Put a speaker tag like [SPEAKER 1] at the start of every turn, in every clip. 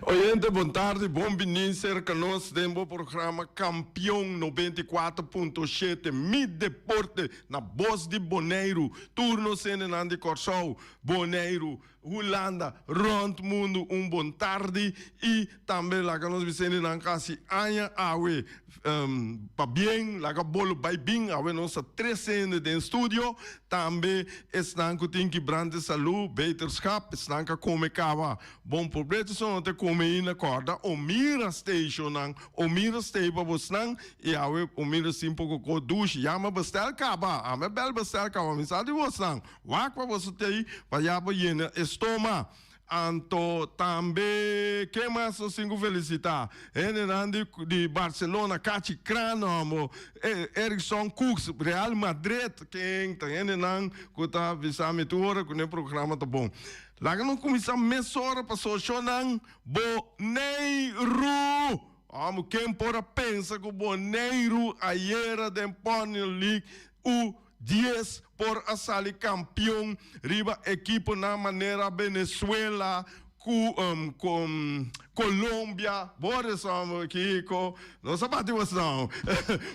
[SPEAKER 1] Oyente bon tardi, bon bini serka nos den bo programa Kampion 94.7 Mi Deporte na Bos di Boneiru. Tur nos hendenan di Kòrsou, Boneiru, Hulanda, rònt mundu un bon tardi i tambe laga nos bisa hendenan ku hasi aña awe pabien, laga bolo bai bin, awe nos ta tres hende den studio, tambe esnan ku tin kibrante salú, beterschap, esnan ku a kome kaba bon probecho, si no ta kome ainda kòrda Omira stationnan, Omira stay pa bosnan i awe Omira sin poko ko dushi, yama bestel kaba, ami a bèl bestel kaba, mi sa di bosnan. Wak pa boso t'ei pa ya bo yena e stoma. Anto tambe ken mas nos tin ku felisitá? Hendenan di di Barcelona, Kachi Krano, bo Erikson Cooks, Real Madrid, ken ta hendenan ku ta bisa mi tur ora ku ne programa ta bon. Laga nos kuminsá mesora pasobra shownan Boneiru! Amo ken por a pensa ku Boneiru ayera den Pony League u Dies por a sali kampion riba ekiponan manera Venezuela ku Colombia. Bo reson kiko? Nos a bati bos nou.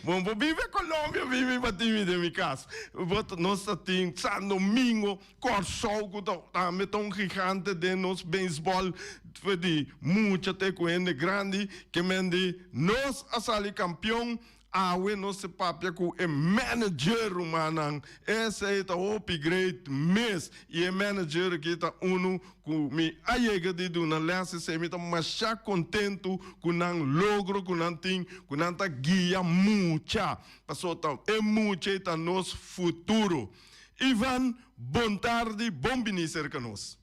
[SPEAKER 1] Bo por biba Colombia biba i bati mi den mi kas. Nos ta tin San Domingo, Kòrsou ku ta tambe ta un gigante den nos beisbòl for di mucha te ku hende grandi. Ke men di nos a sali kampion. Awe nos ta papia ku e manager rumannan. Esei ta hopi great mes. I e manager aki ta unu ku mi a yega di duna les. Esei mi ta masha kontentu ku nan logro ku nan tin, ku nan ta guia mucha. Pasobra ta e mucha ei ta nos futuro. Ivan, bon tardi, bon bini serka nos.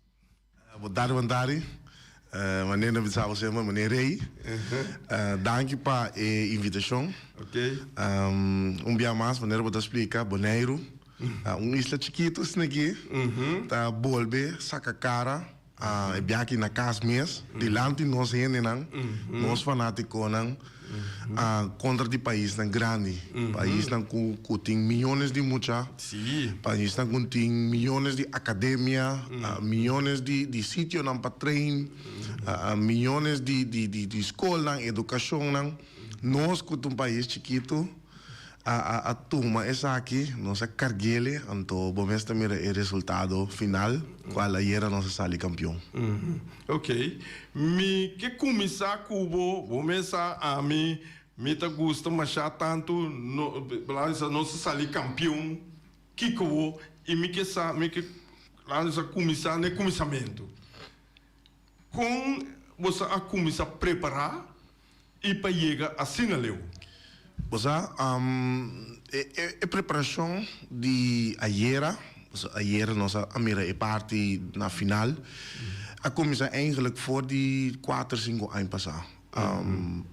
[SPEAKER 2] Bon tardi, bon tardi. Manera na bisa bo semper, Meneer Rey. Danki pa e invitashon. Un bia mas, manera bo ta splika, Boneiru, un isla chikitu asina aki, ta bolbe saka kara e bia aki na kas mes, dilanti nos hendenan, nos fanatikonan. Kontra di paisnan grandi, paisnan ku tin miyones di mucha, paisnan ku tin miyones di akademia, miyones di sitionan pa train, miyones di skolnan, edukashonnan. Nos ku ta un pais chikitu a tuma esaki, nos a karg'ele, anto bo mes ta mira e resultado final, kual ayera nos a sali kampion.
[SPEAKER 1] Ok, mi ke kuminsá ku bo, bo mes sa ami mi ta gusta mashá tantu no laga bisa nos a sali kampion kiko bo i mi ke sa mi ke laga bisa kuminsá na e kuminsamentu. Kon boso a kuminsá prepará i pa yega asina leu?
[SPEAKER 2] Bo sa, e preparashon di ayera, pasobra ayera nos a mira e parti na final, a kuminsá eigenlijk for di kuater, sinku aña pasá.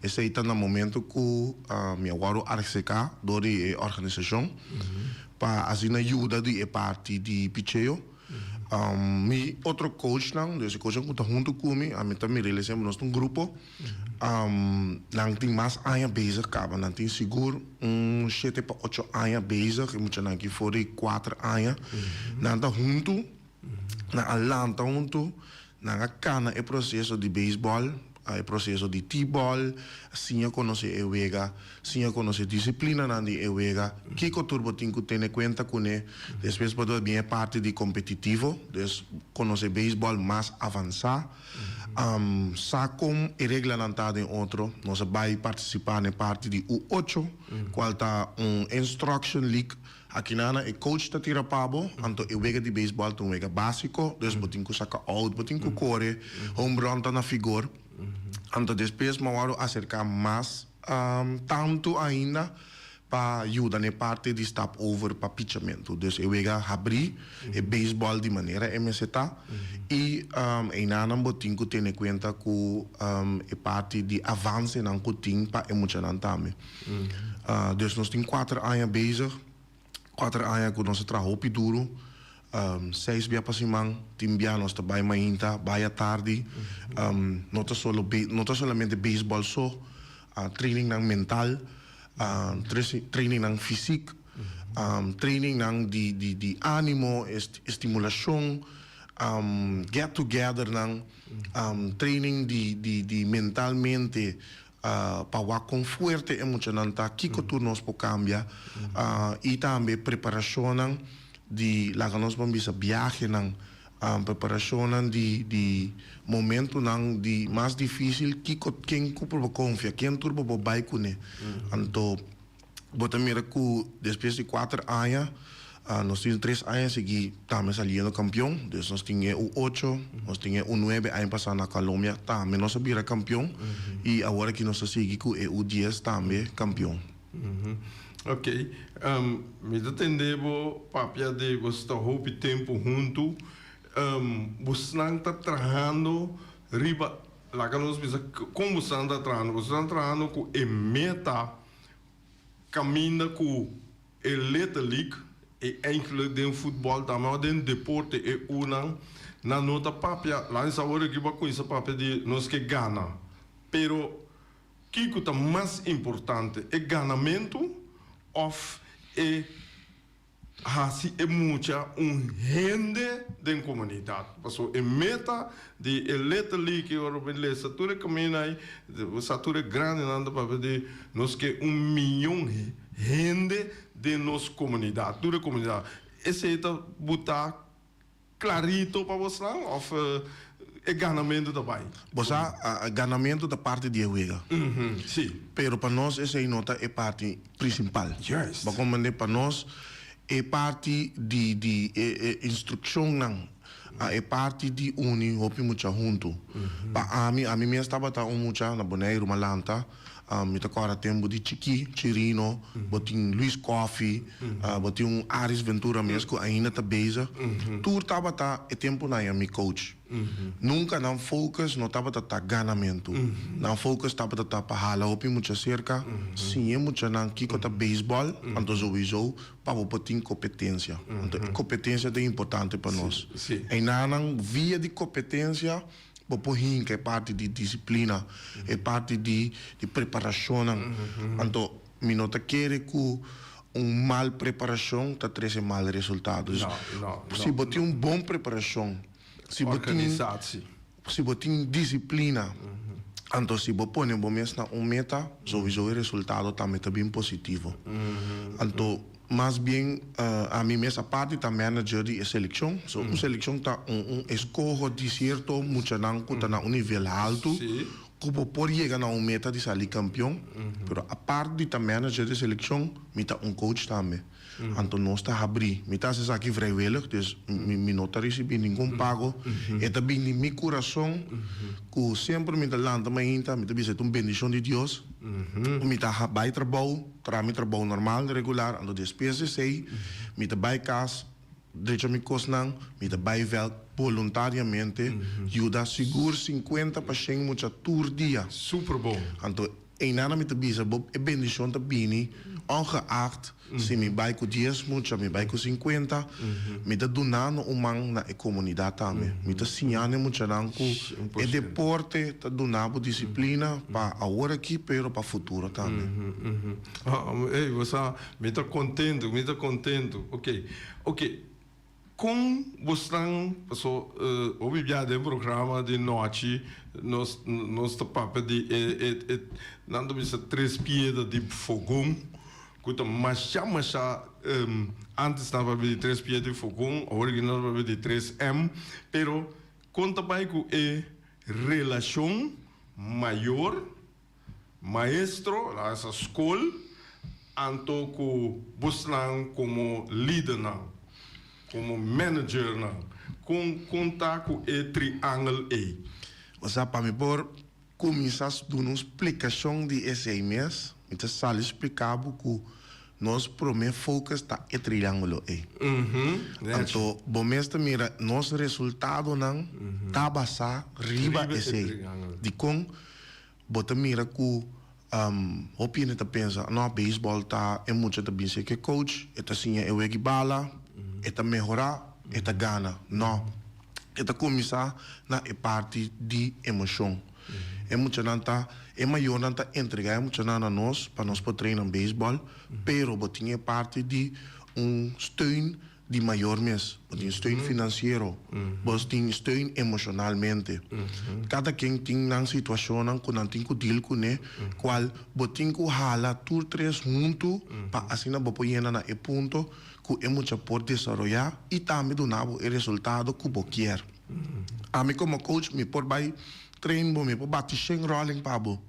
[SPEAKER 2] Esei ta na momento ku mi a wòrdu aserká dor di e organisashon pa asina yuda di e parti di picheo. Mi otro coachnan, dus e coachnan ku ta huntu ku mi, ami ta mir'el esei, nos ta un grupo, nan tin mas aña bezig kaba, nan tin sigur un shete pa ocho aña bezig, e muchanan aki for di kuater aña, nan ta huntu, nan a lanta huntu, nan a kana e proseso di beisbòl, e proseso di T-ball, siña konosé e wega, siña konosé disiplinanan di e wega, kiko tur bo tin ku tene kuenta kuné, despues bo ta bin e parti di kompetitivo, dus konosé beisbòl mas avansá, sa kon e reglanan ta den otro, nos a bai partisipá na e parti di U ocho, kual ta un instruction league. Akinana e coach ta tira pa bo, anto e wega di baseball ta un wega basico, dus bo tin cu saca out, bo tin cu core, home run ta na figor. Anto despues mi a wòrdu acerca mas tanto ainda pa yuda na e parti di stap over pa pichamento. Dus e wega habri, e baseball di manera e mester ta, y einanan bo tin cu tene cuenta cu e parti di avancenan cu tin pa e muchanan tambe. Dus nos tin kuater aña bezig, kuater aña ku nos a traha hopi duru, seis bia pa siman, tin bia nos ta bai mainta, bai atardi, no ta solo no ta solamente beisbòl so, trainingnan mental, trainingnan fisik, trainingnan di di animo, estimulashon. Get together nan, training di di di mentalmente pa wak kon fuerte e muchanan ta, kiko tur nos por kambia i tambe preparashonnan di laga nos ban bisa biahenan, preparashonnan di di momentunan di mas difisil kiko ken ku por konfia, ken tur bo por bai kuné. Anto Bo ta mira ku despues di kuater aña, nos tin tres aña sigui tambe saliendo kampion. Dus nos tin e U ocho, nos tin e U nuebe aña pasá na Colombia tambe nos a bira kampion i awor aki nos ta sigui ku e U dies tambe kampion.
[SPEAKER 1] Ok, mi ta tende bo papia di bo sta hopi tempu huntu. Bosnan ta trahando riba, laga nos bisa kon bosnan ta trahando? Bosnan ta trahando ku e meta Caminda cu e Little League y enkele den futbol tambe of den deporte e unan nan no ta papia laat nos awor aki bo a cuminsa papia di nos ke gana pero kico ta mas importante e ganamento of e Hasi e mucha un hende den komunidat. Pasobra e meta di e Little League ora bo lesa tur e kaminda ei, bo sa tur e grandenan ta papia di nos ke un miyon hende den nos komunidat, tur e komunidat. Esei ta buta Clarito pa bosnan of e ganamentu ta bai?
[SPEAKER 2] Bo sa, ganamentu ta parti di e wega.
[SPEAKER 1] Si.
[SPEAKER 2] Pero pa nos esei no ta e parti principal.
[SPEAKER 1] Juist.
[SPEAKER 2] Bo comprende? Pa nos e parti di di e e instruccionnan, e parti di uni hopi mucha huntu. Pa ami, ami mes tabata un mucha na Boneiru, Malanta. Mi ta kòrda tempu di chikí, Chirino, bo tin Luis Coffie, bo tin un Aris Ventura mes ku ainda ta bezig. Tur tabata e tempunan ya mi coach. Nunka nan focus no tabata ta ganamentu. Nan focus tabata ta pa hala hopi mucha serka, siña e muchanan kiko ta beisbòl, anto souiso pa bo por tin kompetensia. Anto e kompetensia ta importante pa nos. Einanan via di kompetensia Bo por hinka e parti di disiplina, e parti di preparashonnan. Anto mi no ta kere ku un mal preparashon ta trese mal resultado. Dus si bo tin un bon preparashon, si bo tin, si bo tin disiplina, anto si bo pone bo mes na un meta, souiso e resultado tambe ta bin positivo. Anto. Mas bien ami mes aparte ta manager di e seleccion. So un seleccion ta un un escoho di cierto muchanan cu ta na un nivel halto cu bo por yega na un meta di sali campeon. Pero aparte di ta manager di seleccion mi ta un coach tambe. Anto nos ta habri. Mi ta haci esaki vrijwillig dus mi mi no ta ricibi ningun pago. E ta bin di mi curason cu semper mi ta lanta mainta mi ta bisa e ta un bendicion di Dios cu mi ta bay trabou. Traha mi trabou normal, regular, anto despues di esei mi ta bai kas, drecha mi kosnan, mi ta bai vèlt boluntariamente, yuda sigur sinkuenta pa shen mucha tur dia.
[SPEAKER 1] Super bon.
[SPEAKER 2] Anto einana mi ta bisa bo e bendishon ta bini ongeacht si mi bai ku dies mucha, mi bai ku sinkuenta, mi ta dunando un man na e komunidat tambe. Mi ta siñando e muchanan ku e deporte ta duna bo disiplina pa awor aki pero pa futuro tambe.
[SPEAKER 1] Ey bo sa mi ta contento mi ta contento ok ok con bosnan paso hopi bia den programa di nochi nos nos ta papia di e e e nan ta bisa tres piedra di fogon cu ta masha masha antes nan ta papia di tres piedra di fogon awor aki nan ta papia di tres M pero con ta bay cu e relacion mayor Maestro la esa skol anto ku bosnan komo lidernan, komo managernan, kon kon ta ku e triangel ei?
[SPEAKER 2] Osea pa mi por kuminsá duna un splikashon di esei mes, mi ta sali splika bo ku nos promé focus ta e triángulo ei. Anto bo mes ta mira nos resultadonan ta basá riba esei. Dikon? Bo ta mira ku hopi hende ta pensa, no, beisbòl ta e mucha ta bin ser ke coach, e ta siña e wegi bala, e ta mehorá, e ta gana. No, e ta kuminsá na e parti di emoshon. E muchanan ta, e mayornan ta entregá e muchanan na nos pa nos por train nan beisbòl, pero bo tin e parti di un steun. di mayor mes, bo tin steun finansiero, bo tin steun emoshonalmente. Kada ken tin nan situashonnan ku nan tin ku deal kuné, kual bo tin ku hala tur tres huntu pa asina bo por yena na e punto ku e mucha por desaroyá i tambe duna bo e resultado ku bo kier. Ami komo coach mi por bai train bo, mi por bati shen rolling pa bo,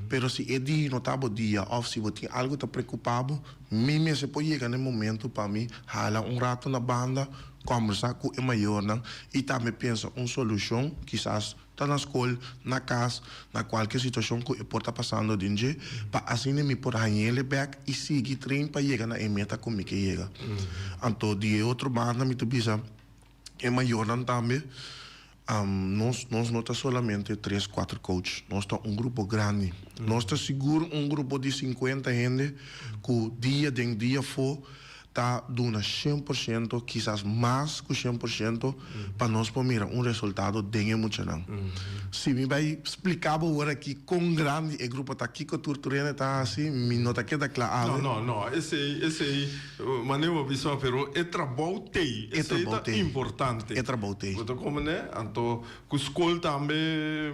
[SPEAKER 2] pero si e dia no ta bo dia òf si bo tin algu ta preokupá bo, mi mester por yega na e momento pa mi hala un rato na banda, kòmbersá ku e mayornan i tambe pensa un solushon, kisas ta na skol, na kas, na kualke situashon ku e por ta pasando den dje, pa asina mi por hañ'el bèk i sigui train pa yega na e meta ku mi ke yega. Anto di e otro banda mi ta bisa e mayornan tambe, nos nos no ta solamente tres, kuater coach, nos ta un grupo grandi. Nos ta sigur un grupo di sinkuenta hende ku dia den dia afó ta duna 100%, kisas mas ku 100%, pa nos por mira un resultado den e muchanan. Si mi bai splika bo awor aki kon grandi e grupo ta, kiko tur tur hende ta hasi, mi no ta keda kla awe.
[SPEAKER 1] No, no, no, esei, esei manera bo a bisa, pero e trabou t'ei,
[SPEAKER 2] E
[SPEAKER 1] esei
[SPEAKER 2] trabou
[SPEAKER 1] ta
[SPEAKER 2] t'ei.
[SPEAKER 1] importante.
[SPEAKER 2] E trabou t'ei.
[SPEAKER 1] Bo ta komprende? Anto ku skol tambe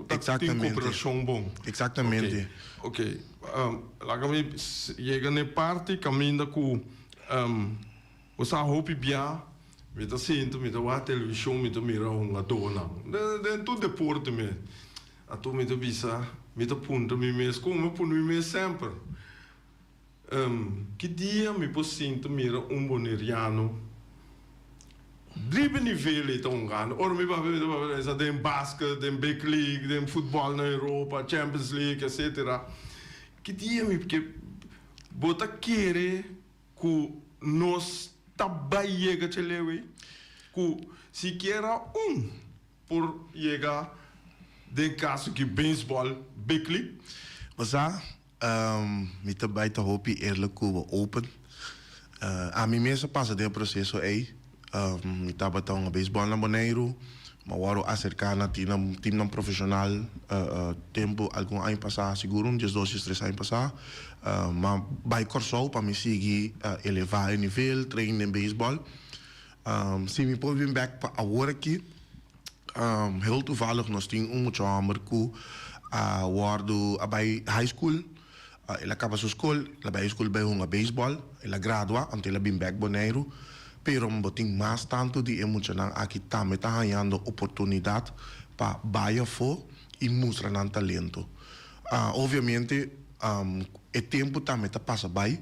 [SPEAKER 1] ta tin
[SPEAKER 2] Exactamente.
[SPEAKER 1] koperashon bon.
[SPEAKER 2] Exactamente.
[SPEAKER 1] Ok, ok. Laga mi yega na e parti kaminda ku bo sa hopi bia mi ta sinta mi ta wak televishon mi ta mira hungadónan den tur deporte mes. Anto mi ta bisa mi ta puntra mi mes kon mi pone mi mes semper ki dia mi por sinta mira un boneriano Riba nivel ei ta un gana. Ora mi papia mi ta papia pensa den basket, den big league, den futbol na Europa, Champions League, etcetera. Ki dia mi ke bo ta kere ku nos ta bai yega cheleu ei? Ku sikiera un por yega den kaso ki baseball big league?
[SPEAKER 2] Bo sa, mi ta bai ta hopi eerlijk ku bo open. Ami mes a pasa den e proseso ei. Mi tabata hunga beisbòl na Boneiru. Mi a wòrdu aserká na timnan profeshonal tempu algun aña pasá, sigur un diesdos, diestres aña pasá. Mi a bai Kòrsou pa mi sigui elevá e nivel, train den beisbòl. Si mi por bin bèk pa awor aki. Heel toevallig nos tin un mucha homber cu a wordo a bay high school, el a caba su school, el a bay high school bay hunga baseball, el a gradua anto el a bin bek Boneiru, pero bo tin mas tanto di e muchanan aki tambe ta hañando oportunidad pa bay afo y mustra nan talento. Obviamente e tempo tambe ta pasa bay.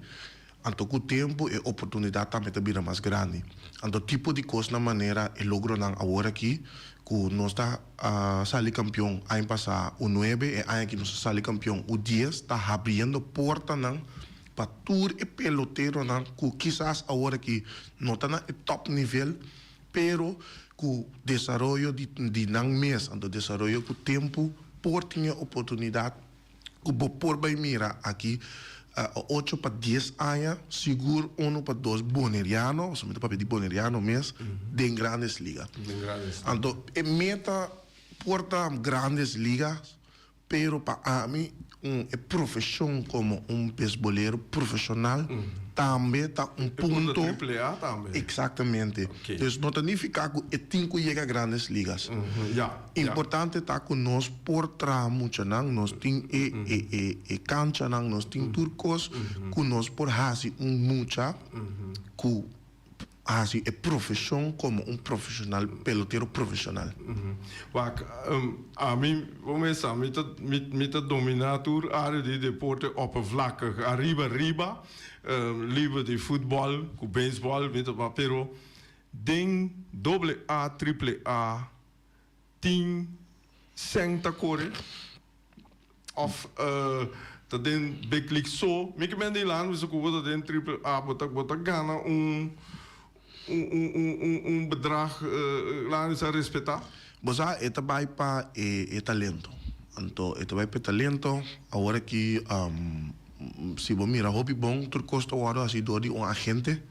[SPEAKER 2] Anto ku tempu e oportunidat tambe ta bira mas grandi. Anto tipo di kosnan manera e logronan awor aki ku nos ta sali kampion aña pasá U nuebe, e aña aki nos a sali kampion U dies ta habriendo portanan pa tur e peloteronan ku kisas awor aki no ta na e top nivel pero ku desaroyo di nan mes anto desaroyo ku tempu por tin e oportunidat ku bo por bai mira aki ocho pa dies aña sigur uno pa dos boneriano, pasobra mi ta papia di boneriano mes, den Grandes Liga. Anto e meta por ta Grandes Ligas, pero pa ami un e profeshon komo un beisbolero profeshonal tambe ta un punto. Eksaktamente. Dus no ta nifiká ku e tin ku yega Grandes Ligas. Importante ta ku nos por traha muchanan, nos tin e e e e kanchanan, nos tin tur kos ku nos por hasi un mucha ku hasi e profeshon komo un profeshonal, pelotero profeshonal.
[SPEAKER 1] Wak, ami, bo mes sa, mi ta mi ta dominá tur área di deporte oppervlakkig, ariba riba, liber di futbòl ku beisbòl, mi ta pero den doble A, triple A, Tin sèn ta kore òf ta den big league so? Mi ke mende Ilan bisa ku bo ta den triple A bo ta bo ta gana un un bedrag laat mi sa respetá.
[SPEAKER 2] Bo sa e ta bai pa e talento. Anto e ta bai pa e talento. Awor aki Si bo mira hopi bon tur kos ta wòrdu hasi dor di un agente.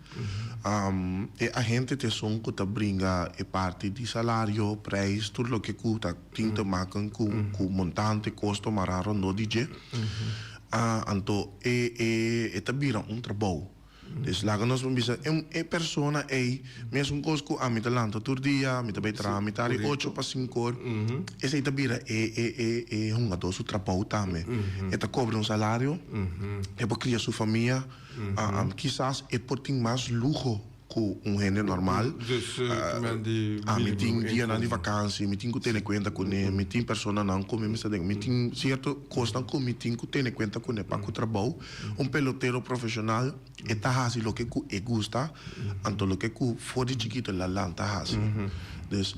[SPEAKER 2] E agente ta esun ku ta bringa e parti di salario, prijs, tur loke ku ta tin te maken ku ku montante, kosto mará rondó di dje. Anto e e ta bira un trabou. Dus laga nos por bisa e e persona ei mesun kos ku ami ta lanta tur dia, mi ta bai traha mitar di ocho pa sinkor, esei ta bira e e e e hungadó su trabou tambe. E ta kobra un salario, e por kria su famia, kisas e por tin mas luho ku un hende normal. Ami tin dianan di vakansi, mi tin ku tene kuenta kuné, mi tin personanan ku mi mester den, mi tin sierto kosnan ku mi tin ku tene kuenta kuné pa ku trabou. Un pelotero profeshonal e ta hasi loke ku e gusta, anto loke ku for di chikito el a lanta hasi. Dus,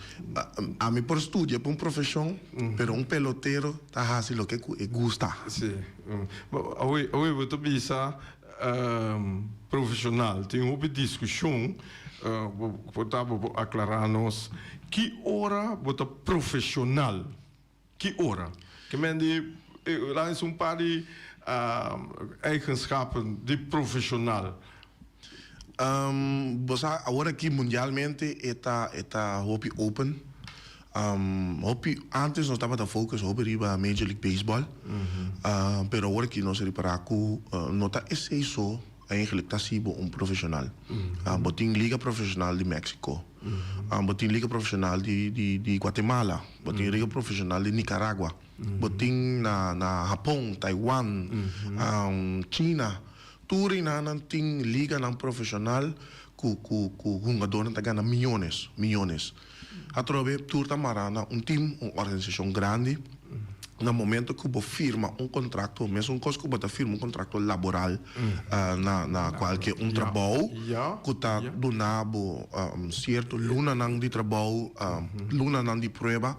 [SPEAKER 2] ami por studia pa un profeshon, pero un pelotero ta hasi loke ku e gusta.
[SPEAKER 1] Sí. Awe, awe bo ta bisa Profesional tin hopi discusion bo por ta bo por aclara nos ki ora bo ta profesional ki ora ke men di laat eens un par di eigenschappen di profesional.
[SPEAKER 2] Bo sa awor aki mundialmente e ta e ta hopi open Hopi antes nos tabata focus hopi riba Major League Baseball, pero awor aki nos a ripara cu no ta esey so eigenlijk ta haci bo un profesional. Bo tin liga profesional di Mexico, bo tin liga profesional di Guatemala, bo tin liga profesional di Nicaragua, bo tin na Japon, Taiwan, China, tur enanan tin liganan profesional cu hungadornan ta gana miyones, miyones. Atrobe tur ta mará na un tim, un organisashon grandi. Na momento ku bo firma un kontrakto, mesun kos ku bo ta firma un kontrakto laboral na na kualke un trabou ku ta duna bo sierto lunanan di trabou, lunanan di prueba.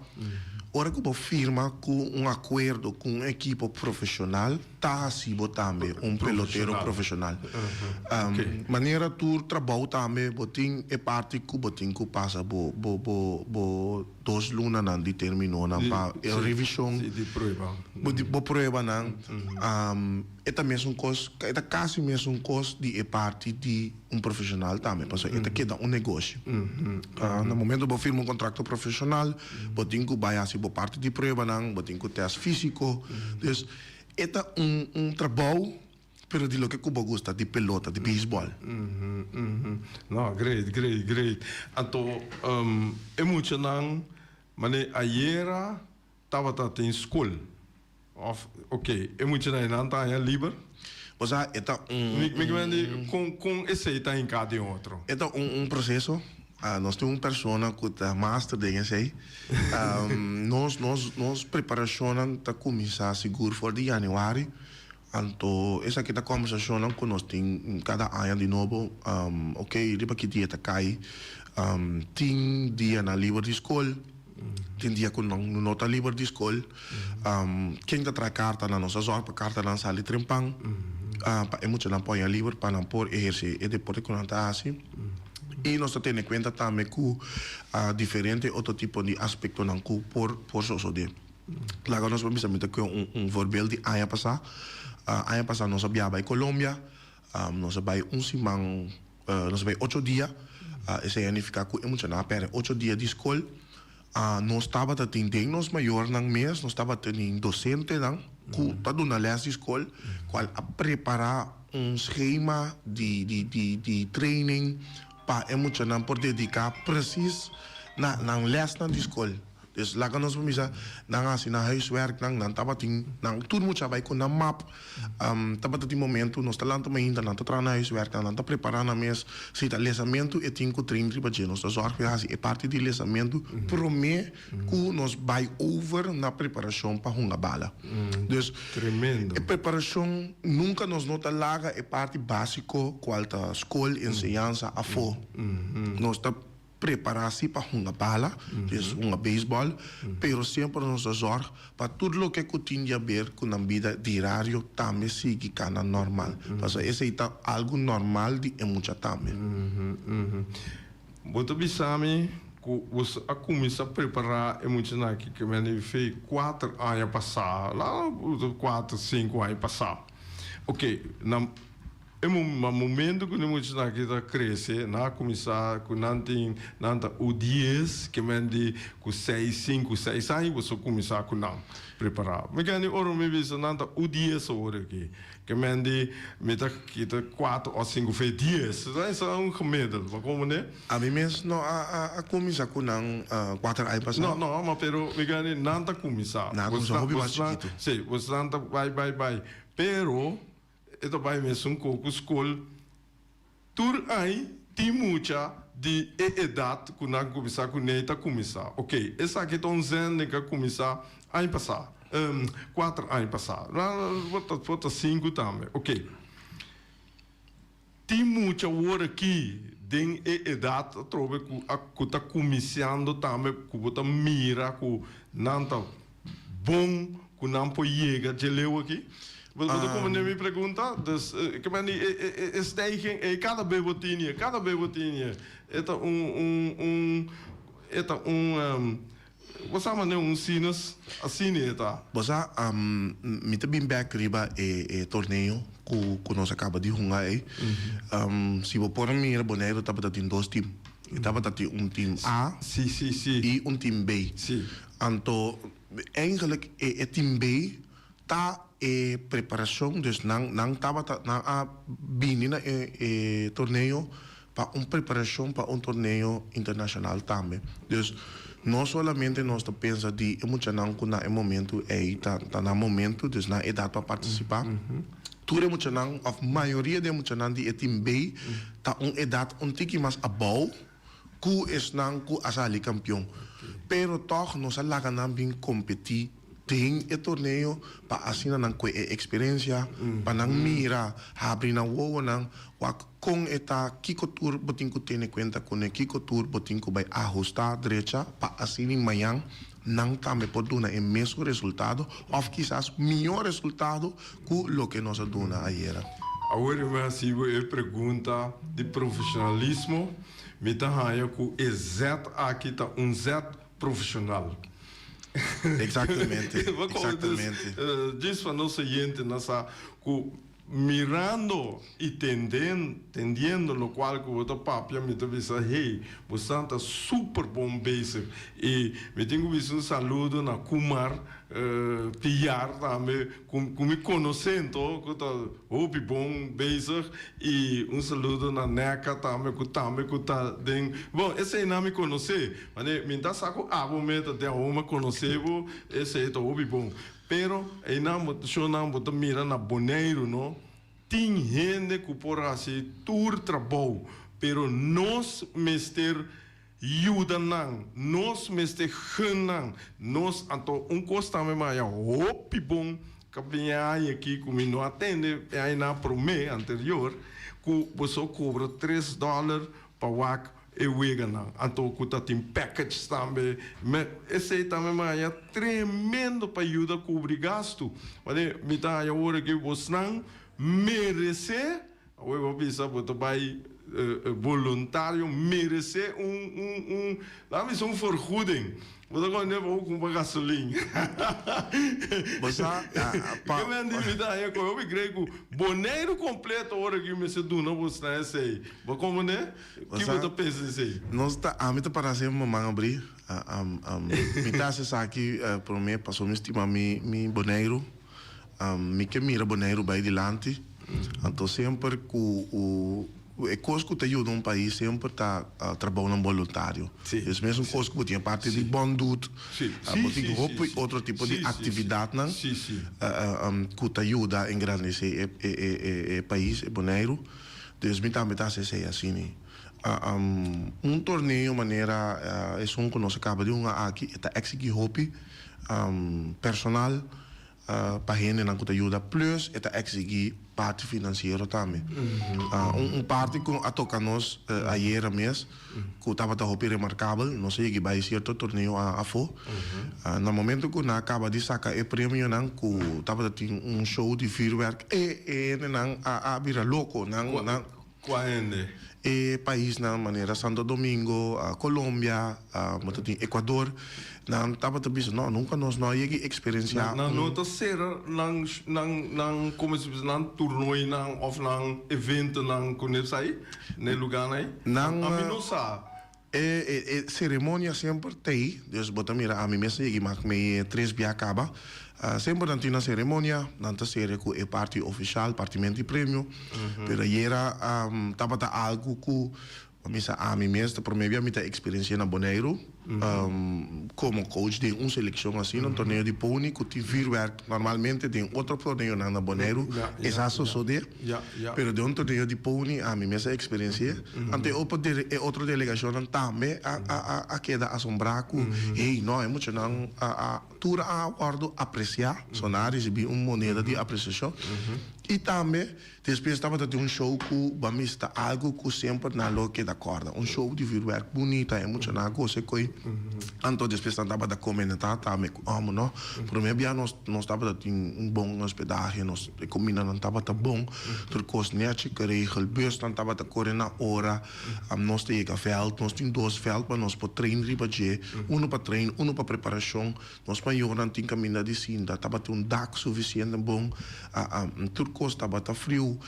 [SPEAKER 2] Ora ku bo firma ku un akuerdo ku un ekipo profeshonal, Ta hasi bo tambe un pelotero profesional. Manera tur trabou tambe bo tin e parti ku bo tin ku pasa bo bo bo bo dos lunanan di terminonan pa e revishon.
[SPEAKER 1] Si, di prueba.
[SPEAKER 2] Bo di bo pruebanan. E ta mesun kos, e ta kasi mesun kos di e parti di un profesional tambe pasobra e ta keda un negoshi. Na momento bo firma un kontrakto profesional bo tin ku bai hasi bo parti di pruebanan, bo tin ku tèst físiko. Dus E ta un un trabou pero di loke ku bo gusta, di pelota, di beisbòl.
[SPEAKER 1] No, great, great, great. Anto e muchanan mane ayera tabata tin skol of oke e muchanan einan ta haña liber?
[SPEAKER 2] Bo sa e ta un.
[SPEAKER 1] Mi ke mende kon kon esei ta hinká den otro?
[SPEAKER 2] E ta un un proseso. Nos tin un persona ku ta master den esei. Nos nos nos preparashonnan ta kuminsá sigur for di yanüari. Anto esaki ta kòmbersashonnan ku nos tin kada aña di nobo. Oke, riba ki dia ta kai. Tin dianan liber di skol, tin dia ku nan no ta liber di skol. Ken ta traha kartanan? Nos ta zòrg pa kartanan sali trempan pa e muchanan por haña liber pa nan por ehersé e deporte ku nan ta hasi. I nos ta tene kuenta tambe ku diferente otro tipo di aspektonan ku por por sosodé. Laga nos por bisa mi ta kue un un voorbeeld di aña pasá. Aña pasá nos a biaha bai Colombia, nos a bai un siman, nos a bai ocho dia. Esei a nifiká ku e muchanan a pèrdè ocho dia di skol. Nos tabata tin den nos mayornan mes, nos tabata tin dosentenan ku ta duna lès di skol, kual a prepará un schema di di di di training pa e muchanan por dediká presis na nan lèsnan di skol. Dus laga nos por bisa nan a hasi nan huiswerknan, nan tabatin nan tur mucha a bai ku nan map. Tabata tin momento nos ta lanta mainta, nan ta traha nan huiswerknan, nan ta prepará nan mes. Si ta lesamentu e tin ku train riba dje. Nos ta zòrg pa e hasi e parti di lesamentu promé ku nos bai over na preparashon pa hunga bala. Dus e preparashon nunka nos no ta laga e parti básiko kual ta skol, enseñansa afó. Nos ta. Prepará si pa hunga bala, dus hunga beisbòl, pero semper nos ta zòrg pa tur loke ku tin di haber ku nan bida dirario tambe sigui kana normal. Pasobra esei ta algu normal di e mucha tambe.
[SPEAKER 1] Bo ta bisa mi ku bo a kuminsá prepará e muchanan aki ku mende fe kuater aña pasá, kuater, sinku aña pasá. Oke, nan. E ma momento ku e muchanan aki ta krese, nan a kuminsá ku nan tin nan ta U dies, ke men di ku seis, sinku, seis aña boso kuminsá ku nan prepará. Mi kende ora mi bisa nan ta U dies awor aki, ke men di mi ta kita kuater òf sinku fe dies, esei ta un gemiddeld, bo komprendé?
[SPEAKER 2] Ami mes no a kuminsá ku nan kuater aña pasá.
[SPEAKER 1] No, no, ma pero mi kende nan ta kuminsá.
[SPEAKER 2] Nan a kuminsá hopi mas chikitu.
[SPEAKER 1] Si, boso ta bai bai bai, pero. E ta bai mesun ko ku skol. Tur añ tin mucha di e edat ku nan kuminsá kuné ta kuminsá. Oke, esaki ta un zending ku a kuminsá añ pasá, kuater añ pasá. Por ta sinku tambe. Oke. Tin mucha wor aki den e edat atrobe ku a ku ta kuminsando tambe ku bo ta mira ku nan ta bon ku nan por yega dje leu aki? Bo ta komprende mi pregunta? Dus ke men di e e stijging ei kada bes bo tini e, kada bes bo tini e. E ta un un un e ta un Bo sa manera un sinus asina e ta.
[SPEAKER 2] Bo sa, mi ta bin bek riba e torneo ku nos a kaba di hunga ei. Si bo por a mira, Boneiru tabata tin dos tim. E tabata tin un tim A i un tim B. Anto, eigenlijk e tim B ta e preparashon, dus nan nan tabata nan a bini na e torneo pa un preparashon pa un torneo internashonal tambe. Dus no solamente nos ta pensa di e muchanan ku na e momentu ei ta ta nan momentu, dus nan edat pa partisipá, tur e muchanan òf mayoria di e muchanan di e tim B ta un edat un tiki mas abou ku esnan ku a sali kampion. Pero tòg nos a laga nan bin kompetí den e torneo pa asina nan kue e eksperensia, pa nan mira, habri nan wowonan, wak kon e ta, kiko tur bo tin ku tene kuenta kuné, kiko tur bo tin ku bai ahustá, drecha, pa asina mañan nan tambe por duna e mesun resultado òf kisas mihó resultado ku loke nos a duna ayera.
[SPEAKER 1] Awor mi hasi bo e pregunta di profesionalismo, mi ta haña ku e zet aki ta un zet profesional.
[SPEAKER 2] Exactamente, exactamente.
[SPEAKER 1] Djis pa nos oyentenan sa ku mirando y tendiendo locual cu bo ta papia mi ta bisa hey bo san ta super bon bezig y mi tin cu bisa un saludo na Kumar Piar tambe cu mi conoce anto cu ta hopi bon bezig y un saludo na Neka tambe cu tambe cu ta den bon eseynan mi conoce mane mi ta sa cu abo me ta den awor mi a conoce bo esey ta hopi bon. Pero einan bo shownan bo ta mira na Boneiru no tin hende ku por hasi tur trabou pero nos mester yuda nan nos mester gun nan nos anto un kos tambe mi haya hopi bon kapiña aña aki ku mi no a tende e añanan prome anterior ku boso kobra tres dollar pa wak e weganan anto ku ta tin package tambe me esei tambe mi haña tremendo pa yuda kubri gastu pasobra mi ta haña ora ke bosnan meresé awor bo bisa bo ta bai boluntario meresé un un un laga mi bisa un vergoeding Bo ta kònde pa bo kumpra gasolin.
[SPEAKER 2] Bo sa, pa.
[SPEAKER 1] Ke men di mi ta haña kohe hopi grei ku Boneiru kompleto ora ku mester duna bo snan esei. Bo komprendé? Ki bo ta pensa di esei?
[SPEAKER 2] Nos ta, ami ta para hasi maman abrí. Mi ta hasi esaki promé pasobra mi stima mi mi Boneiru. Mi ke mira Boneiru bai dilanti. Anto semper ku u. E kos ku ta yuda un pais semper ta trabounan boluntario. Es mesun kos ku bo tin aparte di bondud, bo tin hopi otro tipo di aktividatnan ku ta yuda engrandesé e pais, e Boneiru. Dus mi tambe ta hasi esei asina. Un torneo manera esun ku nos a kaba di hunga aki e ta eksigí hopi personal. Pa hendenan ku ta yuda plus e ta eksigí parti finansiero tambe. Un parti ku a toka nos ayera mes ku tabata hopi remarkabel, nos a yega bai sierto torneo afó. Na momento ku nan a kaba di saka e premionan ku tabata tin un show di vuurwerk e hendenan a bira loko. Nan.
[SPEAKER 1] Kua hende?
[SPEAKER 2] E paisnan manera Santo Domingo, Colombia, bo ta tin Ecuador, nan tabata bisa no, nunca nos no a yega e experiencia.
[SPEAKER 1] Nan no ta cera nan, nan, nan, como se bisa, nan toernooinan of nan eventonan cu esai, na e lugarnan ai?
[SPEAKER 2] Nan,
[SPEAKER 1] Ami no sa.
[SPEAKER 2] E e ceremonia semper t'ei, dus bo ta mira ami mes a yega mak mei tres bia caba. Semper nan tin nan ceremonia, nan ta cera cu e parti oficial, partimento di premio. Pero ayera tabata algo cu bo misa ami mes ta prome bia mi ta experiencia na Boneiru como coach den un seleccion asina, un torneo di pony cu tin vuurwerk. Normalmente den otro torneonan na Boneiru esa sosode. Pero den un torneo di pony ami mes a experienci'e. Anto e otro e otro delegacionnan tambe a a a keda asombrá cu hey no e muchanan a a tur a wordo apreciá, so nan a ricibi un moneda di apreciacion. Y tambe despues tabata tin un show cu bo a mista algo cu semper nan lo keda corda, un show di vuurwerk bunita e muchanan a gosa e coy. Anto despues nan tabata comenta tambe cu amo no prome bia nos nos tabata tin un bon hospedahe, nos e comidanan tabata bon, tur cos nechi geregel, busnan tabata core na ora, nos ta yega veld, nos tin dos veld pa nos por train riba dje, uno pa train, uno pa preparacion, nos mayornan tin caminda di sinta, tabatin un dak suficiente bon, tur cos tabata friu,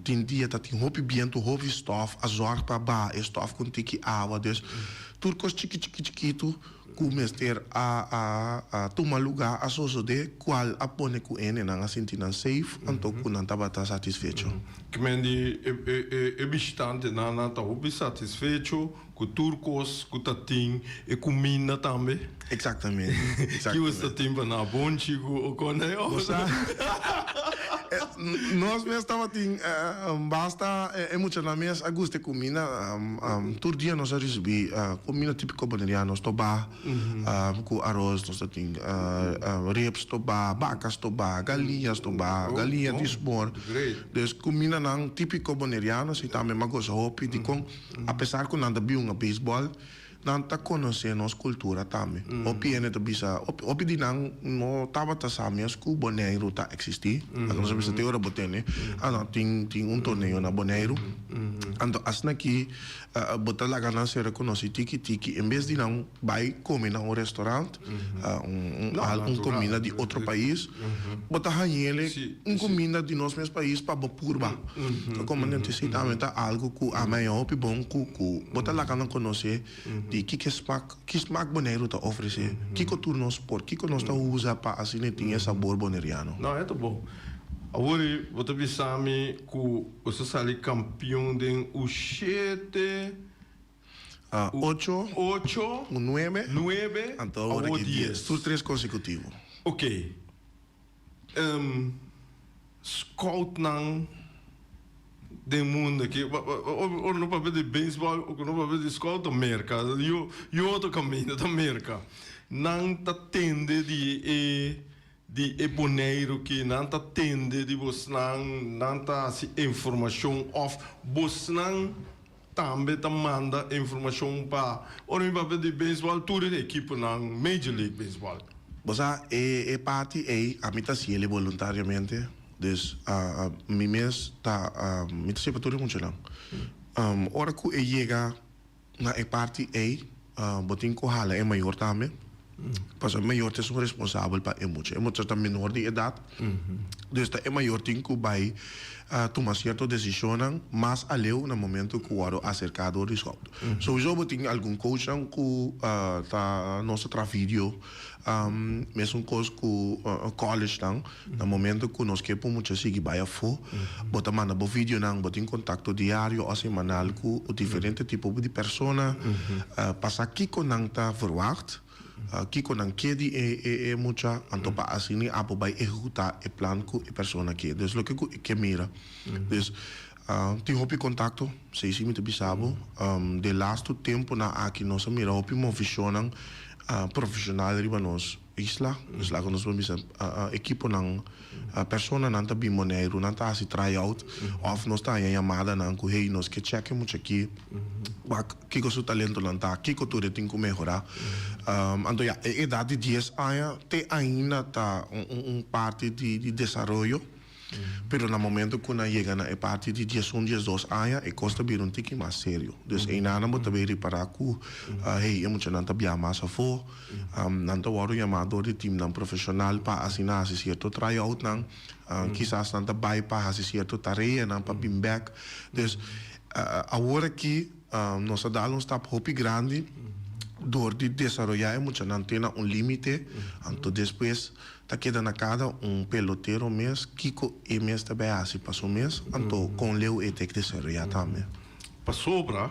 [SPEAKER 2] tin dia ta tin hopi biento, hopi stof, a zorg pa baha e stof cu un tiki awa, dus tur cos chiki chiki chikitu ku mester a a tuma lugá a sosodé kual a pone ku hendenan a sinti nan safe anto ku nan tabata satisfecho.
[SPEAKER 1] Kimen di e bishitantenan nan ta hopi satisfecho ku tur kos ku ta tin, e kuminda tambe.
[SPEAKER 2] Eksaktamente,
[SPEAKER 1] Ki us ta tin pa nan bonchi ku okonde?
[SPEAKER 2] Nos mes tabatin basta e muchanan mes a gusta e kuminda. Tur dia nos a risibí kuminda típiko boneriano, stobá ku aros, nos ta tin ribs stobá, baka stobá, galiña stobá, galiña di smor. Dus kumindanan típiko boneriano si tambe mi a gosa hopi dikon apesar ku nan ta bin hunga beisbòl. Nan ta konosé nos kultura tambe. Hopi hende ta bisa, hopi di nan no tabata sa mes ku Boneiru ta eksistí. Anto nos a bisa te ora bo tende, ah no, tin tin un torneo na Boneiru. Anto asina aki bo ta laga nan ser rekonosí tiki tiki en bes di nan bai kome na un restorant, un un kuminda di otro pais, bo ta hañ'ele un kuminda di nos mes pais pa bo purba. Komo nan si tambe ta algu ku a mei hopi bon ku ku bo ta laga nan konosé di kiko smak ki smak Boneiru ta ofresé, kiko tur nos por, kiko nos ta usa pa asina e tin e sabor boneriano.
[SPEAKER 1] No, e ta bon. Awor bo ta bisa mi ku bo ta sali kampion den u shete, u
[SPEAKER 2] Ocho,
[SPEAKER 1] ocho,
[SPEAKER 2] u nuebe,
[SPEAKER 1] nuebe,
[SPEAKER 2] anto awor
[SPEAKER 1] awor
[SPEAKER 2] aki
[SPEAKER 1] dies.
[SPEAKER 2] dies. Tur tres konsekutivo.
[SPEAKER 1] Oké. Scoutnan den mundo aki, ora no papia di baseball o no papia di scout ta Merca, yu otro caminda ta Merca. Nan ta tende di e di e Boneiru ki, nan ta tende di bosnan, nan ta hasi informacion of bosnan tambe ta manda informacion pa ora mi papia di baseball tur e ekiponan Major League Baseball.
[SPEAKER 2] Bo sa, e e parti ei ami ta hasiel boluntariamente, dus mi mes ta mi ta sepa tur e muchanan. Ora ku e yega na e parti ei bo tin ku hala e mayor tambe, pasobra e mayor ta esun responsabel pa e mucha. E mucha ta menor di edat, dus ta e mayor tin ku bai tuma sierto desishonnan mas aleu na momento ku wòrdu aserká dor di skòp. Souiso bo tin algun coachnan ku ta nos ta traha video, mesun kos ku collegenan, na momento ku nos ke por mucha sigui bai afó, bo ta manda bo videonan, bo tin kontakto diario o semanal ku diferente tipo di persona pa sa kiko nan ta verwagt. Kiko nan ke di e mucha, anto pa asina abo bai ehekutá e plan ku e persona ke. Dus loke ku e ke mira. Dus tin hopi kontakto, Seisi mi ta bisa bo. De lastu tempunan aki nos a mira hopi movishonnan profeshonal riba nos isla. Dus laga nos por bisa ekiponan, personanan ta bin Boneiru, nan ta hasi try out òf nos ta haña yamadanan ku hey nos ke chèk e mucha aki. Wak kiko su talentonan ta, kiko tur e tin ku mehorá. Anto ya, e edat di dies aña te ainda ta un parti di desaroyo. Pero na momento ku nan yega na e parti di 11, 12 aña, e kos ta bira un tiki mas serio. Dus einan bo ta bay ripará ku, hey, e muchanan ta bia mas afó, nan ta wòrdu yamá dor di timnan profeshonal pa asina hasi sierto try-outnan, kisas nan ta bai pa hasi sierto tareanan pa bin bèk. Dus awor aki nos a dal un stap hopi grandi dor di desaroyá e muchanan te na un límite, anto despues ta keda na kada un pelotero mes kiko e mes ta bai hasi pa su mes, anto kon leu e ta desaroyá tambe.
[SPEAKER 1] Pasobra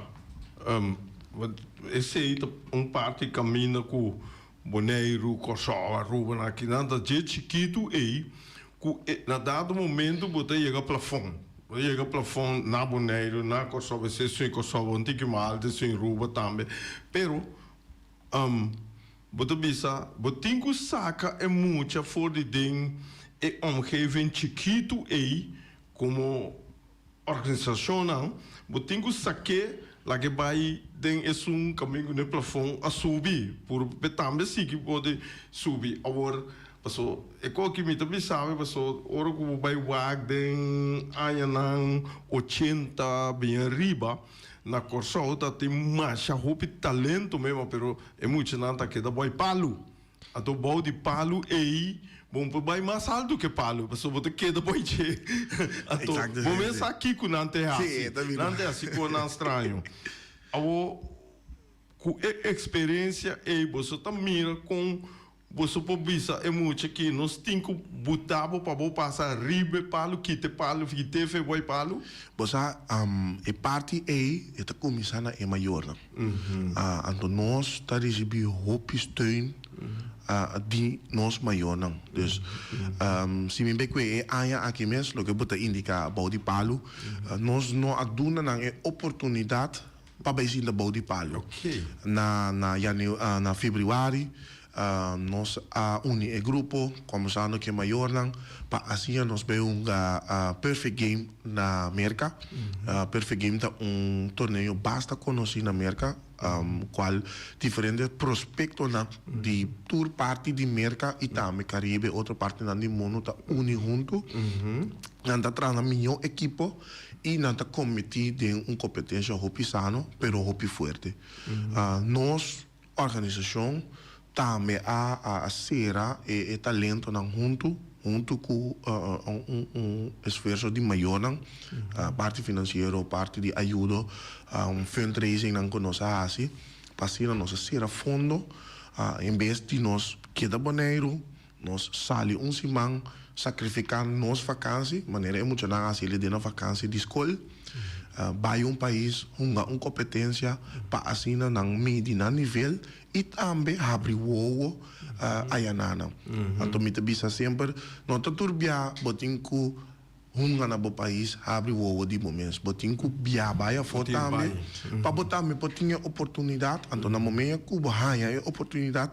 [SPEAKER 1] esei ta un parti kaminda ku Boneiru, Kòrsou, Aruba nan aki nan ta dje chikitu ei ku na dado momento bo ta yega plafon. Bo ta yega plafon na Boneiru, na Kòrsou, esei esun Kòrsou un tiki mas alto, esun Aruba tambe. Pero bo ta bisa bo tin ku saka e mucha for di den e omgeving chikitu ei komo Organisashonnan, bo tin ku sak'é lag'é bai den esun kamin ku n'e plafon a subi, puru p'e tambe sigui pode subi. Awor, paso e kos ki mi ta bisa bo, paso ora ku bo bai wak den añanan ochenta bin ariba, na Kòrsou ta tin masha hopi talento mema, pero e muchanan ta keda boi palu. Anto bou di palu ei bo por bai mas altu ke palu, pasobra bo ta keda bou dje. Anto bo mes sa kiko nan te hasi. Nan te hasi konan straño. Awor, ku e eksperensia ei boso ta mira kon boso por bisa e mucha ki nos tin ku buta bo pa bo pasa riba e palu, kita e palu, kit'é fe bou e palu?
[SPEAKER 2] Bo sa, e parti ei e ta kuminsá na e mayornan. Anto nos ta risibí hopi steun di nos mayornan. Dus, si mi bay kue e aña aki mes, loke bo ta indiká bou di palu, nos no a duna nan e oportunidat pa bay sinta bou di palu. Na na na febrüari nos a uni e grupo, kòmbersando ku e mayornan, pa asina nos bay hunga Perfect Game na Merka. Perfect Game ta un torneo basta konosí na Merka, kual diferente prospektonan di tur parti di Merka i tambe Karibe, otro partinan di mundu ta uni huntu. Nan ta traha nan mihó ekipo i nan ta kompetí den un kompetensha hopi sano, pero hopi fuerte. Nos Organisashon tambe a a sera e talentonan huntu, huntu ku un esfuerso di mayornan, parti finansiero, parti di ayudo, un fundraisingnan ku nos a hasi, pa asina nos a sera fondo en bes di nos keda Boneiru, nos sali un siman sakrifiká nos vakansi, manera e muchanan a hasi el den nan vakansi di skol, bai un pais, hunga un kompetensia pa asina nan midi nan nivel i tambe habri wowo ayaná nan. Anto mi ta bisa semper, no ta tur bia bo tin ku Hunga na bo pais habri wowo di bo mes. Bo tin ku bia bai afó tambe pa bo tambe por tin e oportunidat. Anto na momento ku bo haña e oportunidat,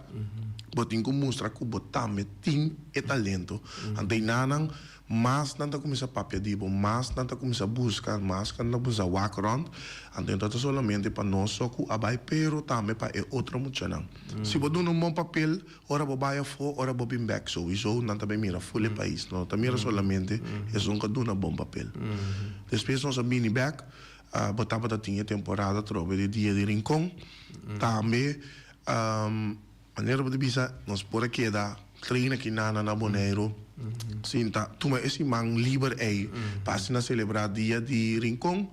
[SPEAKER 2] bo tin ku mustra ku bo tambe tin e talento. Anto einanan mas nan ta kuminsá papia di bo, mas nan ta kuminsá buska, mas nan ta kuminsá wak rònt. Anto e no ta solamente pa nos so ku a bai, pero tambe pa e otro muchanan. Si bo duna un bon papel, Ora bo bai afó, ora bo bin bèk, souiso nan ta bai mira ful e pais. No ta mira solamente esun ku a duna bon papel. Despues nos a bini bèk, bo tabata tin e temporada atrobe di Dia di Rincon. Tambe, manera bo ta bisa, nos por a keda train aki nana na Boneiru, sinta tuma e siman liber ei pa asina selebrá Dia di Rincon.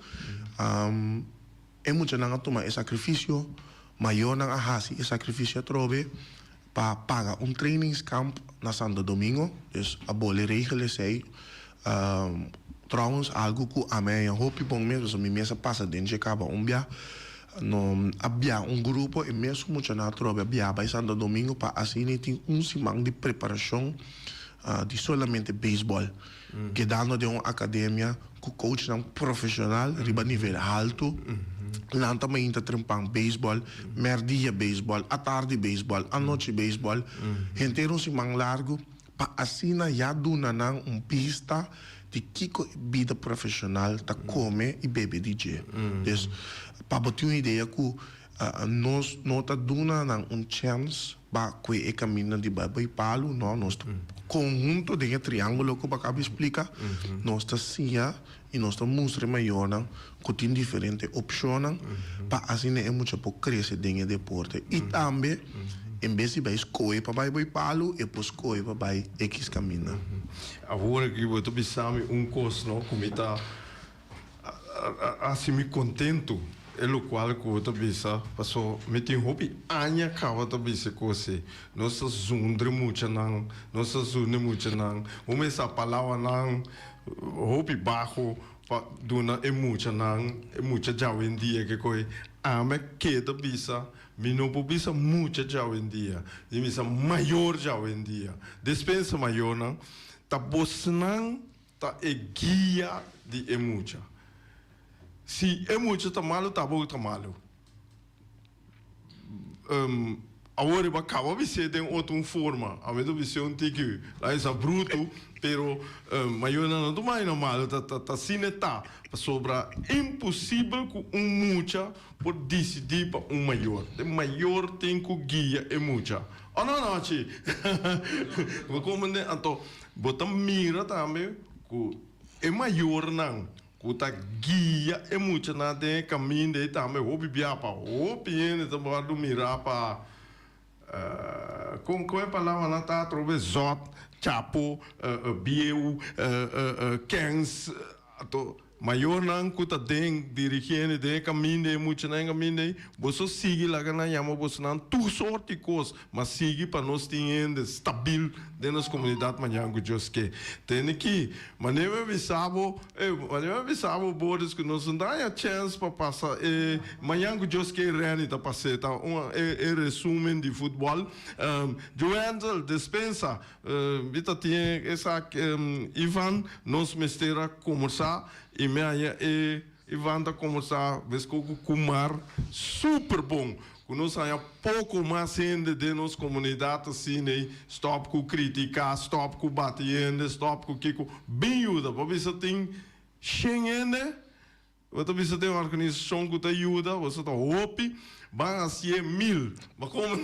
[SPEAKER 2] E muchanan a tuma e sakrifisio, mayornan a hasi e sakrifisio atrobe pa paga un trainingskamp na Santo Domingo, dus a bole regel esei. Trouwens algu ku ami a haña hopi bon mes, pasobra mi mes a pasa den dje kaba un bia, no a bia un grupo, e mesun muchanan atrobe a bia bai Santo Domingo pa asina tin un siman di preparashon di solamente beisbòl. Kedando den un akademia ku coachnan profeshonal riba nivel haltu. Nan ta mainta trempan beisbòl, mèrdia beisbòl, atardi beisbòl, anochi beisbòl, henter un siman largu pa asina ya duna nan un bista di kiko e bida profeshonal ta kome i bebe di dje. Dus, pa bo tin un idea ku. Nos no ta duna nan un chèns pa kue e kaminda di bai bai palu, no, nos ta konhunto den e triángulo ku bo a kaba di splika, nos ta siña i nos ta mustra e mayornan ku tin diferente opshonnan pa asina e mucha por krese den e deporte. I tambe en bes di bai skohe pa bai bai palu, e por skohe pa bai ekis kaminda.
[SPEAKER 1] Awor aki bo ta bisa mi un kos no ku mi ta hasi mi kontentu e lokual ku bo ta bisa paso mi tin hopi aña kaba ta bisa e kos ei. Nos ta zundra e muchanan, nos ta zundra e muchanan, bo mester a palabranan hopi baho pa duna e muchanan, e mucha djawendia ke koe ami a keda bisa, mi no por bisa mucha djawendia, mi bisa mayor djawendia. Despensa mayornan, ta bosnan ta e guia di e mucha. Si e mucha ta malu, ta bo ta malu. Awor riba kaba bis'é den otro un forma. Ami ta bis'é un tiki la esa brutu, pero mayornan no ta maña malo, ta ta asina e ta. Pasobra imposibel ku un mucha por disidí pa un mayor. E mayor tin ku guia e mucha. O no no chi? Bo komprendé? Anto bo ta mira tambe ku e mayornan Ku ta guia e muchanan den e kaminda ei tambe hopi bia pa hopi hende ta wòrdu mirá pa kon kon e palabranan ta atrobe zòt, chapo, bieu, kèns. Anto mayornan ku ta den dirigiendo den e kaminda ei e muchanan den e kaminda ei boso sigui laga nan yama bosonan tur sort di kos. Ma sigui pa nos tin hende stabil den nos komunidat mañan ku Dios ke. Tende ki, manera mi a bisa bo, e, manera mi a bisa bo Boris ku nos no ta haña chèns pa pasa e mañan ku Dios ke Renny ta pas'é, ta un e e resumen di futbòl. Joendel, despensa, mi ta tin esaki, Ivan, nos mester a komersá i mi haña e Ivan ta komersá meskos ku Kumar super bon. Ku nos haña poko mas hende den nos komunidat asina ei, stòp ku kritiká, stòp ku bati hende, stòp ku kiko. Bin yuda. Bo bisa tin shen hende, bo ta bisa tin un organisashon ku ta yuda, boso ta hopi, ban hasié mil. Bo komo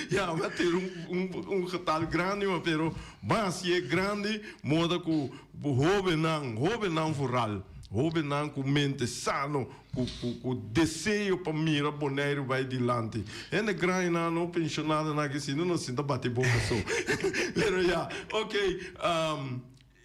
[SPEAKER 1] ya mi a tira un un getal grandi ma pero ban hasié grandi moda ku hóbennan, hóbennan vooral, hóbennan ku mente sano, Ku ku deseo pa mira Boneiru bai dilanti. Hende grandinan no pensionadonan aki si no nos sinta bati boka so. Pero ya, ok,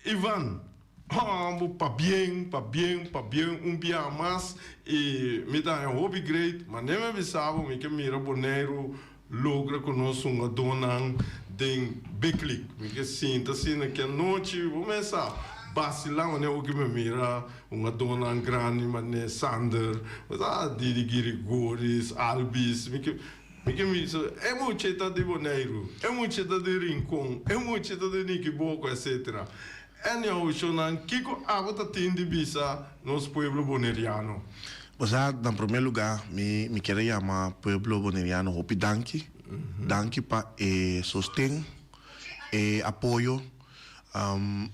[SPEAKER 1] Ivan, bo pabien, pabien, pabien un biaha mas y mi ta haña hopi great, ma ne mi a bisa bo mi ke mira Boneiru logra ku nos hungadónan den Big League. Mi ke sinta asina ki anochi bo mesa basilá manera oki mi mira hungadónan grandi manera Sander, Didi Girigoris, Albies. Mi ke mi ke misa e mucha ta di Boneiru, e mucha ta di Rincon, e mucha ta di Nikiboko etcetera. Anyhow shownan kiko abo ta tin di bisa nos pueblo boneriano?
[SPEAKER 2] Bo sa, na promé lugá mi mi kier a yama pueblo boneriano hopi danki. Danki pa e sosten, e apoyo.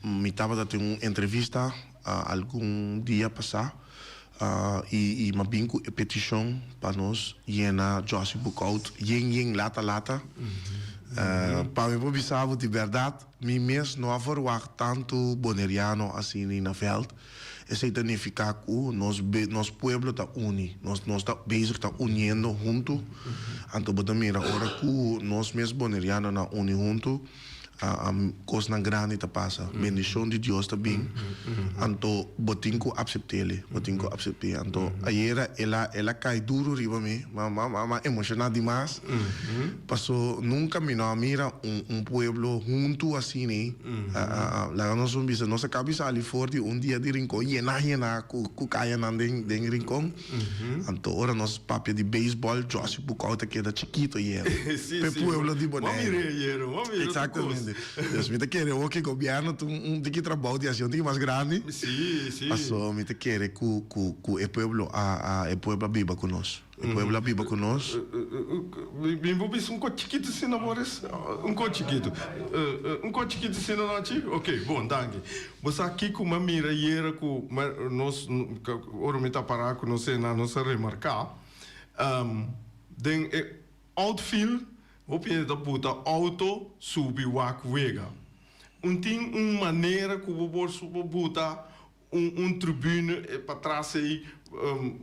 [SPEAKER 2] Mi tabata tin un entrevista algun dia pasá i i m'a bin ku e petishon pa nos yena Jossy Boekhoudt yen yen lata lata. Pa mi por bisa bo di bèrdat. Mi mes no a verwagt tantu Boneriano asina na veld. Esei ta nifiká ku nos nos pueblo ta uni. Nos nos ta bezig ta uniendo huntu. Anto bo ta mira ora ku nos mes Bonerianonan uni huntu, kosnan grandi ta pasa. Bendishon di Dios ta bin. Anto bo tin ku apsept'el. Bo tin ku apsept'é. Anto ayera el a el a kai duru riba mi. Ma ma ma emoshoná dimas. Paso nunca mi no a mira un un pueblo huntu asina laga nos un bisa nos a caba di sali for di un dia di Rincon yena yena cu cu cayanan den den Rincon anto ora nos papia di baseball Jossy Bucau ta keda chikito yera p'e pueblo di Bonaire exactamente dus mi ta kere awor cu e gobierno tin un tiki trabou di haci un tiki mas grandi paso mi ta kere cu cu cu e pueblo a a e pueblo a biba cu nos. E pueblo a biba ku nos.
[SPEAKER 1] Mi bo bisa un ko chikitu asina, Boris? Un ko chikitu. Un ko chikitu asina no, Chi? Ok, bon, danki. Bo sa kiko mi a mira ayera ku nos, ora mi ta pará ku nos esnan, nos a remarká? Den e outfield hopi hende ta buta auto subi wak wega. Un tin un manera ku bo por bo buta un un tribune patras ei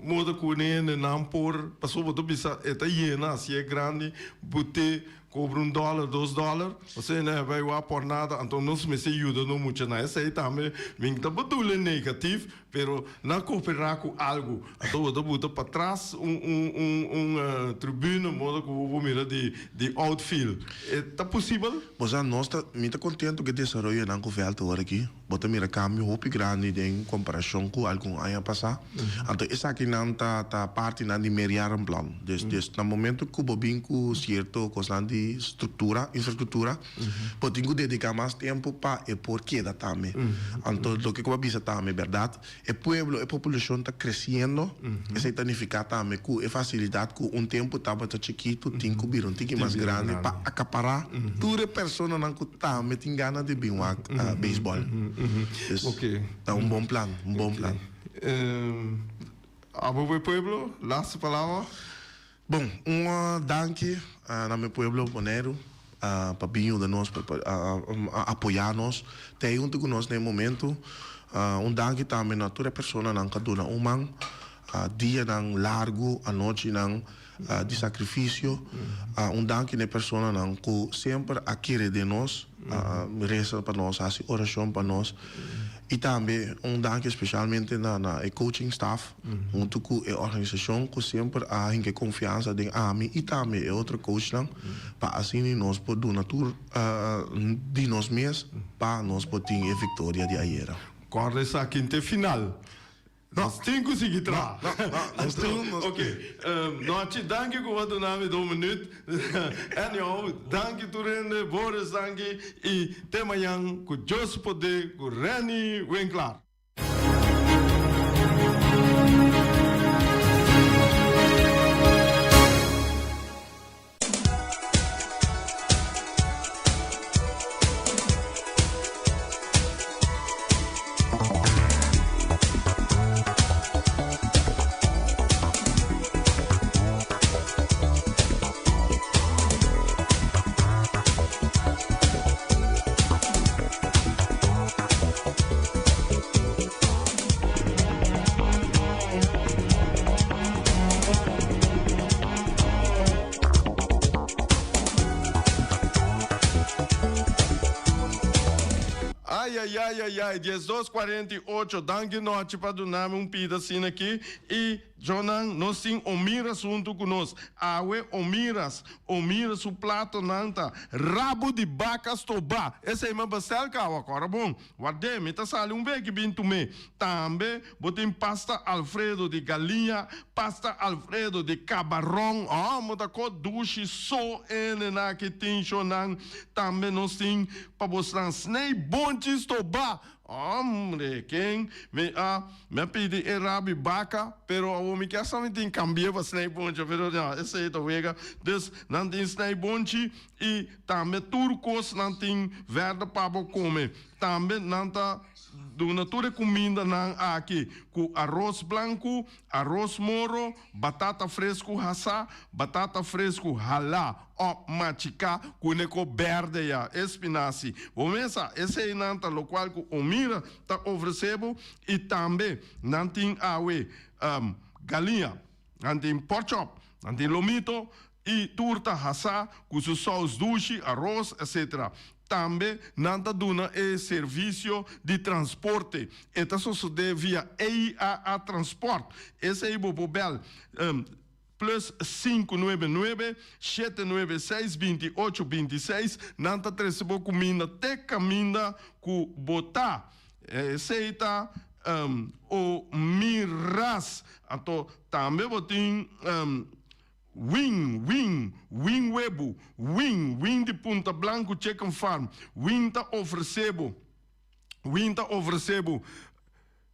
[SPEAKER 1] moda ku hendenan por pasobra bo ta bisa e ta yena asi e grandi but'é kobra un dòler dos dòler osea nan a bai wak por nada anto nos mester yuda nos muchanan esei tambe mi ta bedule negatif Pero nan cooperá cu algo. Anto bo ta buta patras un un un un tribune modo cu bo por mira di di outfield. E ta posibel?
[SPEAKER 2] Bo sa nos ta mi ta contento cu e desaroyonan cu veld awor aki. Bo ta mira cambio hopi grandi den comparacion cu algun aña pasa. Anto esakinan ta ta partinan di meerjarenplan. Dus dus na momento cu bo bin cu cierto cosnan di structura infrastructura Bo tin ku dediká mas tempu pa e por keda tambe. Anto loke ku bo a bisa tambe bèrdat, e pueblo, e populashon ta kresiendo, esei ta nifiká tambe ku e fasilidat ku un tempu tabata chikitu tin ku bira un tiki mas grandi pa akapará tur e personanan ku tambe tin gana di bin wak beisbòl. Dus ta un bon plan, un bon plan.
[SPEAKER 1] Abo bo e pueblo, laatste palabra.
[SPEAKER 2] Bon, un danki na mi pueblo Boneiru pa bin yuda nos, pa apoyá nos, ta ei huntu ku nos na e momentu. Un danki tambe na tur e personanan ku a duna un man, dianan largu, anochinan di sakrifisio. Un danki na e personanan ku semper a kere den nos, resa pa nos, hasi orashon pa nos. I tambe un danki spesialmente na e coaching staff huntu ku e organisashon ku semper a hinka e konfiansa den ami i tambe e otro coachnan pa asina nos por duna tur di nos mes pa nos por tin e viktoria di ayera.
[SPEAKER 1] Kòrda esaki te final. Nos tin ku sigui traha. Ok, Nochi, danki ku bo a duna mi dos minüt. Anyhow, danki tur hende, Boris danki i te mañan ku Dios poder ku Renny Winklaar. Ay ay ay ay ay 12 48 danki nochi pa dunami un pida asina aki y Jonan nos tin Omiras hunto cu nos awe Omiras Omira su platonan ta rabo di baca stoba esey mi a bestel cawa cora bon Ward'é, mi ta sali un beki bin tum'é. Tambe bo tin pasta Alfredo di galiña, pasta Alfredo di kabaron, oh, mo ta ko dushi so ene na ki tin shonan. Tambe nos tin pa bosnan snei bonchi stobá. Hombre, ken mi a mi a pidi e rabi baka, pero awor mi kier sa mi tin kambi'é pa snei bonchi, pero no, esei ta wega. Dus nan tin snei bonchi. I tambe tur kos nan tin verde pa bo kome. Tambe nan ta duna tur e kumindanan aki ku aros blanku, aros moro, batata fresku hasá, batata fresku halá o machiká ku ne ko berde ya, e spinasi. Bo mesa, eseinan ta lokual ku Omira ta ofresé bo. I tambe nan tin awe galiña, nan tin porkchop, nan tin lomito, I tur ta hasá ku su sous dushi, aros, etc. Tambe nan ta duna e servisio di transporte. E ta sosodé via EIAA Transport. Esei bo por bèl plus 599 796 28 26. Nan ta trese bo kuminda te kaminda ku bo ta. Esei ta o mi ras. Anto tambe bo tin. Win, win, win webu, win, win di Punta Blanco Chicken Farm, win ta ofrece bo, win ta ofrece bo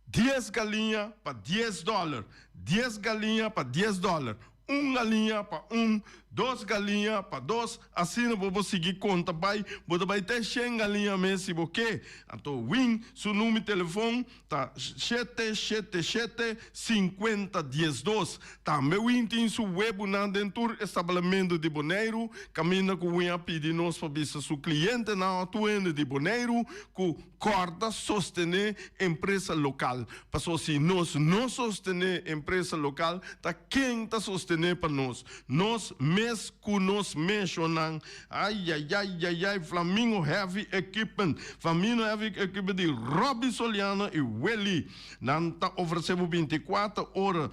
[SPEAKER 1] dies galiña pa dies dollar, dies galiña pa dies dollar, un galiña pa un. Dos galiña pa dos, asina bo por sigui konta bai, bo ta bai te shen galiña mes si bo ke. Anto Win su number telefon ta shete shete shete sinkuenta diesdos. Tambe Win tin su webunan den tur establamentu di Boneiru, kaminda ku Win a pidi nos pa bisa su klientenan òf tur hende di Boneiru ku kòrda sostené empresa lokal. Pasobra si nos no sostené empresa lokal, ta ken ta sostené pa nos? Nos mes ku nos meshonnan. Ayayayayay Flamingo Heavy Equipment, Flamino Heavy Equipment di Robby Soliano y Willy. Nan ta ofrece bo 24 ora,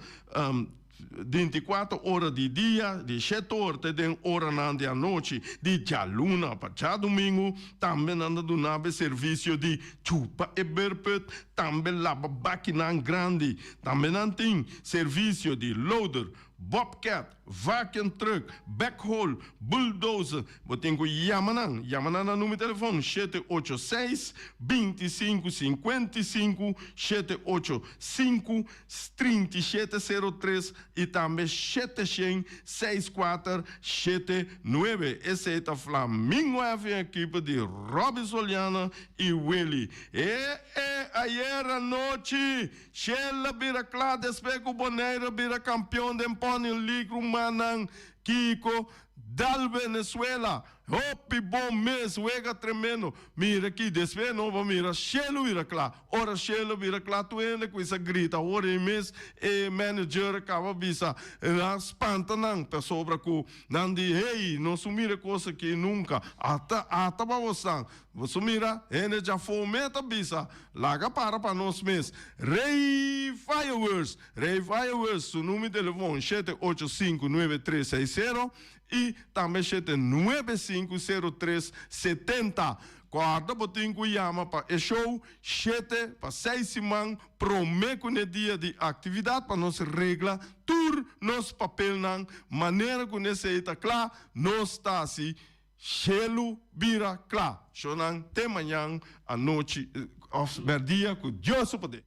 [SPEAKER 1] 24 ora di dia, di shete or te den oranan di anochi, di djaluna pa djadumingu. Tambe nan ta duna bo e servicio di chupa e beurput, tambe laba bakinan grandi. Tambe nan tin servicio di loader, bobcat, vacuum truck, backhoe, bulldozer. Bo tin ku yama nan. Yama nan na numero telefon 786 25 55 785 3703 i tambe 700 6479. Esei ta Flamingo Heavy ekipo di Robby Soliano i Willy. E e ayera nochi! Shell a bira kla despues ku Bonaire a bira kampion den Pony League rumannan Kiko dal Venezuela hopi bon mes wega tremendo mira ki despues no bo mira shelu bira kla ora shelu bira kla tur hende kuminsa grita ora ei mes e manager a kaba bisa nan spanta nan pasobra ku nan di hey nos no mira e kos aki nunka ata ata pa bosan Boso mira, hende djafó me ta bisa, Laga para pa nos mes. Rey Fireworks! Rey Fireworks su numero di telefon 7859360 i tambe 7950370. Kòrda bo tin ku yama pa e show shete pa seis siman promé ku n'e dia di aktividat pa nos regla tur nos papelnan manera ku n'esei ta kla nos ta hasi Shelu bira kla. Shownan te mañan anochi of merdia ku Dios su poder.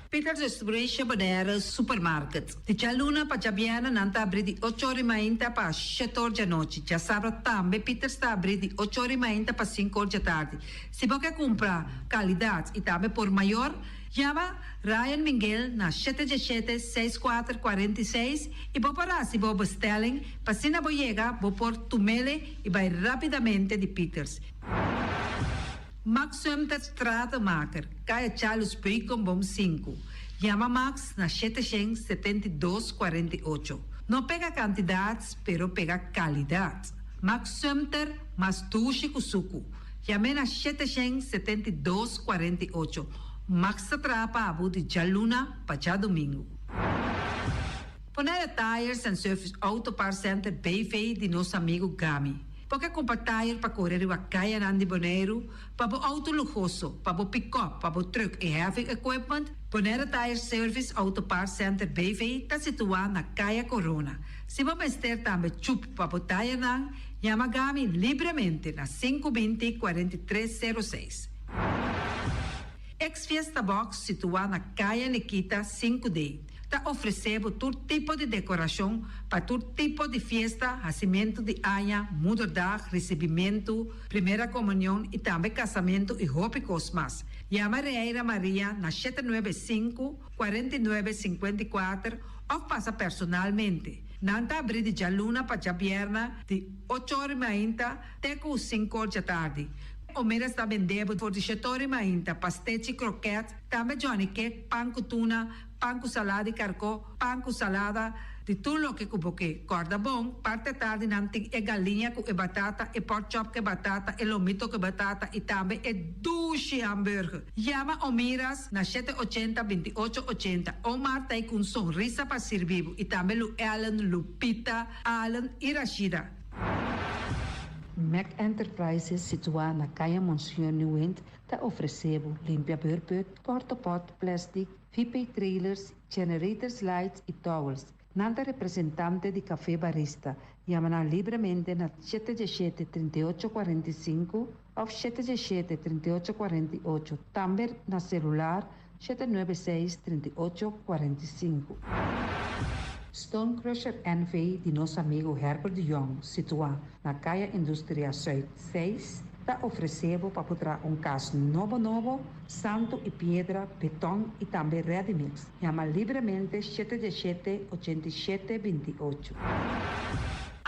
[SPEAKER 3] Peters Distribution Bonaire Supermarket. Di djaluna pa djabièrnè nan ta abrí di ocho or i mainta pa shete or djanochi. Djasabra tambe Peters ta abrí di ocho or i mainta pa sinku or djatardi. Si bo ke kumpra kalidat i tambe por mayor, Yama Ryan Minguel na shete djeshete seis kuater 46 i bo por hasi bo bestelling pa asina bo yega bo por tumele i bai rapidamente di Pieters. Max Sumter Stratenmaker, Kaya Charles Beukenboom sinku. Yama Max na 772 48. No pega kantidat pero pega kalidat. Max Sumter mas dushi ku suku. Yam'é na 772 48. Max ta traha pa abo di djaluna pa djadumingu. Bonaire Tires and Service Auto Parts Center BV di nos amigu Gami. Bo ke kumpra tire pa kore riba kayanan di Boneiru, pa bo auto luhoso, pa bo pikòp, pa bo trùk i heavy equipment? Bonaire Tire Service Auto Parts Center BV ta situá na Kaya Korona. Si bo mester tambe chup pa bo tayenan, yama Gami libremente na 520 43 06. Ex Fiesta Box situá na Kaya Nikita 5D ta ofresé bo tur tipo di dekorashon pa tur tipo di fiesta, hasimentu di aña, moederdag, risibimentu, primera komunion i tambe kasamentu i hopi kos mas. Yama Reira Maria na 795 49 54 òf pasa personalmente. Nan ta abrí di djaluna pa djabièrnè di ocho or i mainta te ku sinku or djatardi. Omeras ta bendé bo for di shete or i mainta, pastechi, krokèt, tambe johnny cake, pan ku tuna, pan ku salada di karkó, pan ku salada, di tur loke ku bo ke. Kòrda bon, parti atardi nan tin e galiña ku e batata, e pork chop ku e batata, e lomito ku e batata i tambe e dushi hamburger. Yama Omiras na shete ochenta, 28 ochenta. Omar ta ei ku un sonrisa pa sirbi bo i tambe Lu Ellen, Lupita, Allen i Rashida.
[SPEAKER 4] Mac Enterprises situá na Kaya Monseñor Nieuwind ta ofresé bo limpia beurput, portapot, plastic, VP trailers, generators lights i towels. Nan ta representante di Café Barista. Yama nan libremente na 717 38 45 òf 717 38 48, tambe na selular 796 38 45. Stone Crusher NV di nos amigu Herbert de Jong, situá na Kaya Industria Zuid seis, ta ofresé bo pa por traha un kas nobo nobo, santu i piedra, beton i tambe ready mix. Yama libremente shete diesshete, 87, 28.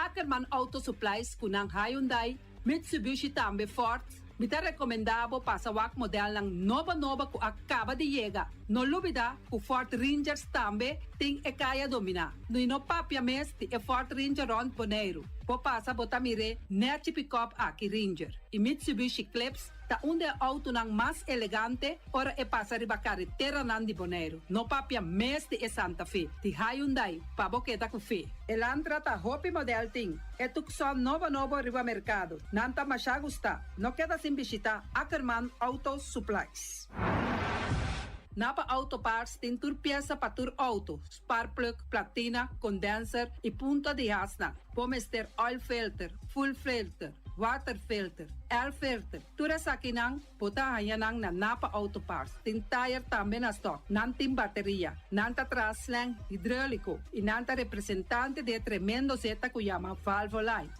[SPEAKER 3] Ackerman Auto Supplies ku nan Hyundai, Mitsubishi tambe Ford. Mi ta rekomendá bo pasa wak modelnan nobo nobo ku a kaba di yega. No lubidá ku Ford Rangers tambe tin e kaya dominá. I no papia mes di e Ford Ranger rònt Boneiru. Bo pasa bo ta mir'é nèchi pikòp aki Ranger. I Mitsubishi Eclipse ta un di e outonan mas elegante ora e pasa riba kareteranan di Boneiru. No papia mes di e Santa Fe di Hyundai pa bo keda ku fe. Elantra ta hopi model tin. E Tucson nobo nobo riba merkado. Nan ta masha gusta. No keda sin bishita Ackerman Auto Supplies. Napa Auto Parts tin tur piesa pa tur auto, spark plug, platina, condenser y punta di hasnan. Bo mester oil filter, fuel filter, water filter, air filter. Tur esakinan bo ta haña nan na Napa Auto Parts. Tin tire tambe na stock. Nan tin bateria. Nan ta traha slang hidrolico y nan ta representante di e tremendo zeta cu yama Valvoline.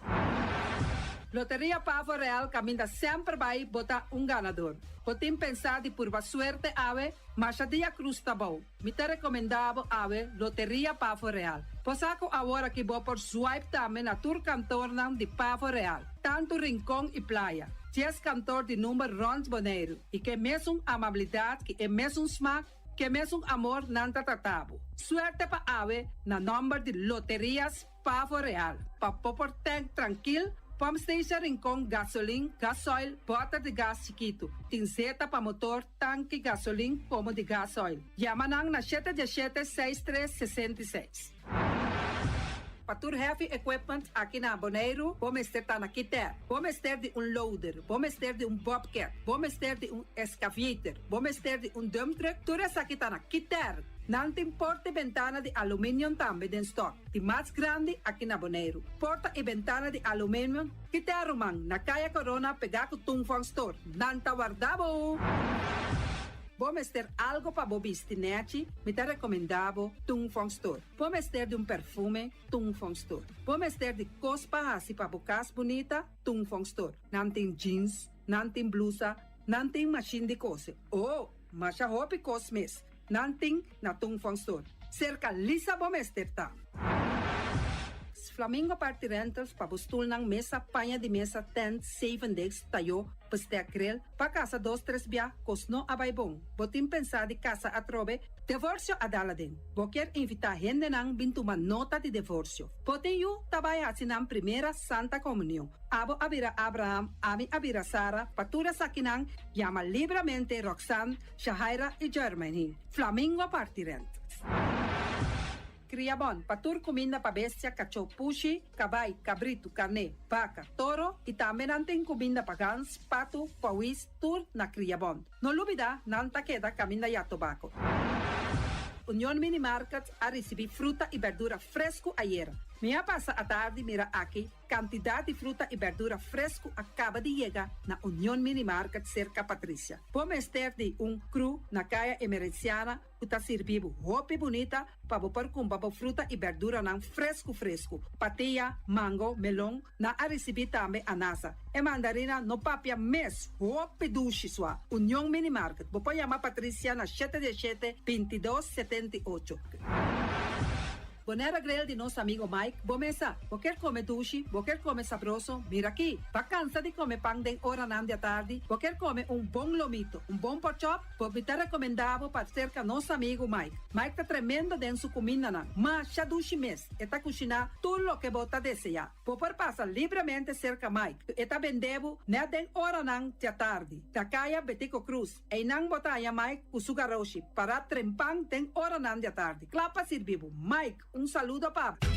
[SPEAKER 3] Loteria Pavo Real caminda semper bay bo ta un ganador. Bo tin pensa di purba suerte awe? Masha dia cruz ta bou. Mi ta recomenda bo awe Loteria Pavo Real. Bo sa cu awor aki bo por swipe tambe na tur kantoornan di Pavo Real, tanto Rincon y Playa. Dies kantoor di number rond Boneiru y ke mesun amabilidad ki e mesun smaak, ke mesun amor nan ta trata bo. Suerte pa awe na nomber di Loterias Pavo Real, pa bo por tank trankil, pump station Rincon, gasolin, gasoil, bòter di gas chikitu, tin zeta pa motor, tanki gasolin komo di gasoil. Yama nan na shete diesshete seis tres 66. Pa tur heavy equipment aki na Boneiru, bo mester ta na Kiter. Bo mester di un loader, bo mester di un bobcat, bo mester di un excavator, bo mester di un dump truck, tur esaki ta na Kiter. Nan tin porta i bentana di aluminium tambe den stock. Di mas grandi aki na Boneiru. Porta i bentana di aluminium Kiter ruman, na Kaya Corona pegá ku Tung Fong Store. Nan ta warda bo! Bo mester algo pa bo bisti nèchi? Mi ta rekomendá bo Tung Fong Store. Bo mester di un perfume? Tung Fong Store. Bo mester di kos pa hasi pa bo kas bunita? Tung Fong Store. Nan tin jeans, nan tin blusa, nan tin mashin di kose. Oh, masha hopi kos mes. Nan tin na Tung Fong Store. Serka Lisa bo mester ta. Flamingo Party Rentals pa bo stulnan, mesa, paña di mesa, tent, zeven desk, tayó, bestek, grill, pa kasa dos tres bia, kos no a bai bon. Bo tin pensá di kasa atrobe? Divorsio a dal aden. Bo kier invitá hendenan bin tuma nota di divorsio. Bo tin yu ta bai hasi nan primera Santa Komunion. Abo a bira Abraham, ami a bira Sara, pa tur esakinan yama libramente Roxanne, Shahaira i Jermaine. Flamingo Party Rentals. Kria bon pa tur kuminda pa bestia, kachó, pushi, kabai, kabritu, karné, baka, toro i tambe nan tin kuminda pa gans, patu, pawis, tur na Kria Bon. No lubida nan ta keda kaminda ya tobako. Union Mini Market a risibí fruta i berdura fresku ayera. Mi a pasa atardi mira aki Kantidat di fruta i bèrdura fresku a kaba di yega na Union Mini Market serka Patricia. Bo mester di un kru na Kaya Emerenciana ku ta sirbi bo hopi bunita pa bo por kumpra bo fruta i bèrduranan fresku fresku. Patia, mango, melon, nan a risibí tambe anasa. E mandarina no papia mes, hopi dushi sua. Union Mini Market, bo por yama Patricia na shete diesshete, 22, 78. Bonaire Grill di nos amigo Mike, bo mesa. Bo kier come dushi, bo kier come sabroso, mira aki. Bo a cansa di come pan den oranan di atardi, bo kier come un bon lomito, un bon porkchop, bo mi ta recomenda bo pa cerca nos amigo Mike. Mike ta tremendo den su cumindanan, masha dushi mes, e ta cushina tur loke bo ta desea. Bo por pasa libremente cerca Mike, e ta bende bo net den oranan di atardi. Ta caya Betico Cruz. Einan bo ta haña Mike ku su garoshi pará trempan den oranan di atardi, kla pa sirbi bo. Mike, un saludo pa bo.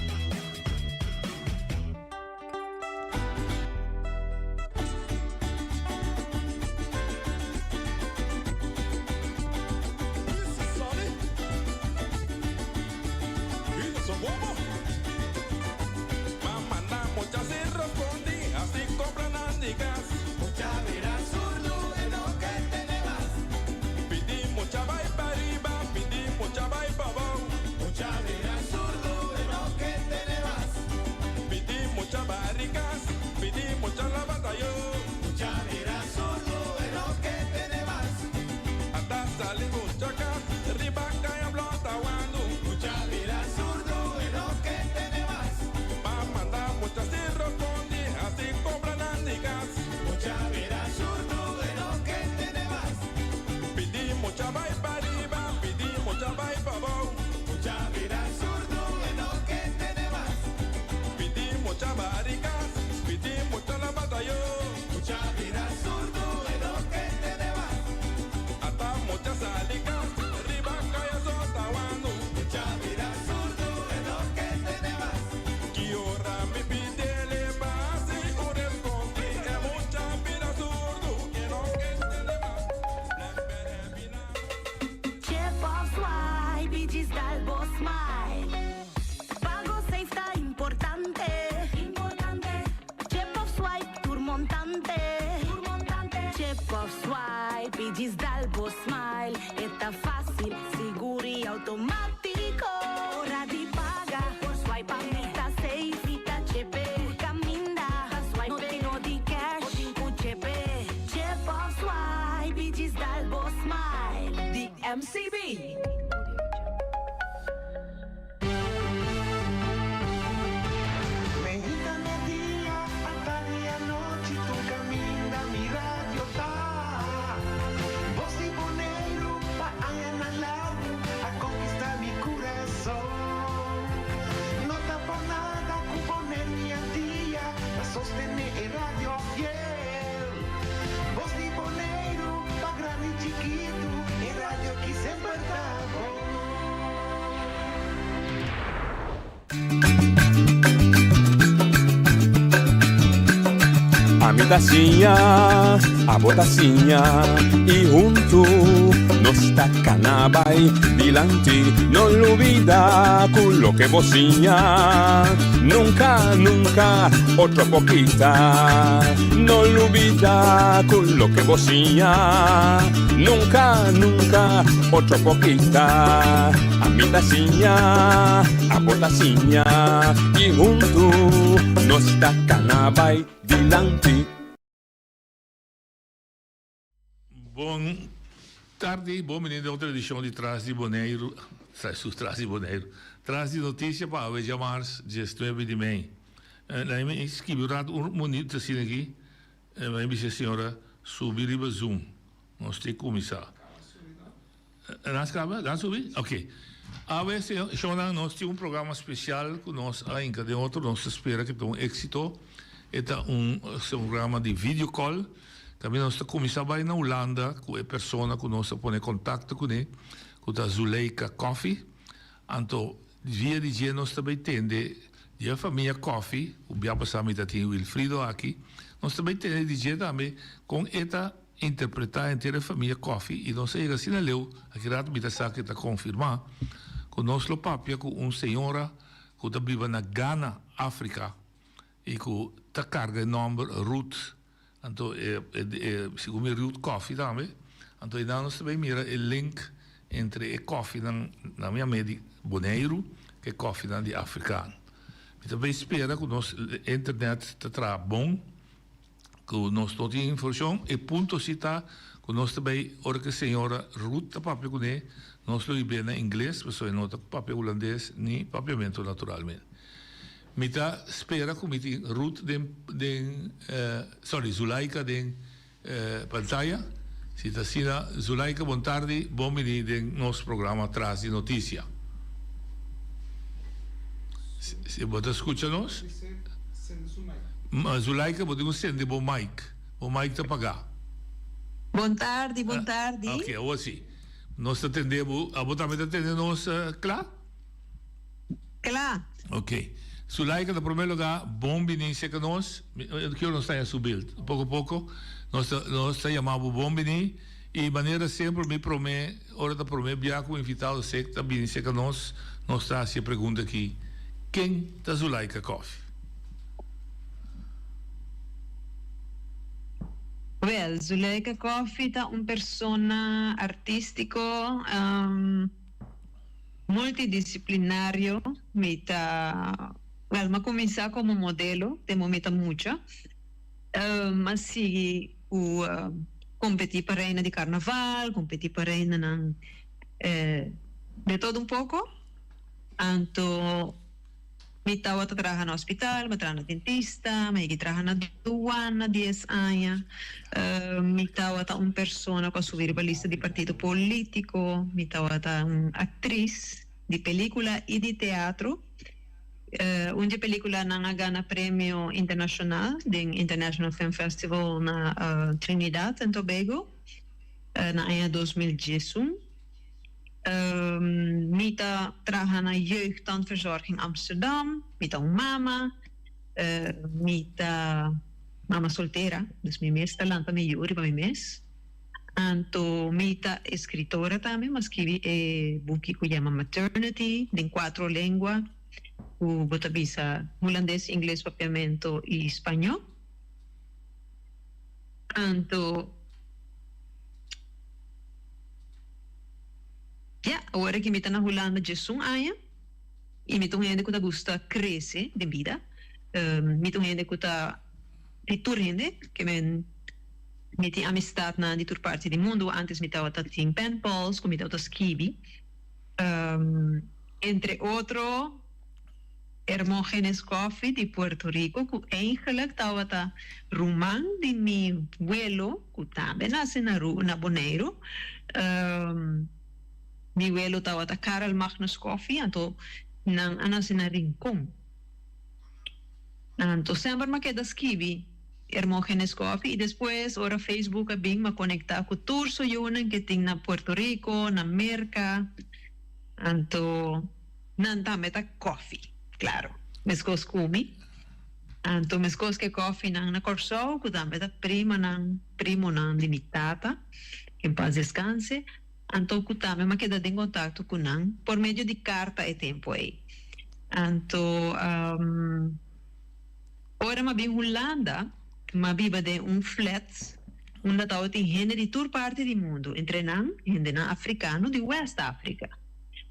[SPEAKER 5] montante. Chip of swipe i djis dal bo smile. E ta fásil, sigur i outomátiko. Ora di paga, por swipe mi ta safe, mi ta chepe. Tur kaminda, ta swipe. No tin no di cash, bo tin ku chepe. Chip of swipe i djis dal bo smile.
[SPEAKER 6] Di MCB.
[SPEAKER 7] Meinta media, atardi anochi, tur kaminda mi radio ta. Bos di Boneiru pa añanan largu a konkistá mi kurason. No ta por nada ku Boneiru i Antia ta sostené e radio fiel. Bos di Boneiru pa grandi i chikitu, e radio ki semper ta bon.
[SPEAKER 8] Ami ta siña, abo ta siña y huntu nos ta cana bay dilanti. No lubida cu loke bo siña nunca, nunca otro por kita. No lubida cu loke bo siña nunca, nunca otro por kita. Ami ta siña, abo ta siña y huntu nos ta cana bay dilanti.
[SPEAKER 9] Bon tardi, bon bini den otro edicion di Tras di Boneiru, sus Tras di Boneiru, Tras di Noticia pa awe djamars diesnuebe di mei. Laat mi skibi un rato, un minuut asina aki, mi bisa e señora subi riba Zoom, nos tin cuminsa. Nan skaba? Nan subi? Ok. Awe shownan nos tin un programa special cu nos a hinca den otro. Nos ta spera cu ta un exito. E ta un programa di video call. Caminda nos ta cuminsa bay na Hulanda cu e persona cu nos a pone contacto cune, cu ta Zuleika Coffie. Anto via di dje nos ta bay tende di e famia Coffie, cu bia pasa mi ta tin Wilfrido aki. Nos ta bay tende di dje tambe con e ta Interpretá henter e famia Coffie i nos a yega asina leu, aki rato mi ta sa ku e ta konfirmá, ku nos lo papia ku un señora ku ta biba na Ghana, Afrika, i ku ta karga e nòmber Ruth, anto e e segun mi Ruth Coffie tambe, anto einan nos ta bai mira e link entre e kòfinan na mi ame di Boneiru ku e kòfinan di Afrika. Mi ta bai spera ku nos internet ta traha bon. Ku nos no tin informashon, e punto si ta ku nos ta bai ora ku e señora Ruth ta papia kuné, nos lo hib'é na ingles pasobra e no ta papia hulandes ni papiamentu naturalmente. Mi ta spera ku mi tin Ruth den den sorry Zulaika den pantaya. Si ta asina, Zulaika bon tardi, bon bini den nos programa Tras di Noticia. Si bo ta skucha nos? Zulaika bo tin ku sende bo mic. Bo mic ta pagá.
[SPEAKER 10] Bon tardi, bon tardi.
[SPEAKER 9] Ok, awor si. Nos ta tende bo. Abo tambe ta tende nos kla?
[SPEAKER 10] Kla.
[SPEAKER 9] Ok. Zulaika na prome lugá bon bini serka nos. Ki ora nos ta haña su bild? Poko poko nos ta nos ta yama bo bon bini. I manera semper mi prome ora ta prome bia ku invitado sek ta bini serka nos, nos ta hasi e pregunta aki, Ken ta Zulaika Koffie?
[SPEAKER 10] Wel, Zulaika Koffie ta un persona artístiko, multidisiplinario. Mi ta, wel, mi a kuminsá komo modelo den bo mi ta mucha. Mi a sigui ku kompetí pa reina di karnaval, kompetí pa reinanan de todo un poko. Anto mi tabata traha na hospital, mi a traha na dentista, mi a yega traha na duana dies aña. Mi tabata un persona ku a subi riba lista di partido polítiko, mi tabata un aktris di pelíkula i di teatro. Un di e pelíkulanan a gana premio internashonal den International Film Festival na Trinidad and Tobago na aña 2011. Mi ta traha na Jeugdtandverzorging Amsterdam, mi ta un mama, mi ta mama soltera, dus mi mes ta lanta mi yu riba mi mes. Anto mi ta escritora tambe, mi a scribi e buki cu yama Maternity den cuatro lengua cu bo ta bisa Hulandes, Ingles, Papiamento y Spañó. Anto ya, awor aki mi ta na Hulanda djesun aña i mi ta un hende ku ta gusta krese den bida. Mi ta un hende ku ta di tur hende, ke men mi tin amistatnan di tur parti di mundu. Antes mi tabata tin pen pals ku mi tabata skibi, entre otro. Hermogenes Coffie di Puerto Rico cu eigenlijk tabata ruman di mi welo cu tambe nace na na Boneiru. Mi welo tabata Karel Magnus Coffie anto nan a nace na Rincon. Anto semper m'a keda skibi Hermogenes Coffie y despues ora Facebook a bin m'a conecta cu tur su yunan ke tin na Puerto Rico, na Merca. Anto. Nan tambe ta kòfi, klaro, meskos ku mi. Anto meskos ku e kòfinan na Kòrsou, ku tambe ta primanan, primonan di mi tata, en pas deskanse, anto ku tambe m'a keda den kontakto ku nan por medio di karta e tempu ei. Anto ora m'a bin Hulanda, m'a biba den un flat unda tabatin hende di tur parti di mundu, entre nan hendenan afrikano di West Afrika.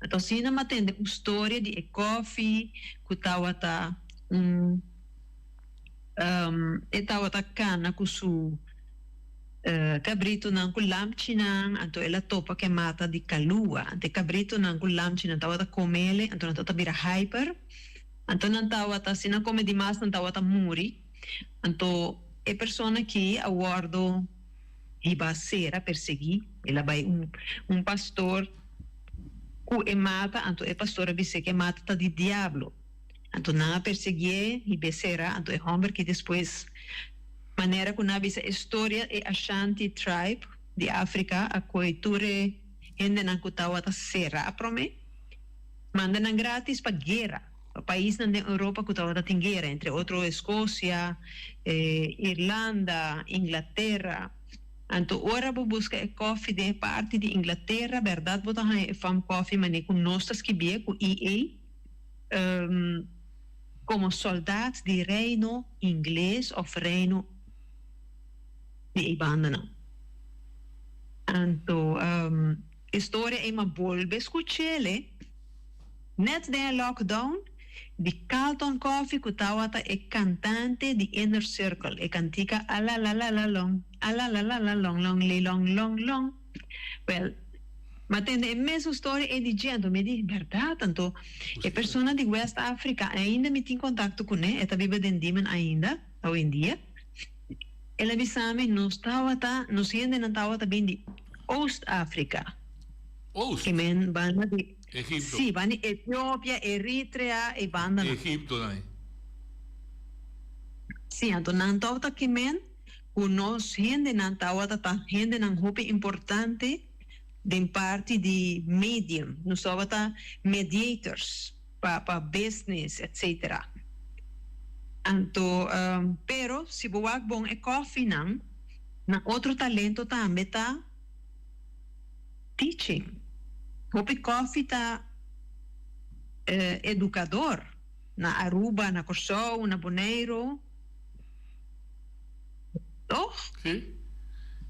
[SPEAKER 10] Anto asina m'a tende un storia di e kofi ku tawata un e tawata kana ku su kabritunan ku lamchinan, anto el a topa ku e mata di kalua, anto e kabritunan ku lamchinan tawata komele, anto nan tawata bira hyper, anto nan tawata si nan kome dimas nan tawata muri, anto e persona aki a wòrdu. Hiba sera persegui, el a bai un un pastor cu e mata, anto e pastor a bis'é cu e mata ta di diablo. Anto nan a perseguié, hib'é sera, anto e homber ki despues, manera cu nan a bisa e storia, e Ashanti tribe di Africa a coy tur e hendenan cu tawata sera prome, manda nan gratis pa guera. Pa paisnan den Europa ku tabata tin guera, entre otro Eskosia, Irlanda, Inglatera. Anto ora bo buska e kòfi den e parti di Inglatera, bèrdat bo ta haña e fam kòfi manera ku nos ta skibié ku EA, komo sòldat di Reino Ingles òf Reino di e bandanan. Anto e storia ei m'a bolbe skuch'el. Net den e lockdown, di Carlton Coffie cu tawata e cantante di Inner Circle, e cantica Alalalalong, alalalalong long li long long long. Wel, m'a tende e mesun storia ey di dje, anto mi di, berdad? Anto e persona di West Africa ainda mi tin contacto cune, e ta biba den Diemen ainda, awendia. El a bisa mi, nos tawata, nos hendenan tawata bin di Oost Africa.
[SPEAKER 9] Oost?
[SPEAKER 10] E men banda di.
[SPEAKER 9] Egipto.
[SPEAKER 10] Sí, banda di Etiopia, Eritrea, e bandanan.
[SPEAKER 9] Egipto nan.
[SPEAKER 10] Sí, anto nan tabata ki men ku nos hendenan tabata ta hendenan hopi importante den parti di medium. Nos tabata mediators pa pa business etcetera. Anto, pero si bo wak bon e kòfinan, nan otro talento tambe ta. Teaching. Hopi Coffie ta educador na Aruba, na Corsou, na Boneiru. Toch?
[SPEAKER 9] Sí.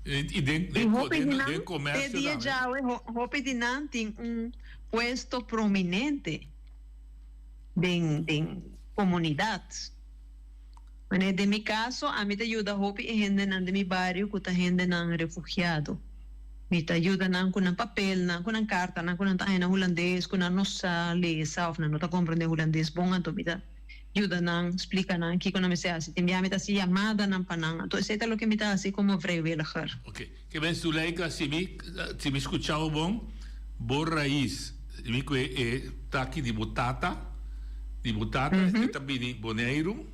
[SPEAKER 9] I den,
[SPEAKER 10] I hopi di
[SPEAKER 9] den,
[SPEAKER 10] nan,
[SPEAKER 9] den
[SPEAKER 10] te
[SPEAKER 9] comercio
[SPEAKER 10] dia
[SPEAKER 9] tambe.
[SPEAKER 10] djawe, hopi di nan tin un puesto prominente den, den comunidad. Manera den mi kaso, ami ta yuda hopi e hendenan den mi bario ku ta hendenan refugiado. Mi ta yuda nan ku nan papelnan, ku nan kartanan ku nan ta haña na hulandes, ku nan no sa lesa òf nan no ta komprendé hulandes bon, anto mi ta yuda nan, splika nan kiko nan mester hasi. Tin bia mi ta hasi yamadanan pa nan. Anto esei ta loke mi ta hasi komo vrijwilliger.
[SPEAKER 9] Oke. Ke ben Zuleika, si mi si mi skucha bo bon, bo rais, si mi kue e taki di bo tata, di bo tata e ta bini Boneiru,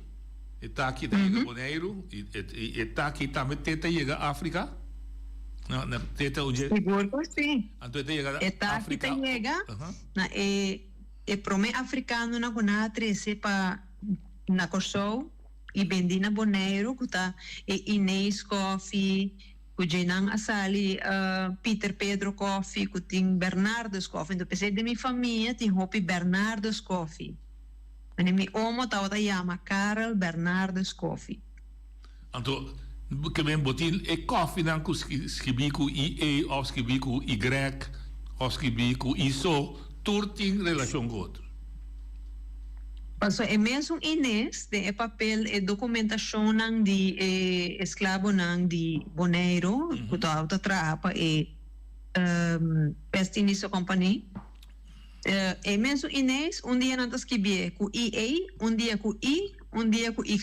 [SPEAKER 9] e taki ta yega Boneiru, i e taki tambe te ta yega Afrika, na na te ta oye.
[SPEAKER 10] Sigur ku si.
[SPEAKER 9] Anto e ta yega
[SPEAKER 10] E taki ta
[SPEAKER 9] Afrika.
[SPEAKER 10] yega na e e prome afrikanonan ku nan a trese pa na Kòrsou. I bendi na Boneiru ku ta e Ineis Koffie, ku dje nan a sali Pieter Pedro Koffie, ku tin Bernardus Koffie. Enton p'esei den mi famia tin hopi Bernardus Koffie. Mane mi omo tabata yama Karel Bernardus Koffie.
[SPEAKER 9] Anto. Ke men bo tin e kòfinan ku skibí ku I E òf skibí ku Y òf skibí ku I so, tur tin relashon ku otro.
[SPEAKER 10] Pasobra e mesun Inés den e papel e dokumentashonnan di e esklabonan di Boneiru ku tabata traha pa e West Indische Compagnie, e mesun Inés un dia nan ta skibié ku I E, un dia ku I, un dia ku Y.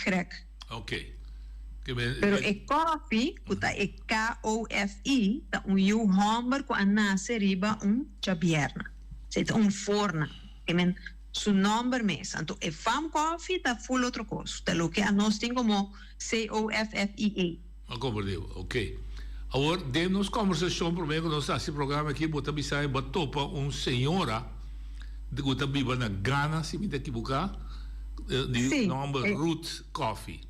[SPEAKER 10] Pero e kòfi, ku ta e K-O-F-I, ta un yu hòmber ku a nase riba un djabièrna. Esei ta un forna. Ke men su nòmber mes. Anto e fam kòfi ta ful otro kos. Ta loke anos tin komo C-O-F-F-I-E.
[SPEAKER 9] A komprendé bo. Oké. Awor, den nos kòmbersashon promé ku nos hasi e programa aki, bo ta bisa mi bo a topa un señora ku ta biba na Ghana, si mi ta ekiboká, di nòmber Ruth Coffee.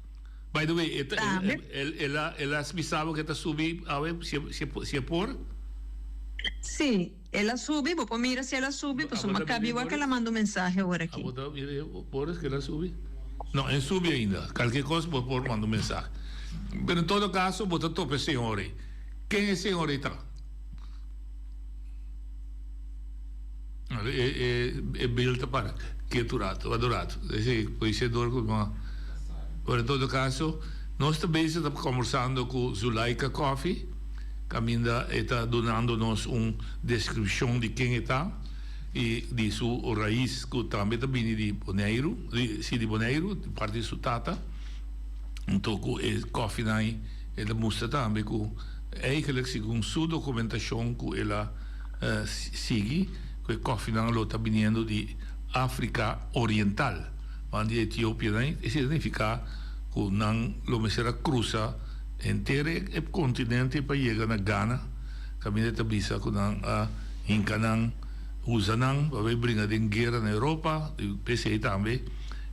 [SPEAKER 9] By the way, e ta, el a, el a bisa bo ku e ta subi awe, si e por?
[SPEAKER 10] Sí, el a subi, bo por mira si el a subi, pasobra mi a kabi wak el a manda un mensahe awor aki.
[SPEAKER 9] Abo ta mira Boris ku el a subi? No, e subi ainda. Kalke kos bo por manda un mensahe. Pero en todo kaso bo ta topa e señor ei. Ken e señor ei ta? E bill ta para ketu rato, wak un rato. Esei polisía dor ku no. Pero en todo kaso nos ta bezig ta kombersando ku Zulaika Coffee kaminda e ta dunando nos un deskripshon di ken e ta i di su rais ku tambe ta bini di Boneiru, si di Boneiru, di parti di su tata. Anto ku e kòfinan ei e ta mustra tambe ku eigentlik segun su dokumentashon ku el a sigui ku e kòfinan lo ta biniendo di Afrika Oriental, wan di Etiopianan ei. Esei ta nifiká ku nan lo mester a krusa henter e kontinente pa yega na Ghana, kaminda e ta bisa ku nan a hinka nan, usa nan pa bai bringa den guera na Europa, i p'esei tambe.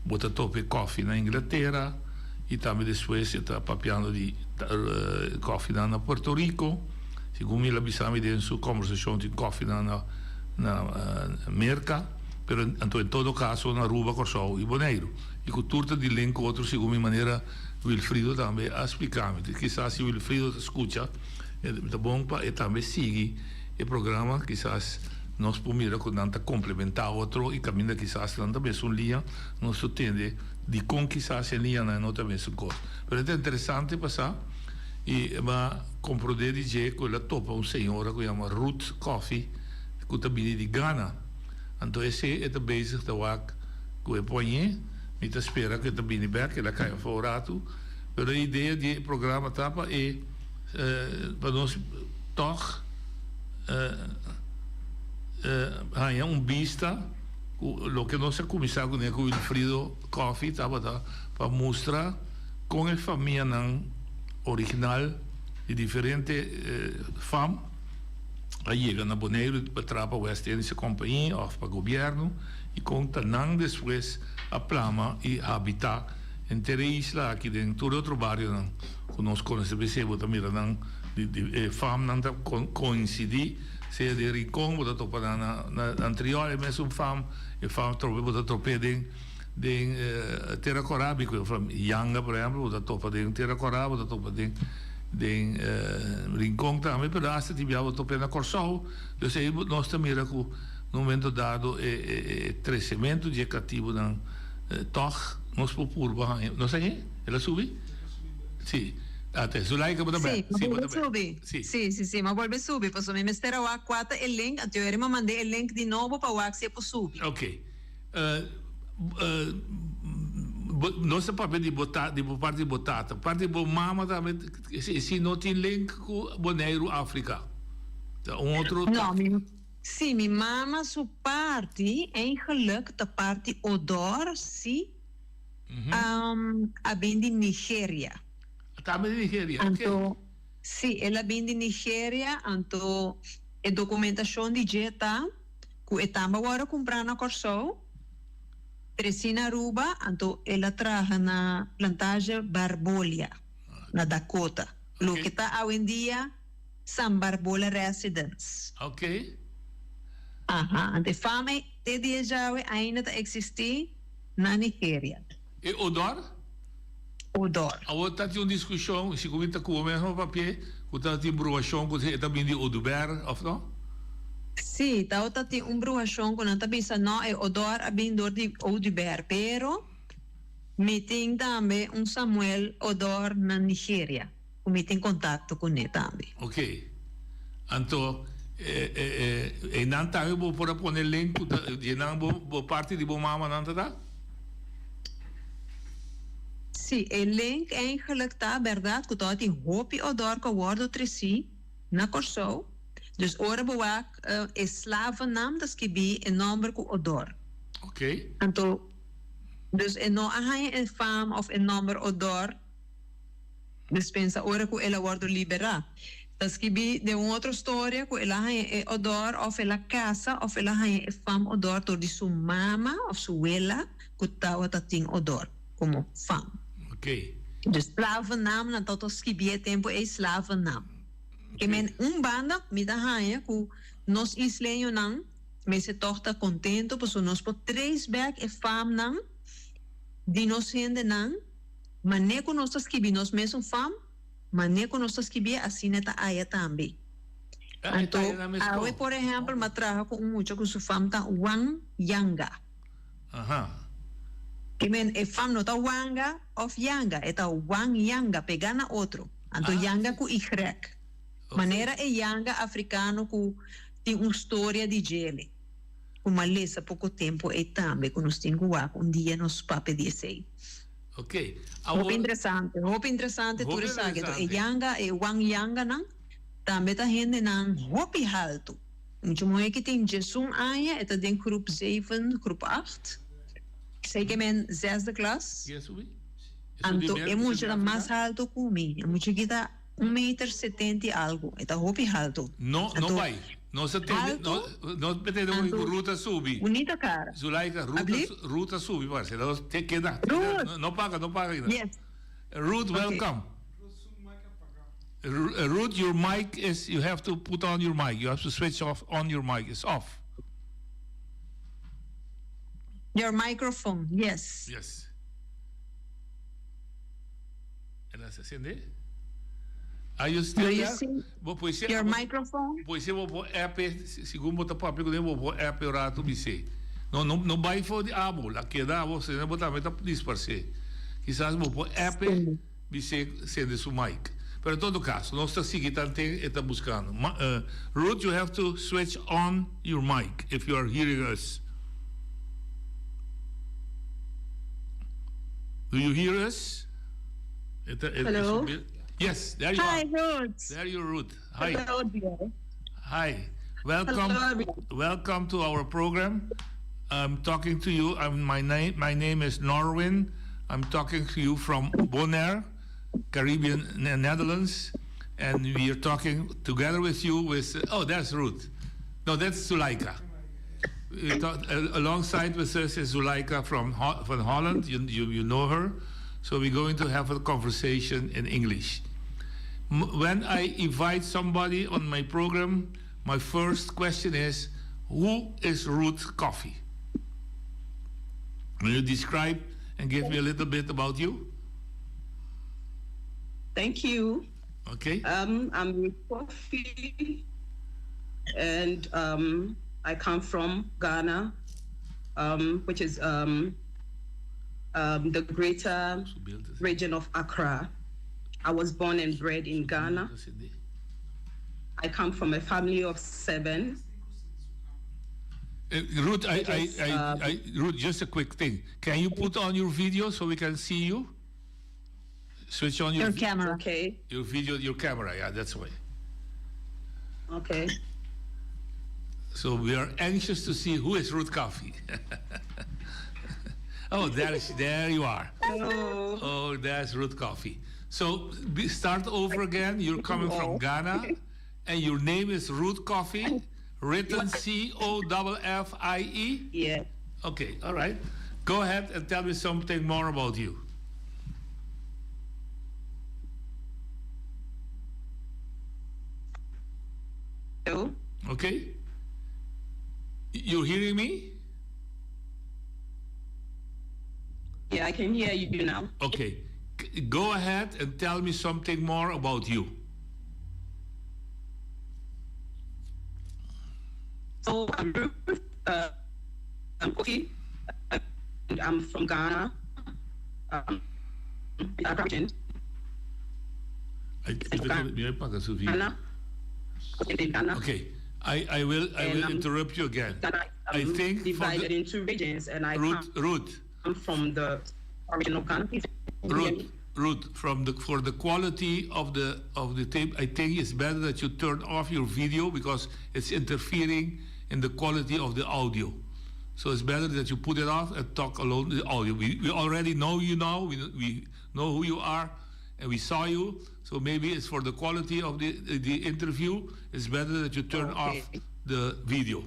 [SPEAKER 9] Bo ta topa e kòfi na Inglatera i tambe despues e ta papiando di kòfinan na Puerto Rico. Segun mi el a bisa mi den su kòmbersashon tin kòfinan na na Merka, pero anto en todo kaso na Aruba, Kòrsou i Boneiru. I ku tur ta di link ku otro segun mi manera Wilfrido tambe a splika mi. Kisas si Wilfrido ta skucha ta bon pa e tambe sigui e programa kisas nos por mira ku nan ta komplementá otro i kaminda kisas nan ta mesun liña, nos por tende dikon kisas e liñanan no ta mesun kos. Pero e ta interesante pasá i m'a komprondé di dje ku el a topa un señora ku yama Ruth Coffey ku ta bini di Ghana. Anto esei e ta bezig ta wak ku e poñé. Mi ta spera ku e ta bini bèk, el a kai afó un ratu. Pero e idea di e programa ta pa e pa nos tòg haña un bista ku loke nos a kuminsá kuné ku Wilfrido Coffie tabata pa mustra kon e famianan original di diferente fam a yega na Boneiru pa traha pa West Indische Compagnie òf pa gobièrnu i kon ta nan despues a plama i habitá henter e isla aki den tur e otro barionan ku nos konosé. P'esei bo ta mira nan di e famnan ta koinsidí, sea den Rincon bo ta topa nan na na Antriol e mesun fam, e fam trope bo ta top'é den den Tera Kòrá, mi ku e fam Yanga por ehèmpel bo ta topa den Tera Kòrá, bo ta topa den den Rincon tambe, pero asta tin bia bo top'é na Kòrsou, dus ei nos ta mira ku na un momento dado e e tresementu di e katibunan tòg nos por purba haña, nos a hañ'é? El a subi? Sí. Ate, Zulaika bo ta
[SPEAKER 10] Sí, ma bolbe subi. Sí. Sí, sí, sí, ma bolbe subi, pasobra mi mester a wak kua ta e link, anto yo mi a mand'é e link di nobo pa wak si e por subi.
[SPEAKER 9] Ok. Nos ta papia di bo ta, di bo parti di bo tata. Parti di bo mama tambe, si, si no tin link ku Boneiru, Afrika. Ta un otro
[SPEAKER 10] No, mi, sí, mi mama su parti eigenlijk ta parti Odor, sí. A bin di Nigeria.
[SPEAKER 9] Tambe di Nigeria, ok.
[SPEAKER 10] Anto, sí, el a bin di Nigeria, anto e documentacion di dje ta cu e tamba worde cumpra na Corsou, treci na Aruba, anto el a traha na plantage Barbolia, na Dakota, loke ta awendia San Barbola Residence.
[SPEAKER 9] Ok.
[SPEAKER 10] Aha, anto e fama ei te dia djawe ainda ta existi. Na Nigeria.
[SPEAKER 9] E odor?
[SPEAKER 10] Odor.
[SPEAKER 9] Awor ta tin un diskushon, si ku mi ta ku bo mesmo papia, ku ta tin bruashon ku e ta bin di Oduber of no?
[SPEAKER 10] Sí, tawata tin un bruashon ku nan ta bisa no e odor a bin dor di Oduber, pero mi tin tambe un Samuel Odor na Nigeria ku mi tin kontakto kuné tambe.
[SPEAKER 9] Ok. Anto e e e einan tambe bo por a pone link ku ta dje nan bo bo parti di bo mamanan ta ta?
[SPEAKER 10] Sí, e link eigenlijk ta bèrdat ku tabatin hopi odor ku a wòrdu tresí na Kòrsou. Dus ora bo wak e slavennan ta skibí e nòmber ku odor.
[SPEAKER 9] Ok.
[SPEAKER 10] Anto, dus e no a haña e fam òf e nòmber odor despensa ora ku el a wòrdu liberá. Ta skibí den un otro storia ku el a haña e odor òf el a kasa òf el a haña e fam odor dor di su mama òf su wela ku tabata tin odor komo fam.
[SPEAKER 9] Ok.
[SPEAKER 10] Dus slavennaam nan tabata skibí e tempu ei slavennaam. Ke men un banda mi ta haña ku nos isleñonan mester tòg ta kontentu pasobra nos por trace back e famnan di nos hendenan mane ku nos ta skibi nos mesun fam. Mane ku nos ta skibié asina e ta aya tambe. Anto, awe por ehèmpel m'a traha ku un mucha ku su fam ta Wan Yanga. Ke men e fam no ta Wanga òf Yanga, e ta Wan Yanga pegá na otro. Anto Yanga ku Y. Manera e Yanga afrikano ku tin un storia di djele ku m'a lesa poko tempu ei tambe ku nos tin ku wak un dia nos papia di esei.
[SPEAKER 9] Ok.
[SPEAKER 10] Hopi interesante, hopi interesante tur esaki. Enton e yanga, e wan yanganan tambe ta hendenan hopi haltu. Mucha muhé ki tin djesun aña e ta den groep zeven, groep acht. Esei ke men zesde klas. Anto e mucha ta mas haltu ku mi. E mucha ki ta un meter setenta i algu. E ta hopi haltu.
[SPEAKER 9] No, no bai. Nos a tende, no, nos a tende ku Ruth a subi.
[SPEAKER 10] Bunita cara.
[SPEAKER 9] Zulaika, Ruth a, Ruth a subi parse. Nos te keda.
[SPEAKER 10] Ruth!
[SPEAKER 9] No paga, no paga ainda.
[SPEAKER 10] Yes.
[SPEAKER 9] Ruth, welcome. Ruth, your mic is, you have to put on your mic. You have to switch off on your mic. It's off.
[SPEAKER 10] Your microphone, yes.
[SPEAKER 9] Yes. El a sende? Are you still
[SPEAKER 10] Do you
[SPEAKER 9] there?
[SPEAKER 10] see
[SPEAKER 9] Bo por ser
[SPEAKER 10] your microphone?
[SPEAKER 9] Por ser bo por app segun bo ta papia kuné bo por app un rato bisé. No no no bai for di abo, la keda abo sende bo tambe ta disparsé. Kisas bo por app bisé sende su mic. Pero en todo caso nos ta sigui tanten e ta buscando. Ma Ruth you have to switch on your mic if you are hearing us. Do you hear us?
[SPEAKER 6] Hello.
[SPEAKER 9] Yes, there you
[SPEAKER 6] Hi,
[SPEAKER 9] are.
[SPEAKER 6] Ruth.
[SPEAKER 9] There you Ruth. Hi.
[SPEAKER 6] Hello, dear.
[SPEAKER 9] Hi. Welcome.
[SPEAKER 6] Hello,
[SPEAKER 9] welcome to our program. I'm talking to you. I'm, my name my name is Norwin. I'm talking to you from Bonaire, Caribbean Netherlands, and we are talking together with you with oh that's Ruth. No, that's Zulaika. We talk, uh, alongside with us is Zulaika from, Ho from Holland. You, you, you know her. So we're going to have a conversation in English. M when I invite somebody on my program, my first question is, who is Ruth Coffee? Will you describe and give me a little bit about you?
[SPEAKER 6] Thank you.
[SPEAKER 9] Okay.
[SPEAKER 6] Um, I'm Ruth Coffee, and um, I come from Ghana, um, which is um, um, the greater region of Accra. I was born and bred in Ghana. I come from a family of seven.
[SPEAKER 9] Uh, Ruth, I, I, I, um, I, Ruth, just a quick thing. Can you put on your video so we can see you? Switch on your,
[SPEAKER 10] your camera.
[SPEAKER 6] Okay.
[SPEAKER 9] Your video, your camera. Yeah, that's why.
[SPEAKER 6] Okay.
[SPEAKER 9] So we are anxious to see who is Ruth Coffee. oh, there, is, there you are.
[SPEAKER 6] Hello.
[SPEAKER 9] Oh, that's Ruth Coffee. So be, start over again. You're coming from Ghana, and your name is Ruth Coffee, written C O F F I E.
[SPEAKER 6] Yeah.
[SPEAKER 9] Okay. All right. Go ahead and tell me something more about you.
[SPEAKER 6] Hello.
[SPEAKER 9] Okay. You're hearing me?
[SPEAKER 6] Yeah, I can hear you now.
[SPEAKER 9] Okay. Go ahead and tell me something more about you.
[SPEAKER 6] So I'm Ruth uh, I'm Kofi. I'm from Ghana. Um,
[SPEAKER 9] Ghana. Okay, I, I will I will interrupt you again.
[SPEAKER 6] Ghana,
[SPEAKER 9] I think
[SPEAKER 6] divided the, into regions, and I
[SPEAKER 9] Ruth,
[SPEAKER 6] come
[SPEAKER 9] Ruth.
[SPEAKER 6] from the original country.
[SPEAKER 9] Ruth, Ruth, from the for the quality of the of the tape, I think it's better that you turn off your video because it's interfering in the quality of the audio. So it's better that you put it off and talk alone the audio. We, we already know you now. We, we know who you are, and we saw you. So maybe it's for the quality of the the interview. It's better that you turn okay. off the video.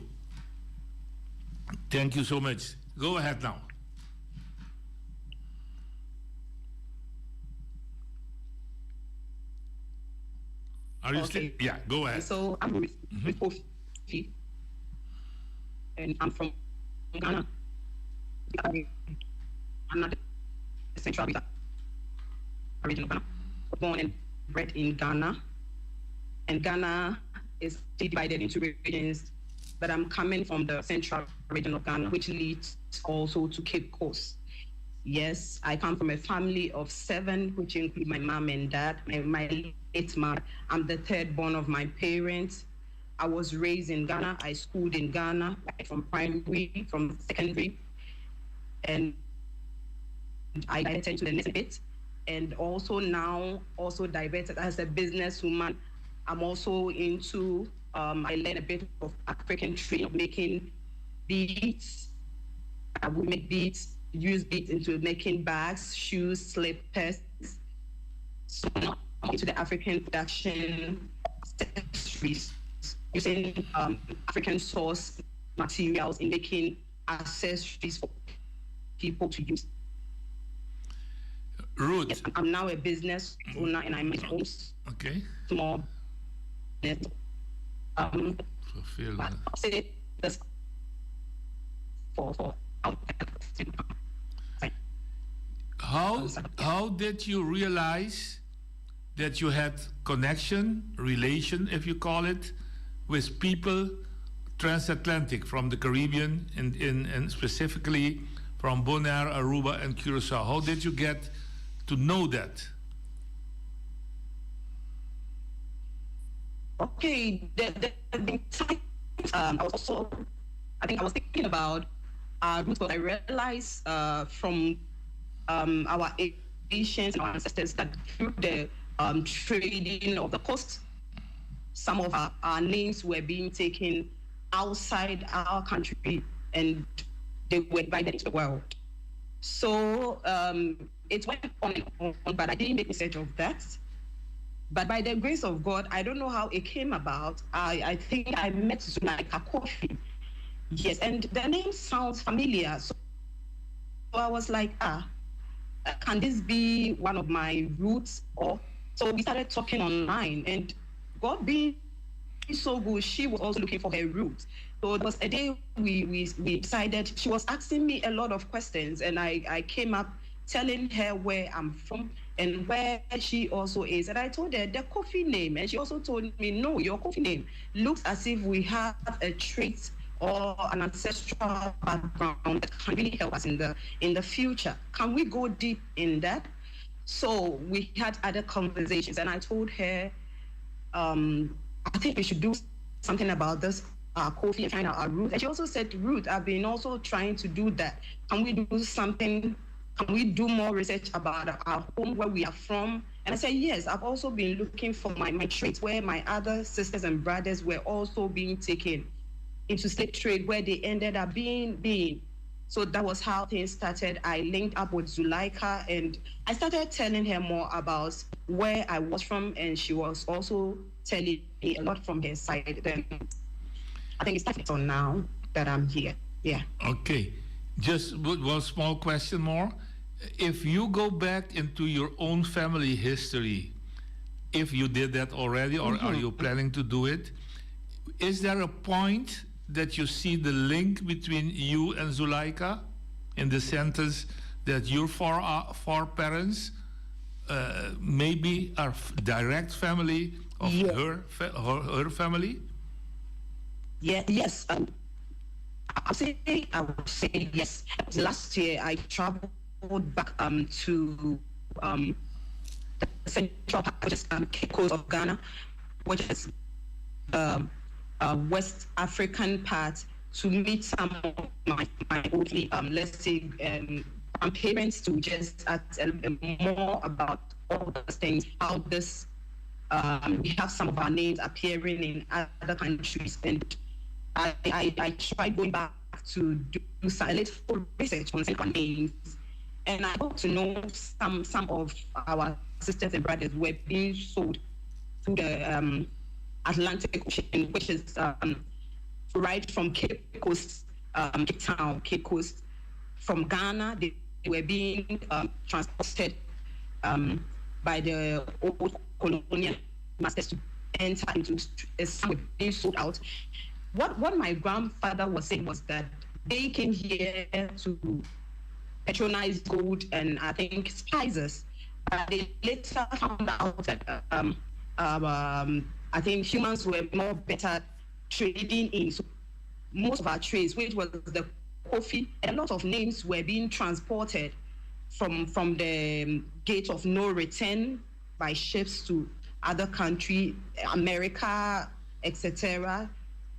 [SPEAKER 9] Thank you so much. Go ahead now. Are you
[SPEAKER 6] okay.
[SPEAKER 9] still? Yeah, go ahead.
[SPEAKER 6] So I'm with mm -hmm. Kofi, and I'm from Ghana. I'm not Central region of Ghana. Born and bred in Ghana, and Ghana is divided into regions. But I'm coming from the central region of Ghana, which leads also to Cape Coast. Yes, I come from a family of seven, which include my mom and dad, my, my late mom. I'm the third born of my parents. I was raised in Ghana. I schooled in Ghana, like from primary, from secondary, and I attended to the next bit. And also now, also diverted as a businesswoman. I'm also into, um, I learned a bit of African trade of making beads. I would make beads use beads into making bags, shoes, slippers. So now I'm into the African production accessories, using um, African source materials in making accessories for people to use.
[SPEAKER 9] Ruth.
[SPEAKER 6] Yes, I'm now a business owner and I'm my own
[SPEAKER 9] okay.
[SPEAKER 6] small business. Um,
[SPEAKER 9] Fulfill.
[SPEAKER 6] Say this for, for
[SPEAKER 9] how how did you realize that you had connection, relation, if you call it, with people transatlantic from the Caribbean and, and, and specifically from Bonaire, Aruba, and Curacao? How did you get to know that?
[SPEAKER 6] Okay, the, the, the time, um, I was also, I think I was thinking about uh, roots, but I realized uh, from um, our ancients and our ancestors that through the um, trading of the coast, some of our, our names were being taken outside our country and they were divided into the world. So um, it went on and on, but I didn't make research of that. But by the grace of God, I don't know how it came about. I, I think I met Zuleika Kofi. Yes, and the name sounds familiar. So I was like, ah, can this be one of my roots? Or so we started talking online, and God being so good, she was also looking for her roots. So there was a day we, we, we decided, she was asking me a lot of questions, and I, I came up telling her where I'm from and where she also is. And I told her the Kofi name, and she also told me, no, your Kofi name looks as if we have a trait or an ancestral background that can really help us in the in the future. Can we go deep in that? So we had other conversations, and I told her, um, I think we should do something about this uh, Kofi and find out our roots. And she also said, Ruth, I've been also trying to do that. Can we do something? Can we do more research about our home, where we are from? And I said, yes, I've also been looking for my, my traits where my other sisters and brothers were also being taken into slave trade, where they ended up being being. So that was how things started. I linked up with Zuleika and I started telling her more about where I was from, and she was also telling me a lot from her side. Then I think it's on now that I'm here. Yeah.
[SPEAKER 9] Okay. Just one small question more. If you go back into your own family history, if you did that already or mm-hmm. are you planning to do it, is there a point that you see the link between you and Zuleika in the sentence that your four, uh, foreparents maybe are direct family of her, her, her family?
[SPEAKER 6] Yeah, yes. I say I would say yes. Last year I traveled back um, to um, the central part, which is um, Cape Coast of Ghana, which is the uh, West African part, to meet some of my, my old, um, let's say, um, grandparents to just ask a little bit more about all those things, how this, um, we have some of our names appearing in other countries. And I, I, I tried going back to do some little research on some names. And I got to know some, some of our sisters and brothers were being sold to the um, Atlantic Ocean, which is um, right from Cape Coast, um, Cape Town, Cape Coast. From Ghana, they were being um, transported um, by the old colonial masters to enter into some were being sold out. What what my grandfather was saying was that they came here to patronize gold and I think spices. But they later found out that um, um, I think humans were more better trading in. So most of our trades, which was the coffee, a lot of names were being transported from from the um, gate of no return by ships to other country, America, etc.,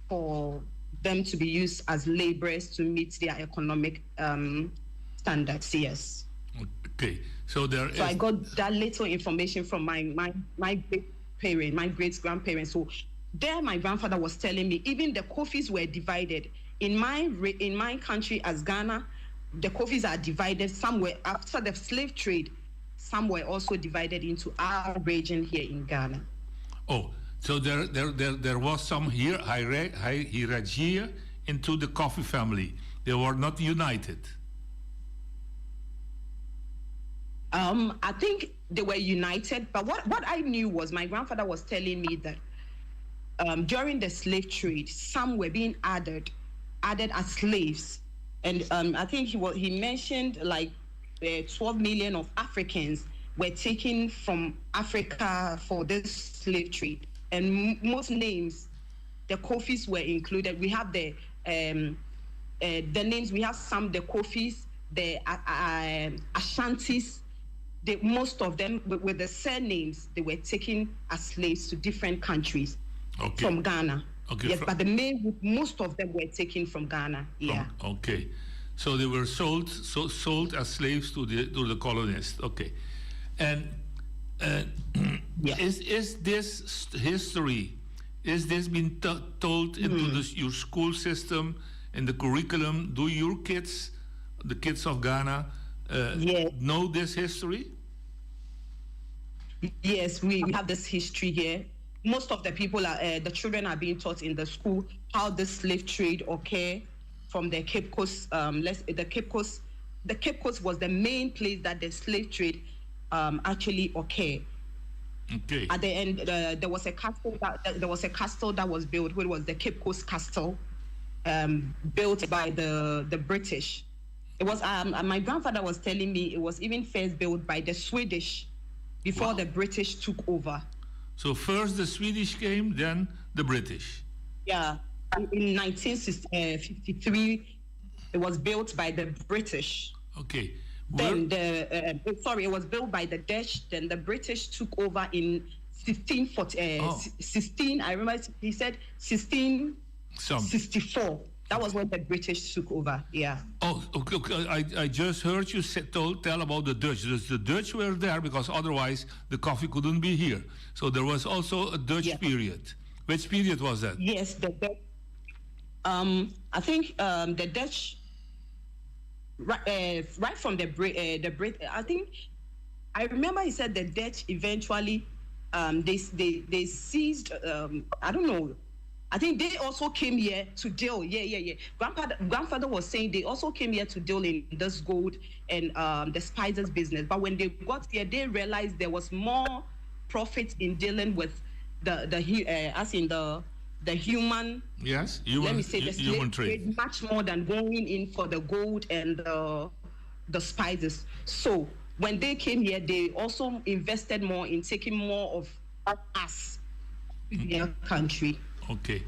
[SPEAKER 6] for them to be used as laborers to meet their economic um, standards. Yes.
[SPEAKER 9] Okay, so there.
[SPEAKER 6] So I got that little information from my my my great parent, my great grandparents. So there, my grandfather was telling me even the coffees were divided. In my in my country as Ghana, the coffees are divided. Some were after the slave trade, some were also divided into our region here in Ghana.
[SPEAKER 9] Oh, so there there there, there was some here hierarchy into the coffee family. They were not united.
[SPEAKER 6] Um, I think they were united, but what, what I knew was my grandfather was telling me that um, during the slave trade, some were being added, added as slaves. And um, I think he, he mentioned like uh, 12 million of Africans were taken from Africa for this slave trade. And most names, the Kofis were included. We have the um, uh, the names, we have some, the Kofis, the uh, uh, Ashantis, they, most of them with, with the surnames, they were taken as slaves to different countries
[SPEAKER 9] okay.
[SPEAKER 6] from Ghana.
[SPEAKER 9] Okay.
[SPEAKER 6] Yes, but the main, most of them were taken from Ghana. Yeah.
[SPEAKER 9] okay. So they were sold so sold as slaves to the to the colonists. Okay. And uh, yeah. is is this history is this been told into mm. the, your school system in the curriculum? Do your kids, the kids of Ghana, uh,
[SPEAKER 6] yes.
[SPEAKER 9] know this history?
[SPEAKER 6] Yes, we, we have this history here. Most of the people are, uh, the children are being taught in the school how the slave trade occurred from the Cape Coast. Um, let's, the Cape Coast, the Cape Coast was the main place that the slave trade um, actually occurred.
[SPEAKER 9] Okay.
[SPEAKER 6] At the end, uh, there was a castle that there was a castle that was built, which was the Cape Coast Castle, um, built by the the British. It was um, my grandfather was telling me it was even first built by the Swedish before wow. the British took over.
[SPEAKER 9] So first the Swedish came, then the British.
[SPEAKER 6] Yeah, in 1953, uh, it was built by the British.
[SPEAKER 9] Okay.
[SPEAKER 6] Then the uh, sorry, it was built by the Dutch. Then the British took over in 1640, uh, oh. 16. I remember he said 1664. That was when the British took over. Yeah.
[SPEAKER 9] Oh, okay. okay. I, I just heard you say, told, tell about the Dutch. The Dutch were there because otherwise the coffee couldn't be here. So there was also a Dutch
[SPEAKER 6] yeah.
[SPEAKER 9] period. Which period was that?
[SPEAKER 6] Yes, the Dutch. Um, I think um, the Dutch right, uh, right from the uh, the Brit. I think I remember he said the Dutch eventually um, they they they seized. Um, I don't know. I think they also came here to deal. Yeah, yeah, yeah. Grandfather, grandfather was saying they also came here to deal in this gold and um, the spices business. But when they got here, they realized there was more profit in dealing with the the uh, as in the the human
[SPEAKER 9] yes human,
[SPEAKER 6] let me say the
[SPEAKER 9] human trade.
[SPEAKER 6] trade much more than going in for the gold and the the spices so When they came here, they also invested more in taking more of us to their country.
[SPEAKER 9] Okay.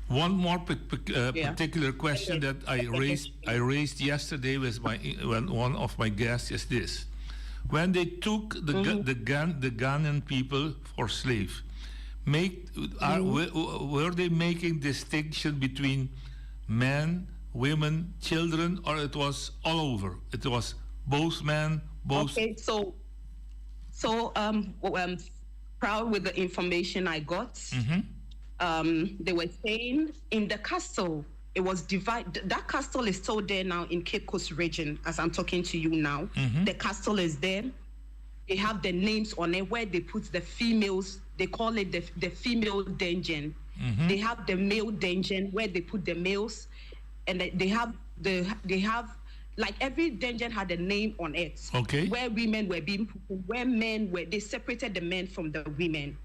[SPEAKER 9] One more uh, yeah. particular question that I raised I raised yesterday with my when one of my guests is this: When they took the mm -hmm. the Gan, the Ghanaian people for slave, make are, mm -hmm. were they making distinction between men, women, children, or it was all over? It was both men, both.
[SPEAKER 6] Okay, so so um, I'm proud with the information I got.
[SPEAKER 9] Mm-hmm.
[SPEAKER 6] Um, they were saying in the castle, it was divided. That castle is still there now in Cape Coast region, as I'm talking to you now.
[SPEAKER 9] Mm-hmm.
[SPEAKER 6] The castle is there. They have the names on it where they put the females. They call it the, the female dungeon.
[SPEAKER 9] Mm-hmm.
[SPEAKER 6] They have the male dungeon where they put the males, and they, they have the they have like every dungeon had a name on it.
[SPEAKER 9] Okay.
[SPEAKER 6] Where women were being put, where men were, they separated the men from the women.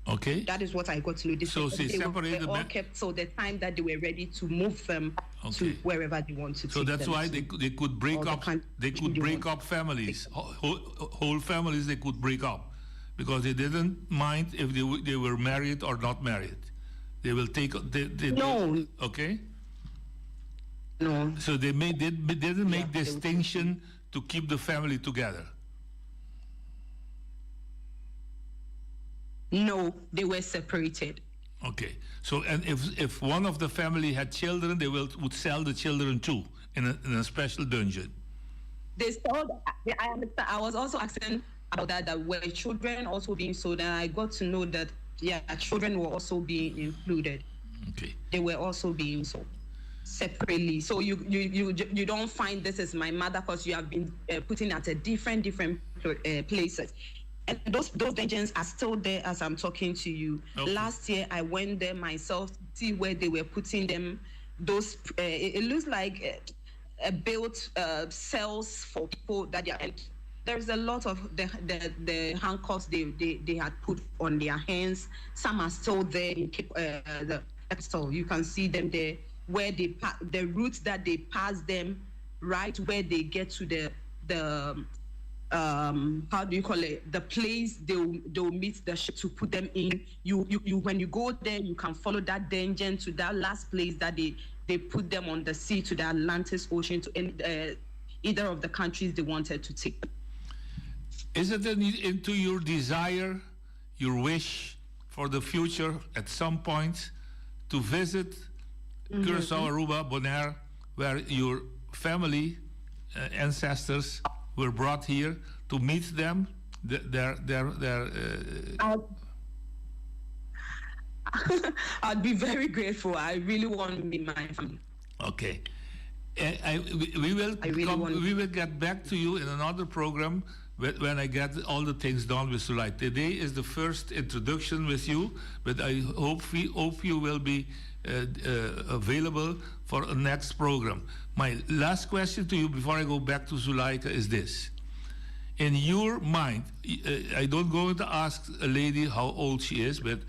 [SPEAKER 9] Okay.
[SPEAKER 6] That is what I got to know. They
[SPEAKER 9] so they separated
[SPEAKER 6] they were all kept till the time that they were ready to move them
[SPEAKER 9] okay.
[SPEAKER 6] to wherever they want to.
[SPEAKER 9] So that's why they, they could break up. They could break up families, whole, whole families. They could break up, because they didn't mind if they they were married or not married. They will take. They, they,
[SPEAKER 6] no.
[SPEAKER 9] They, okay.
[SPEAKER 6] No.
[SPEAKER 9] So they made they, didn't make yeah, distinction to keep the family together.
[SPEAKER 6] No, they were separated.
[SPEAKER 9] Okay. So and if if one of the family had children, they will would sell the children too in a, in a special dungeon.
[SPEAKER 6] They sold. I understand. I was also asking about that. That were children also being sold, and I got to know that yeah, children were also being included.
[SPEAKER 9] Okay.
[SPEAKER 6] They were also being sold separately. So you you you you don't find this is my mother because you have been uh, putting at a different different uh, places. And those those dungeons are still there as I'm talking to you.
[SPEAKER 9] Okay.
[SPEAKER 6] Last year I went there myself to see where they were putting them. Those uh, it, it, looks like uh, built uh, cells for people that they are. There's a lot of the the, the handcuffs they, they, they had put on their hands. Some are still there in uh, the so you can see them there where they pa- the routes that they pass them, right where they get to the the um, how do you call it the place they'll they'll meet the ship to put them in. You, you you when you go there, you can follow that dungeon to that last place that they they put them on the sea to the Atlantic Ocean to any, uh, either of the countries they wanted to take.
[SPEAKER 9] Is it into your desire, your wish for the future at some point to visit
[SPEAKER 6] Mm-hmm.
[SPEAKER 9] Curacao, Aruba, Bonaire, where your family uh, ancestors were brought here to meet them? Their, their, their,
[SPEAKER 6] uh... I'd, I'd be very grateful. I really want to meet my family.
[SPEAKER 9] Okay. I, I, we will
[SPEAKER 6] really
[SPEAKER 9] come, we will get back to you in another program when I get all the things done with Sulai. Today is the first introduction with you, but I hope we hope you will be uh, uh, available for the next program. My last question to you before I go back to Zulaika is this. In your mind, uh, I don't go to ask a lady how old she is, but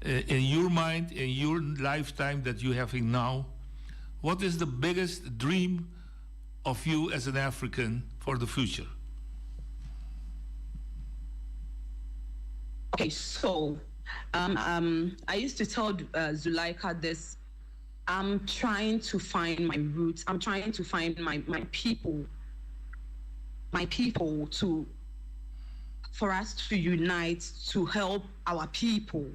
[SPEAKER 9] in your mind, in your lifetime that you're having now, what is the biggest dream of you as an African for the future?
[SPEAKER 6] Okay, so um, um, I used to tell uh, Zulaika this. I'm trying to find my roots. I'm trying to find my, my people, my people to, for us to unite, to help our people,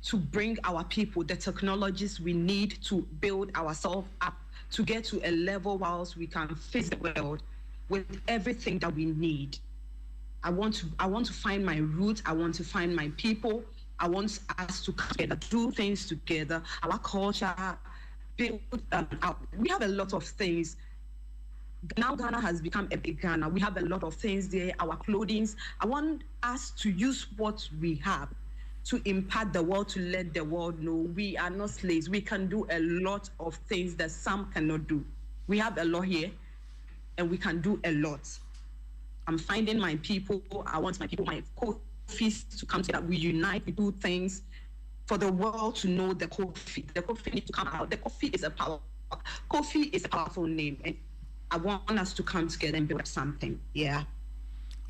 [SPEAKER 6] to bring our people the technologies we need to build ourselves up, to get to a level whilst we can face the world with everything that we need. I want to I want to find my roots. I want to find my people. I want us to come together, do things together. Our culture, build. Um, our, we have a lot of things. Now Ghana has become a big Ghana. We have a lot of things there. Our clothing. I want us to use what we have to impact the world, to let the world know we are not slaves. We can do a lot of things that some cannot do. We have a lot here, and we can do a lot. I'm finding my people. I want my people, my coffees to come together. We unite, we do things for the world to know the coffee. The coffee needs to come out. The coffee is a power. Coffee is a powerful name. And I want us to come together and build something. Yeah.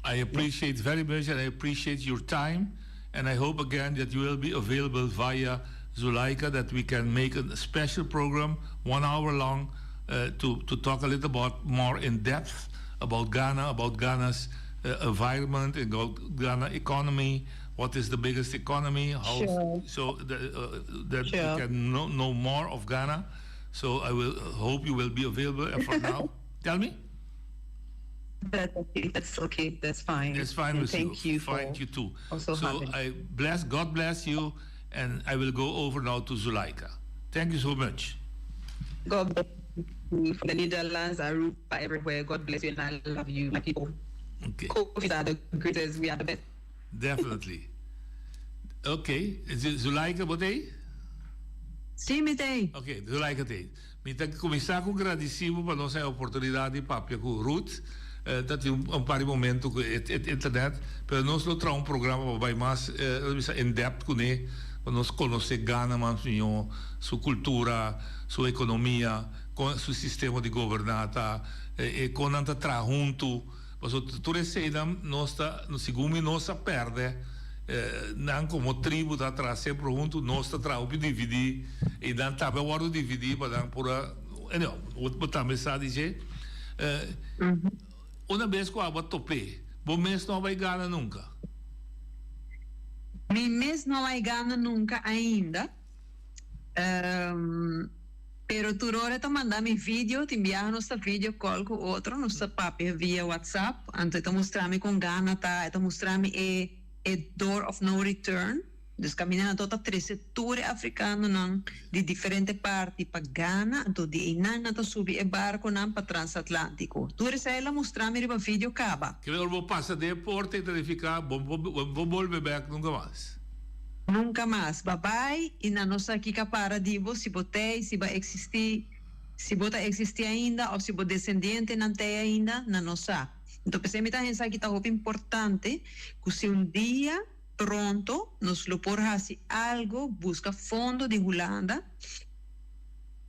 [SPEAKER 9] I appreciate very much and I appreciate your time and I hope again that you will be available via Zulaika that we can make a special program one hour long uh, to, to talk a little bit more in depth about Ghana, about Ghana's uh, environment and Ghana economy, what is the biggest economy, how
[SPEAKER 6] sure.
[SPEAKER 9] so the, uh, that sure. we can know, know more of Ghana. So I will hope you will be available. And for now, tell me.
[SPEAKER 6] That's okay. That's okay. That's fine.
[SPEAKER 9] That's fine
[SPEAKER 6] and
[SPEAKER 9] with
[SPEAKER 6] thank
[SPEAKER 9] you.
[SPEAKER 6] you.
[SPEAKER 9] Fine,
[SPEAKER 6] for
[SPEAKER 9] you too.
[SPEAKER 6] Also
[SPEAKER 9] so
[SPEAKER 6] having.
[SPEAKER 9] I bless God bless you, and I will go over now to Zuleika. Thank you so much.
[SPEAKER 6] God bless you from the Netherlands, Aruba, everywhere. God bless you, and I love you, my people.
[SPEAKER 9] Okay.
[SPEAKER 6] Coffee are the greatest. We are the best.
[SPEAKER 9] Definitely. Okay. Zuleika, bo t'ei?
[SPEAKER 10] Sí, mi t'ei.
[SPEAKER 9] Ok, Zuleika t'ei. Mi ta kuminsá ku gradisí bo pa nos e oportunidat di papia ku Ruth. Ta tin un par di momento ku e internet, pero nos lo traha un programa pa bai mas, lo bisa in depth kuné, pa nos konosé Ghana mas mihó, su kultura, su ekonomia, kon su sistema di goberná ta, e kon nan ta traha huntu. Pasobra tur eseinan nos ta, segun mi nos a pèrdè, nan komo tribu ta traha semper huntu, nos ta traha hopi dividí i nan tambe a wòrdu dividí pa nan por a, anyhow, bo tambe sa di dje. Una bes ku abo a top'é, bo mes no a bai gana nunka?
[SPEAKER 10] Mi mes no a bai gana nunka ainda. Pero tur ora e ta manda mi video, tin biaha nos ta video call cu otro, nos ta papia via WhatsApp, anto e ta mustra mi con Ghana ta, e ta mustra mi e e door of no return, dus caminda nan tot a trece tur e africanonan di diferente parti pa Ghana, anto di eynan nan ta subi e barconan pa transatlantico. Tur esey el a mustra mi riba video caba.
[SPEAKER 9] Kende ora bo pasa den e porta e ta nifica bo bo bolbe bek nunca mas.
[SPEAKER 10] Nunka mas. Ba bai i nan no sa kiko a para di bo, si bo t'ei, si bo a eksistí, si bo ta eksistí ainda òf si bo desendientenan t'ei ainda, nan no sa. Anto p'esei mi ta hensá ki ta hopi importante ku si un dia pronto nos lo por hasi algo, buska fondo di Hulanda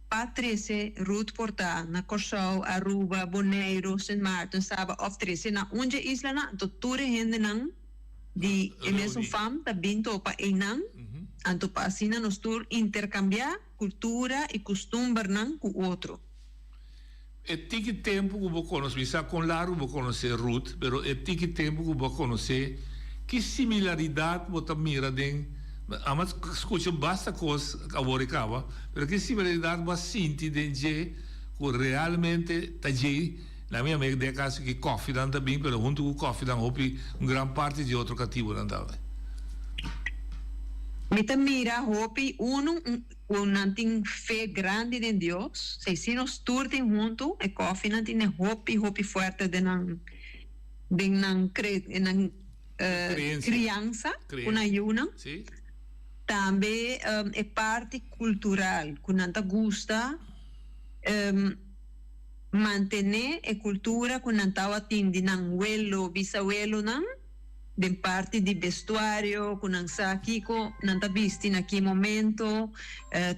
[SPEAKER 10] pa trese Ruth por ta na Kòrsou, Aruba, Boneiru, Sint Maarten, Saba òf trese na un dje islanan, anto tur e hendenan di e mesun fam ta bin topa einan, anto pa asina nos tur interkambiá kultura i kustumbernan ku otro.
[SPEAKER 9] E tiki tempu ku bo konosé, mi sa kon largu bo konosé Ruth, pero e tiki tempu ku bo a konosé, ki similaridat bo ta mira den, amo a skucha basta kos awor i kaba, pero ki similaridat bo a sinti den dje ku realmente ta dje? Na mi amiga den caso ki koffienan ta bin pero hunto cu koffienan hopi un gran parti di otro catibonan tambe.
[SPEAKER 10] Mi ta mira hopi unu cu nan tin fe grandi den Dios, si si nos tur tin hunto e koffienan tin e hopi hopi fuerte den nan den nan cre nan criansa cu nan yunan. Tambe e parti cultural cu nan ta gusta. Mantené e kultura ku nan tabatin di nan welo, bisawelonan, den parti di bestuario, ku nan sa kiko nan ta bisti na ki momento,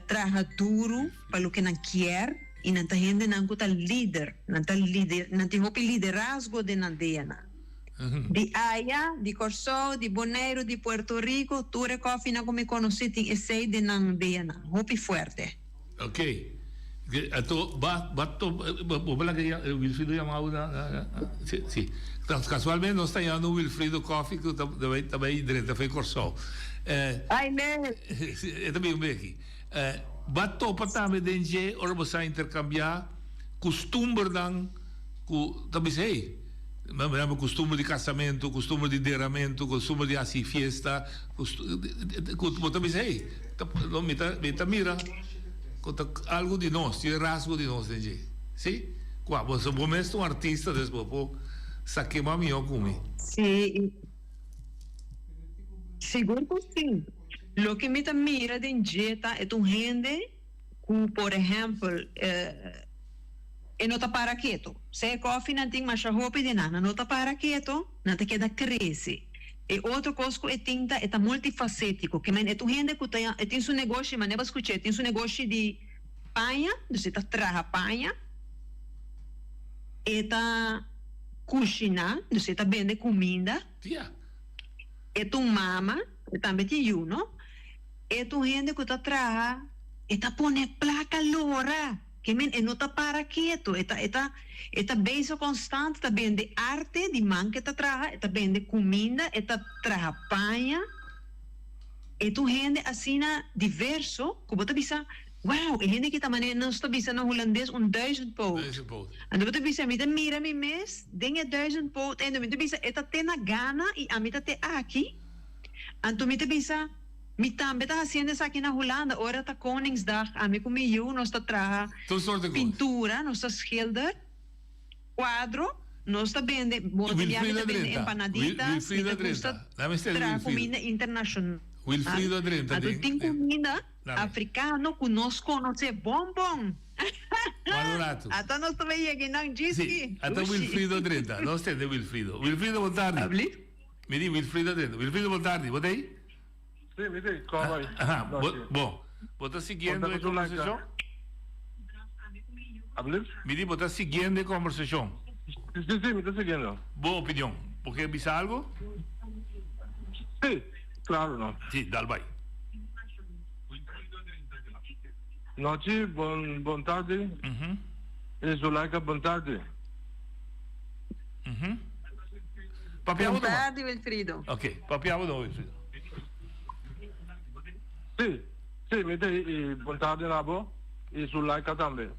[SPEAKER 10] traha duru pa loke nan kier i nan ta hendenan ku ta lider, nan ta lider, nan tin hopi liderazgo den nan deanan. Di aya, di Kòrsou, di Boneiru, di Puerto Rico, tur e kòfinan ku mi konosí tin esei den nan deanan, hopi fuerte.
[SPEAKER 9] Ok. Anto ba ba to bo por laga Wilfrido yama bo na na si si. Casualmente nos ta yamando Wilfrido Coffee ku ta bai ta bai drenta for Kòrsou.
[SPEAKER 10] Ai nee.
[SPEAKER 9] E ta bin beki. Ba topa tambe den dje ora bo sa interkambiá kustumbernan ku ta bisa hey por ehempel kustumber di kasamentu, kustumber di deramentu, kustumber di hasi fiesta ku bo ta bisa hey. Mi ta mi ta mira ku ta algu di nos, tin rasgo di nos den dje. Si? Kua? Bo bo mes ta un artista, des bo por sa kema mihó ku mi.
[SPEAKER 10] Si, sigur ku si. Loke mi ta mira den dje ta e ta un hende ku por ehèmpel e no ta para ketu. Sea e kòfi nan tin masha hopi di nan, nan no ta para ketu, nan ta keda krese. E otro kos ku e tin ta e ta multifasétiko, ke men e ta un hende ku ta e tin su negoshi, manera bo a skuch'é, e tin su negoshi di paña, dus e ta traha paña, e ta. kushiná, dus e ta bende kuminda. E ta un mama, e tambe tin yu, no? E ta un hende ku ta traha, e ta pone plaka lora. Ke men e no ta para ketu, e ta e ta e ta bezig konstant, ta bende arte di man ke ta traha, e ta bende kuminda, e ta traha paña. E ta un hende asina diverso ku bo ta bisa, Wow, e hende aki ta manera nos ta bisa na hulandes un duizendpoot. Anto bo ta bisa, mi ta mira mi mes den e duizendpoot ei, anto mi ta bisa e ta te na Ghana i ami ta te aki. Anto mi ta bisa, mi tambe ta hasiendo esaki na Hulanda, ora ta Koningsdag, ami ku mi yu nos ta traha pintura, nos ta schilder. Cuadro, Nos ta bende, bo ta bia mi ta bende empanaditas, mi ta gusta traha cuminda internacional. Anto tin cuminda africano cu nos conoce bon bon. Ata nos ta bay yega einan djisky.
[SPEAKER 9] Ata Wilfrido drenta, nos tende Wilfrido. Wilfrido bon tardi. Mi di Wilfrido drenta. Wilfrido bon tardi, bo ta ey?
[SPEAKER 11] Sí, mi t'ei. Kòm bai.
[SPEAKER 9] Aha, bo, bon. Bo ta siguiendo e kombersashon?
[SPEAKER 11] Alblieft?
[SPEAKER 9] Mi di bo ta siguiendo e kombersashon?
[SPEAKER 11] Sí, sí, mi ta siguiendo.
[SPEAKER 9] Bo opinion. Bo ke bisa algo?
[SPEAKER 11] Sí, klaro no.
[SPEAKER 9] Sí, dal bai.
[SPEAKER 11] Nochi, bon, bon tardi. E Zulaika, bon tardi.
[SPEAKER 9] Papia
[SPEAKER 10] Bon tardi, Wilfrido.
[SPEAKER 9] Ok, papia bo no, Wilfrido.
[SPEAKER 11] Sí, sí, mi ta i bon tardi na bo i Zulaika tambe.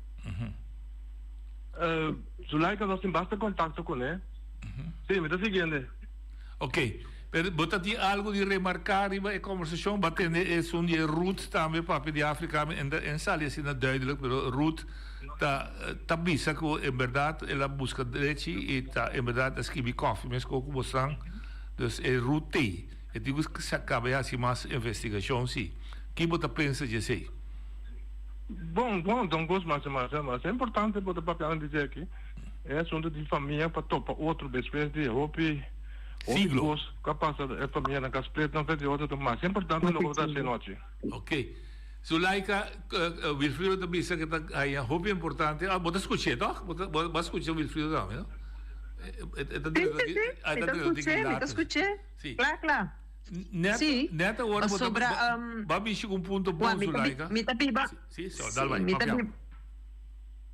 [SPEAKER 11] Zulaika nos tin basta kontakto kuné. Sí, mi ta siguiende.
[SPEAKER 9] Ok, pero bo ta tin algo di remarká riba e kombersashon? Bo a tende esun di e Ruth tambe papia di Afrika, en sali asina duidelijk, pero Ruth ta ta bisa ku en bèrdat el a buska drechi i ta en bèrdat a skibi kòfi meskos ku bosnan. Dus e Ruth t'ei. E tin ku kaba e hasi mas investigashon si. Ki bo ta pensa dje esei?
[SPEAKER 11] Bon, bon, ta un kos masha masha masha importante bo ta papia di dje aki. E asuntu di famia pa topa otro despues di hopi hopi kos ku a pasa e famianan ku a split nan di otro ta masha importante loke bo ta hasi anochi.
[SPEAKER 9] Ok. Zulaika, Wilfrido ta bisa ke ta haña hopi importante. Ah, bo ta skuch'é tòg? Bo ta, bo a skucha Wilfrido tambe, no? E ta
[SPEAKER 10] Sí, sí, sí. Mi ta skuch'é, mi ta skuch'é.
[SPEAKER 9] Sí.
[SPEAKER 10] Kla, kla.
[SPEAKER 9] Net,
[SPEAKER 10] Sí.
[SPEAKER 9] net awor bo ta,
[SPEAKER 10] Pasobra,
[SPEAKER 9] bo a bishi ku un punto bon,
[SPEAKER 10] Juan, mi ta bi,
[SPEAKER 9] Zulaika.
[SPEAKER 10] mi ta biba.
[SPEAKER 9] Sí, sí, so, dal
[SPEAKER 10] Sí,
[SPEAKER 9] bai,
[SPEAKER 10] mi ta
[SPEAKER 9] papia.
[SPEAKER 10] biba.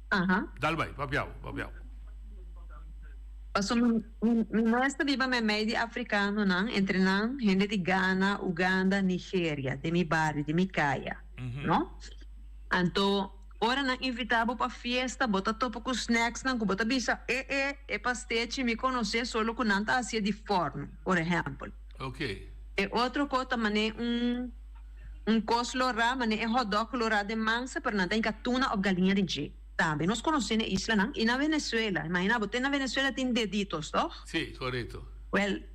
[SPEAKER 10] Aha.
[SPEAKER 9] Dal bai, papia bo, papia bo.
[SPEAKER 10] Paso mi, mi, mi mes ta biba meimei di afrikanonan, entre nan hende di Ghana, Uganda, Nigeria, den mi bario, den mi kaya, no? Anto, ora nan invitá bo pa fiesta, bo ta topa ku snacksnan ku bo ta bisa, E, e, e pastechi mi konosé solo ku nan ta hasié di fòrnu, por ehèmpel. E otro kos ta manera un, un kos lorá, manera e hotdog lorá den mansa, pero nan ta hinka tuna òf galiña den dje. Tambe nos conoce na islanan y na Venezuela. Imagina bo, te na Venezuela tin deditos, toch?
[SPEAKER 9] Sí, corecto.
[SPEAKER 10] Wel,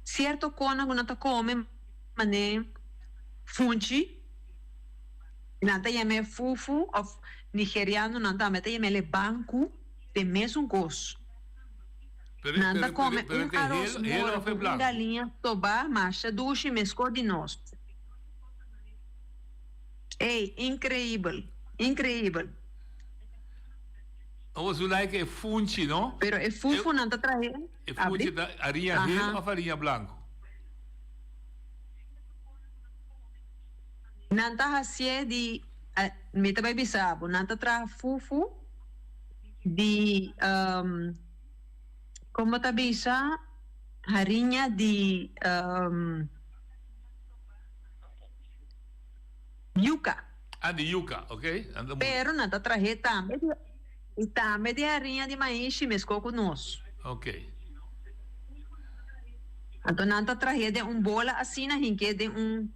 [SPEAKER 10] cierto conan cu nan ta come mane funchi, nan ta yam'e fufu of nigerianonan tambe ta yam'e banku, t'e mesun cos. Nan ta come un aros moro cu un galiña stobá masha dushi mescor di nos. Ey, increibel, increibel.
[SPEAKER 9] Awo Zulaika e funchi no?
[SPEAKER 10] Pero e fufu nan ta trahe.
[SPEAKER 9] E funchi ta hariña hel of hariña blanco?
[SPEAKER 10] Nan ta hacié di, mi ta bay bisa bo, nan ta traha fufu di, como ta bisa, hariña di. Yuca.
[SPEAKER 9] Ah, di yuca, ok. Nan ta
[SPEAKER 10] Pero nan ta trah'é tambe di i tambe di hariña di maishi meskó ku nos.
[SPEAKER 9] Ok.
[SPEAKER 10] Anto nan ta trah'é den un bola asina, hink'é den un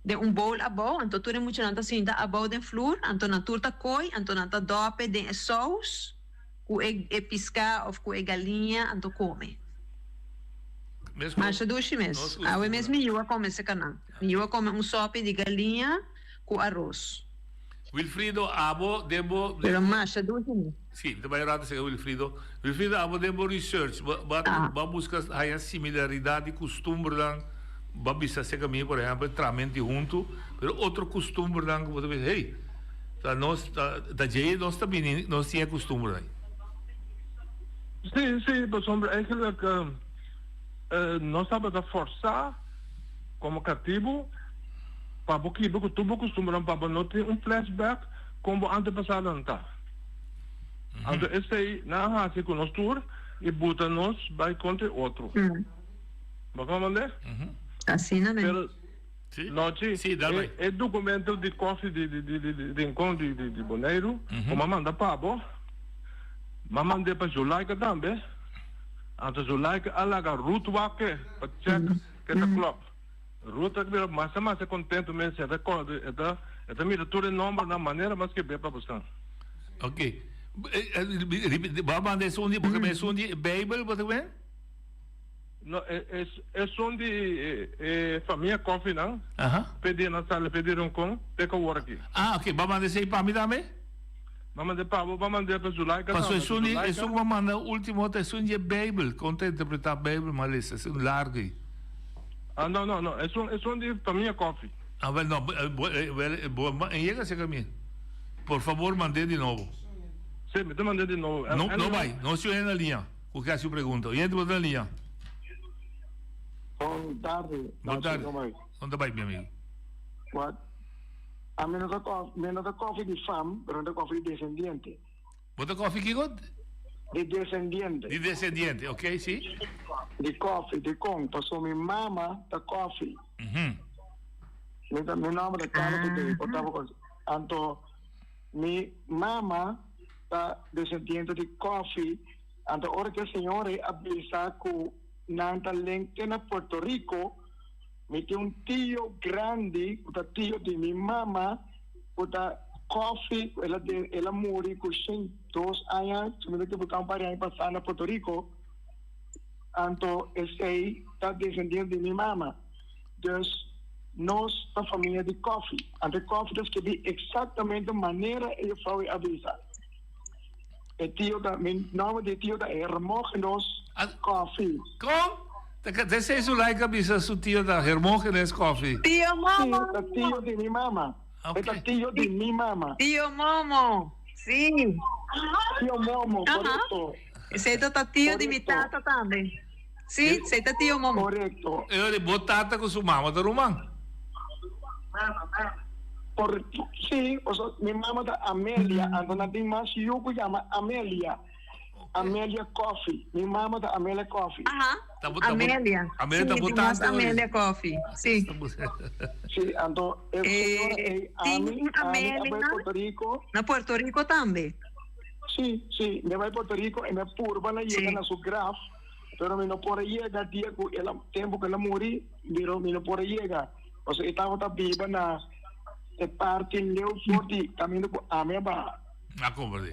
[SPEAKER 10] den un bowl abou, anto tur e muchanan ta sinta abou den flur, anto nan tur ta koi, anto nan ta dòp'e den e sous. Ku e e piská òf ku e galiña anto kome. Masha dushi mes. Awe mes mi yu a kome seka nan. Mi yu a kome un sòpi di galiña ku aros.
[SPEAKER 9] Wilfrido, abo den bo.
[SPEAKER 10] Pero masha dushi mes.
[SPEAKER 9] Si, mi ta bai rato seka Wilfrido. Wilfrido, abo den bo research, bo a buska haña similaridat di kustumbernan, bo a bisa seka mi, por ehèmpel, tramenti huntu, pero otro kustumbernan ku bo ta bisa, hey, Ta nos ta ta djei nos ta bini nos tin e costumber ai.
[SPEAKER 11] Sí, sí, pasobra eigenlijk nos tabata forsá komo katibu pa bo kiba ku tur bo kustumbernan pa bo no tin un flashback kon bo antepasadonan ta. Anto esei nan a hasi ku nos tur i buta nos bai kontra e otro. Bo komprendé?
[SPEAKER 10] Asina men.
[SPEAKER 11] Pero Nochi, e documento di koffie di Rincon di Boneiru ku m'a manda pa bo, m'a mand'é pa Zulaika tambe, anto Zulaika a laga Ruth wak e pa check ku e ta klòp. Ruth a bira masha masha kontento mes, e ta kòrda, e ta mira tur e nòmbernan manera m'a skirbié pa bosan.
[SPEAKER 9] Ok. Bo a manda esun di, bo ke manda esun di Beibel bo ta wen?
[SPEAKER 11] No, esun di e famia Coffeynan, p'e dia nan sali p'e di Rincon, te ku awor aki.
[SPEAKER 9] Ah, ok. Bo a manda esei pa mi tambe?
[SPEAKER 11] Bo a mand'é pa bo, bo a mand'é pa Zulaika
[SPEAKER 9] tambe. Pasobra esun di, esun ku bo a manda ultimo ta esun di e Beibel, kon ta interpretá Beibel, mi a lesa, esun largu ei.
[SPEAKER 11] Ah, no, no, no, esun, esun di famia Coffey.
[SPEAKER 9] Ah, wel, no, wel, bo a yega serka mi. Por fabor, mand'é di nobo.
[SPEAKER 11] Sí, mi ta mand'é di nobo.
[SPEAKER 9] No, no bai, no si oye na liña. Ku ke hasi un pregunta. Oyente bo ta na liña.
[SPEAKER 12] Bon tardi.
[SPEAKER 9] Bon tardi. Kon ta bai mi amigo?
[SPEAKER 12] Wat? Ami no ta kofi, mi no ta kofi di fam, pero mi ta kofi di desendiente.
[SPEAKER 9] Bo ta kofi kiko?
[SPEAKER 12] Di desendiente.
[SPEAKER 9] Di desendiente, ok, si.
[SPEAKER 12] Di kofi, di kon, paso mi mama ta kofi. Mi ta, mi nomber ta Carlos Today, por tabo kon. Anto mi mama ta desendiente di kofi. Anto ora ku e señor ei a bisa ku nan ta link te na Puerto Rico, mi tin un tio grandi ku ta tio di mi mama ku ta Coffee, ku el a el a muri ku 102 aña, si mi no ekiboká un par di aña pasá na Puerto Rico. Anto esei ta desendiente di mi mama. Dus nos ta famia di Coffee. Anto e Coffee ta skibí eksaktamente manera e jufrou ei a bisa. E tio ta, mi nomber di e tio ta Hermogenos Coffee.
[SPEAKER 9] Kon? Ta ka ta esei Zulaika bisa su tio ta Hermogenes Coffee?
[SPEAKER 10] Tio Momo!
[SPEAKER 12] Si, ta tio di mi mama. E ta tio di mi mama.
[SPEAKER 10] Tio Momo, si.
[SPEAKER 12] Tio Momo, korekto.
[SPEAKER 10] Esei ta ta tio di mi tata tambe. Si, esei ta tio Momo.
[SPEAKER 12] Korekto.
[SPEAKER 9] E ora bo tata ku su mama ta ruman?
[SPEAKER 12] Por, sí, pasobra mi mama ta Amelia, anto nan tin mas yu ku yama Amelia. Amelia Coffie. Mi mama ta Amelia Coffie.
[SPEAKER 10] Aha, Amelia.
[SPEAKER 9] Amelia
[SPEAKER 10] Sí,
[SPEAKER 9] ta bo
[SPEAKER 10] tin mas
[SPEAKER 9] tante ora.
[SPEAKER 10] Amelia Coffie, sí.
[SPEAKER 12] Sí, anto e señora ei,
[SPEAKER 10] Tin
[SPEAKER 12] ami,
[SPEAKER 10] un
[SPEAKER 12] ami a bai
[SPEAKER 10] Amelia
[SPEAKER 12] Puerto Rico.
[SPEAKER 10] na Puerto Rico tambe.
[SPEAKER 12] Sí, sí, mi a bai Puerto Rico i mi a purba na yega na su graf, pero mi no por a yega dia ku el a, tempu ku el a muri, pero mi no por a yega. Pasobra e tabata biba na e parti leu for di kaminda ku ami a baha.
[SPEAKER 9] A komprendé.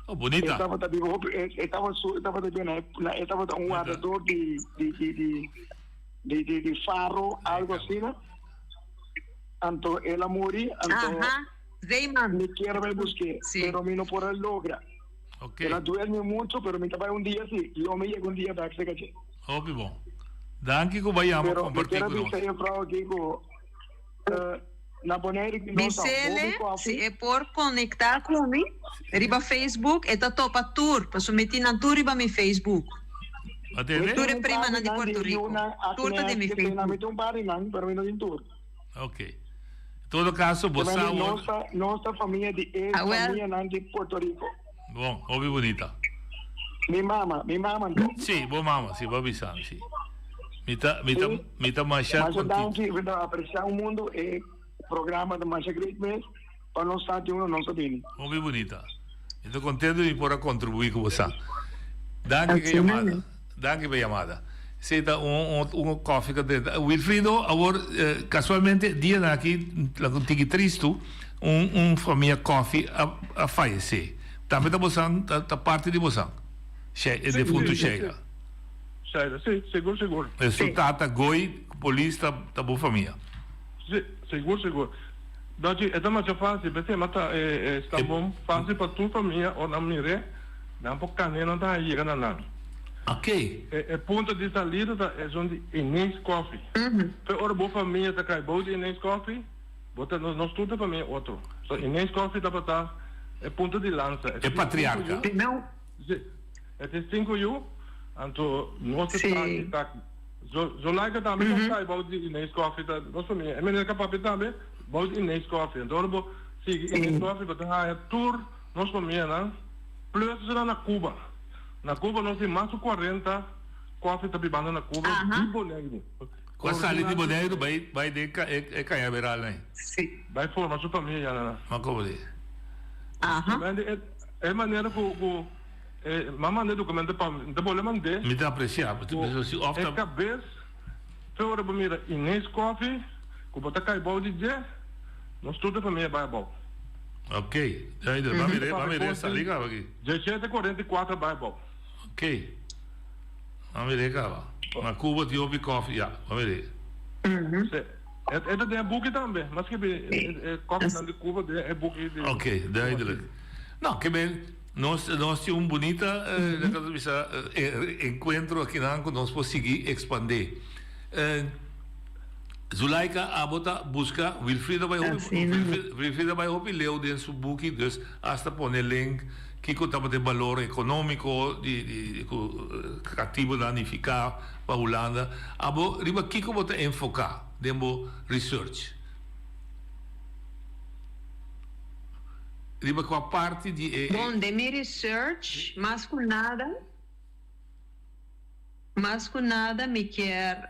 [SPEAKER 9] Oh, bunita.
[SPEAKER 12] E tabata biba hopi, e, e tabata su, e tabata biba na, na e tabata un wardador di, di, di, di, di, di, di faro, algo asina. Anto el a muri, anto
[SPEAKER 10] Aha, Zeeman.
[SPEAKER 12] mi kier bai busk'é,
[SPEAKER 10] Sí.
[SPEAKER 12] pero mi no por a logra.
[SPEAKER 9] Ok.
[SPEAKER 12] El a duel mi mucho, pero mi ta bai un dia sí, lo mi yega un dia bek serka dje.
[SPEAKER 9] Hopi bon. Danki ku bo a yama
[SPEAKER 12] Pero mi
[SPEAKER 9] kompartí
[SPEAKER 12] kier a
[SPEAKER 9] ku nos.
[SPEAKER 12] bisa e vrouw aki ku eh, na Boneiru ki nos a hopi
[SPEAKER 10] Bisele
[SPEAKER 12] koffie.
[SPEAKER 10] si e por conecta cu mi riba Facebook e ta topa tur pasobra mi tin nan tur riba mi Facebook.
[SPEAKER 9] Bo tende?
[SPEAKER 10] Tur e
[SPEAKER 12] Mi tin un par di
[SPEAKER 10] primanan di
[SPEAKER 12] nan di
[SPEAKER 10] Puerto Rico.
[SPEAKER 12] yunan
[SPEAKER 10] Tur ta den
[SPEAKER 12] Agnes
[SPEAKER 10] mi
[SPEAKER 12] ke nan mi
[SPEAKER 10] Facebook.
[SPEAKER 12] tin un par di nan pero mi no tin tur.
[SPEAKER 9] Ok. En todo caso bo sa
[SPEAKER 12] Nos
[SPEAKER 9] awor.
[SPEAKER 12] ta nos ta famia di e
[SPEAKER 10] Ah wel.
[SPEAKER 12] famianan di Puerto Rico.
[SPEAKER 9] Bon, hopi bunita.
[SPEAKER 12] Mi mama, mi mama anto.
[SPEAKER 9] Sí, bo mama, sí, bo a bisa mi, sí. Mi ta, mi ta, mi ta masha
[SPEAKER 12] Masha
[SPEAKER 9] contento.
[SPEAKER 12] danki, mi ta aprecia un mundo e programa ta masha great mes, pa nos sa di uno nos a bini.
[SPEAKER 9] Hopi bunita. Mi ta contento di por a contribui cu bo sa. Danki pa e
[SPEAKER 10] Asina
[SPEAKER 9] yamada.
[SPEAKER 10] mes.
[SPEAKER 9] Danki pa e yamada. Esey ta un, un, un koffie cu ta. Wilfrido, awor, casualmente dianan aki, la un tiki tristu, un, un famia koffie a, a fayece. Tambe ta bosan, ta, ta parti di bosan. Shei, e defunto Sheila.
[SPEAKER 11] Sheila, si, sigur, sigur.
[SPEAKER 9] E su tata Goy, polis, ta, ta bo famia.
[SPEAKER 11] Si, sigur, sigur. Dòchi, e ta masha fásil, p'esei mi a ta e sta bon fásil pa tur famia ora nan mir'é, nan por kane nan ta haña yega na nan.
[SPEAKER 9] Ok.
[SPEAKER 11] E e punto di salida ta esun di Inés Coffee. P'e ora bo famia ta kai bou di Inés Coffee, bo ta nos tur ta famia otro. So Inés Coffee tabata e punto di lansa.
[SPEAKER 9] E patriarka.
[SPEAKER 11] Si. E tin sinku yu, anto nos ta taki taki. Zulaika tambe ta kai bou di Inés Coffie, ta nos famia. E meneer ka papia tambe bou di Inés Coffie. Anto ora bo sigui Inés Coffie bo ta haña tur nos famianan plus esnan na Cuba. Na Cuba nos tin mas ku kuarenta Coffie ta bibando na Cuba di Boneiru.
[SPEAKER 9] Ku a sali di Boneiru bai bai den e Cañaveral nan.
[SPEAKER 11] Bai forma su famia ya nan.
[SPEAKER 9] Ma komo di?
[SPEAKER 11] E manera ku ku. E m'a manda e documento pa mi, mi ta bolbe mand'é.
[SPEAKER 9] Mi ta aprecia, pasobra si of ta.
[SPEAKER 11] E cabes, fe ora bo mira Inés Coffie, cu bo ta cay bou di dje, nos tur ta famia bay abou.
[SPEAKER 9] Ok, duidelijk. Ba mir'é, ba mir'é sali caba aki.
[SPEAKER 11] Diesshete cuarenta y cuatro bay abou.
[SPEAKER 9] Ok, ba mir'é caba. Na Cuba tin hopi koffie, ya, ba mir'é.
[SPEAKER 11] Si, e ta den e buki tambe, m'a skibi e koffienan di Cuba den e buki di.
[SPEAKER 9] Ok, duidelijk. No, ke men. Nos nos tin un bunita laga nos bisa encuentro akinan cu nos por sigui expande. Zulaika abo ta busca Wilfrido bay hopi Wilfrido bay hopi leu den su buki dus hasta pone link kico tabata e balor economico di di cu catibonan nifica pa Hulanda. Abo riba kico bo ta enfoca den bo research? Riba kua parti di e.
[SPEAKER 10] Bon, den mi research, mas ku nada, mas ku nada mi kier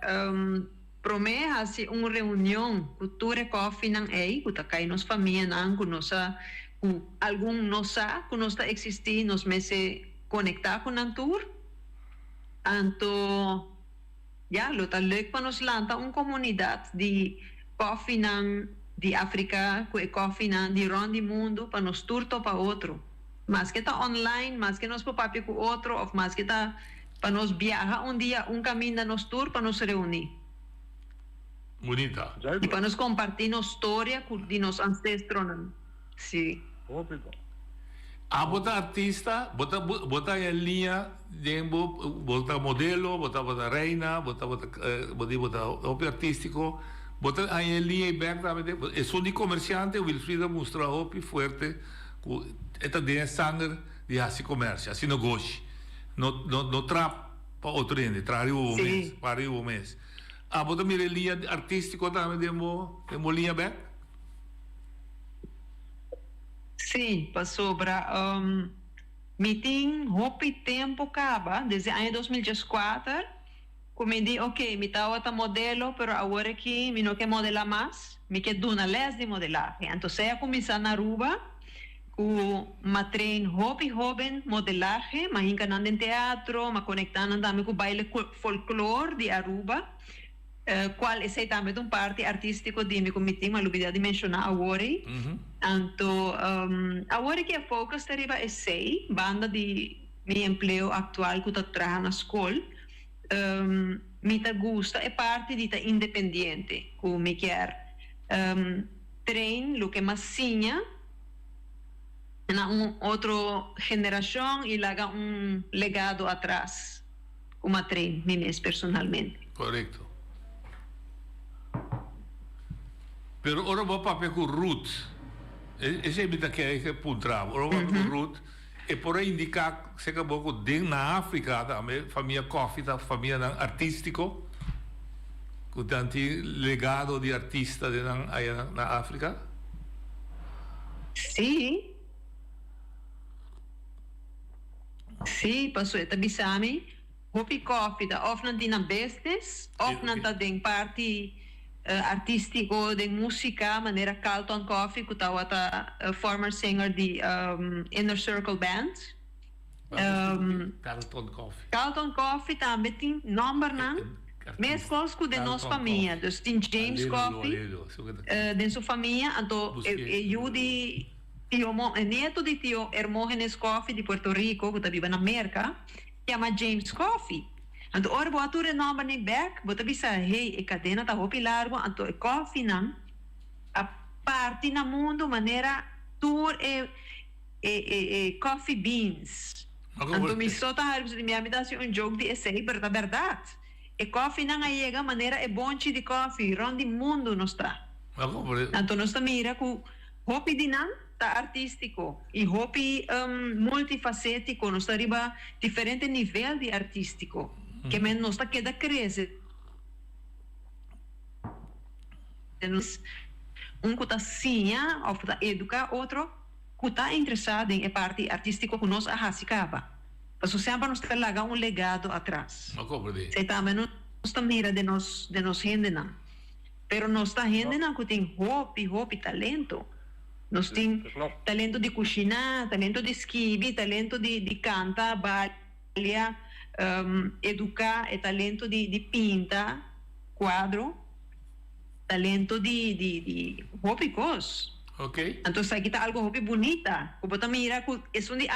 [SPEAKER 10] promé hasi un reunion ku tur e kòfinan ei ku ta kai nos famianan ku nos a, ku algun no sa ku nos ta eksistí, nos mester konektá ku nan tur. Anto. Ya, lo ta leuk pa nos lanta un komunidat di kòfinan di Afrika ku e kòfinan di rònt di mundu pa nos tur topa otro. Maske ta online, maske nos por papia ku otro òf maske ta pa nos biaha un dia un kaminda nos tur pa nos reuní.
[SPEAKER 9] Bunita.
[SPEAKER 10] I pa nos kompartí nos storia ku di nos ansestronan. Sí.
[SPEAKER 11] Hopi bon.
[SPEAKER 9] Abo ta artista, bo ta bo ta haña liña den bo, bo ta modelo, bo tabata reina, bo tabata bo di bo ta hopi artístiko, bo ta haña e liña ei bèk tambe den esun di komersiante Wilfrido a mustra hopi fuerte ku e ta den e sanger di hasi komersio, hasi negoshi, no no no traha pa otro hende, traha riba bo mes, para riba bo mes. Abo ta mira e liña artístiko tambe den bo den bo liña bèk?
[SPEAKER 10] Sí, pasobra mi tin hopi tempu kaba, desde aña 2014, ku mi di ok, mi tabata modelo, pero awor aki mi no ke modelá mas, mi ke duna lès di modelahe. Anto esei a kuminsá na Aruba, ku m'a train hopi hóben modelahe, m'a hinka nan den teatro, m'a konektá nan tambe ku baile folklor di Aruba. Cual esey tambe ta un parti artistico di mi cu mi tin, ma lubida di menciona awor ey. Anto awor ey ki e focus ta riba esey, banda di mi empleo actual cu ta traha na scol, mi ta gusta e parti di ta independiente, cu mi kier train loke mas siña na un otro generacion y laga un legado atras. Cu m'a train mi mes personalmente.
[SPEAKER 9] Corecto. Pero ora bo a papia cu Ruth, esey mi ta kere ke puntra bo, ora bo a papia cu Ruth, e por a indica cerca bo cu den na Africa tambe famia Coffie ta famianan artistico, cu nan tin legado di artista den nan aya na Africa?
[SPEAKER 10] Sí. Sí, paso e ta bisa mi, hopi koffie ta of nan tin nan business, of nan ta den parti artistico, den musica, manera Carlton Coffie cu tawata former singer di Inner Circle Band.
[SPEAKER 9] Carlton Coffie.
[SPEAKER 10] Carlton Coffie tambe tin nombernan mescos cu den nos famia, dus tin James Coffie den su famia, anto e yu di. Tio Mo, e nieto di tio Hermógenes Coffie di Puerto Rico ku ta biba na Merka, yama James Coffie. Anto ora bo a tur e nòmbernan bèk, bo ta bisa, Hey, e kadena ta hopi largu, anto e kòfinan a parti na mundu manera tur e e e e coffee beans. Anto mi so ta hari pasobra mi a mi ta hasi un joke di esei, pero ta bèrdat. E kòfinan a yega manera e bonchi di kòfi rònt di mundu nos ta. Anto nos ta mira ku. Hopi di nan ta artístiko i hopi multifasétiko, nos ta riba diferente nivel di artístiko, ke men nos ta keda krese den nos, un ku ta siña òf ta eduká otro ku ta interesá den e parti artístiko ku nos a hasi kaba. Pasobra semper nos ta laga un legado atras. Esei tambe nos ta mira den nos den nos hendenan. Pero nos ta hendenan ku tin hopi hopi talento. Nos tin talento di kushiná, talento di skibi, talento di di kanta, balia, eduká, e talento di di pinta kuadro, talento di di di hopi kos. Anto esaki ta algu hopi bunita ku bo ta mira ku esun di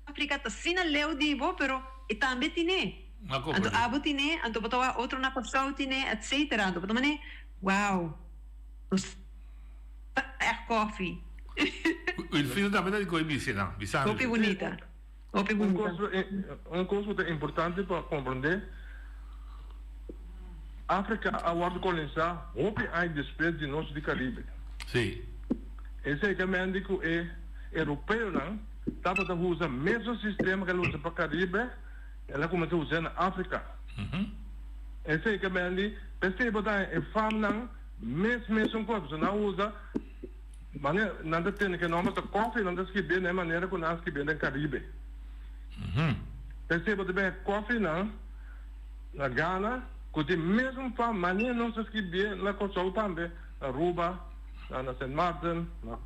[SPEAKER 10] Afrika ta asina leu di bo pero e tambe tine. Anto abo tine, anto bo ta wak otro na Kòrsou tine, etcetera. Anto bo ta mane, wow, nos ta ègt kòfi.
[SPEAKER 9] Wilfrido tambe ta di koe bisi nan, bisa mi.
[SPEAKER 10] Hopi bunita, hopi bunita.
[SPEAKER 11] Un kos ku ta importante pa komprondé, Afrika a wòrdu kolonisá hopi aña despues di nos di Karibe.
[SPEAKER 9] Sí.
[SPEAKER 11] Esei ta mende ku e europeonan tabata usa mesun sistema ku el usa pa Karibe, El a kuminsá us'é na Afrika. Esei ke men di, p'esei bo ta haña e famnan mes mesun kos, pasobra nan usa manera, nan ta tene ke nòmber ta kòfi, nan ta skibié na e manera ku nan a skibié den Karibe. P'esei bo ta bin haña kòfinan na Gana ku tin mesun fam, manera nos ta skibié na Kòrsou tambe, na Aruba, na Sint Maarten, na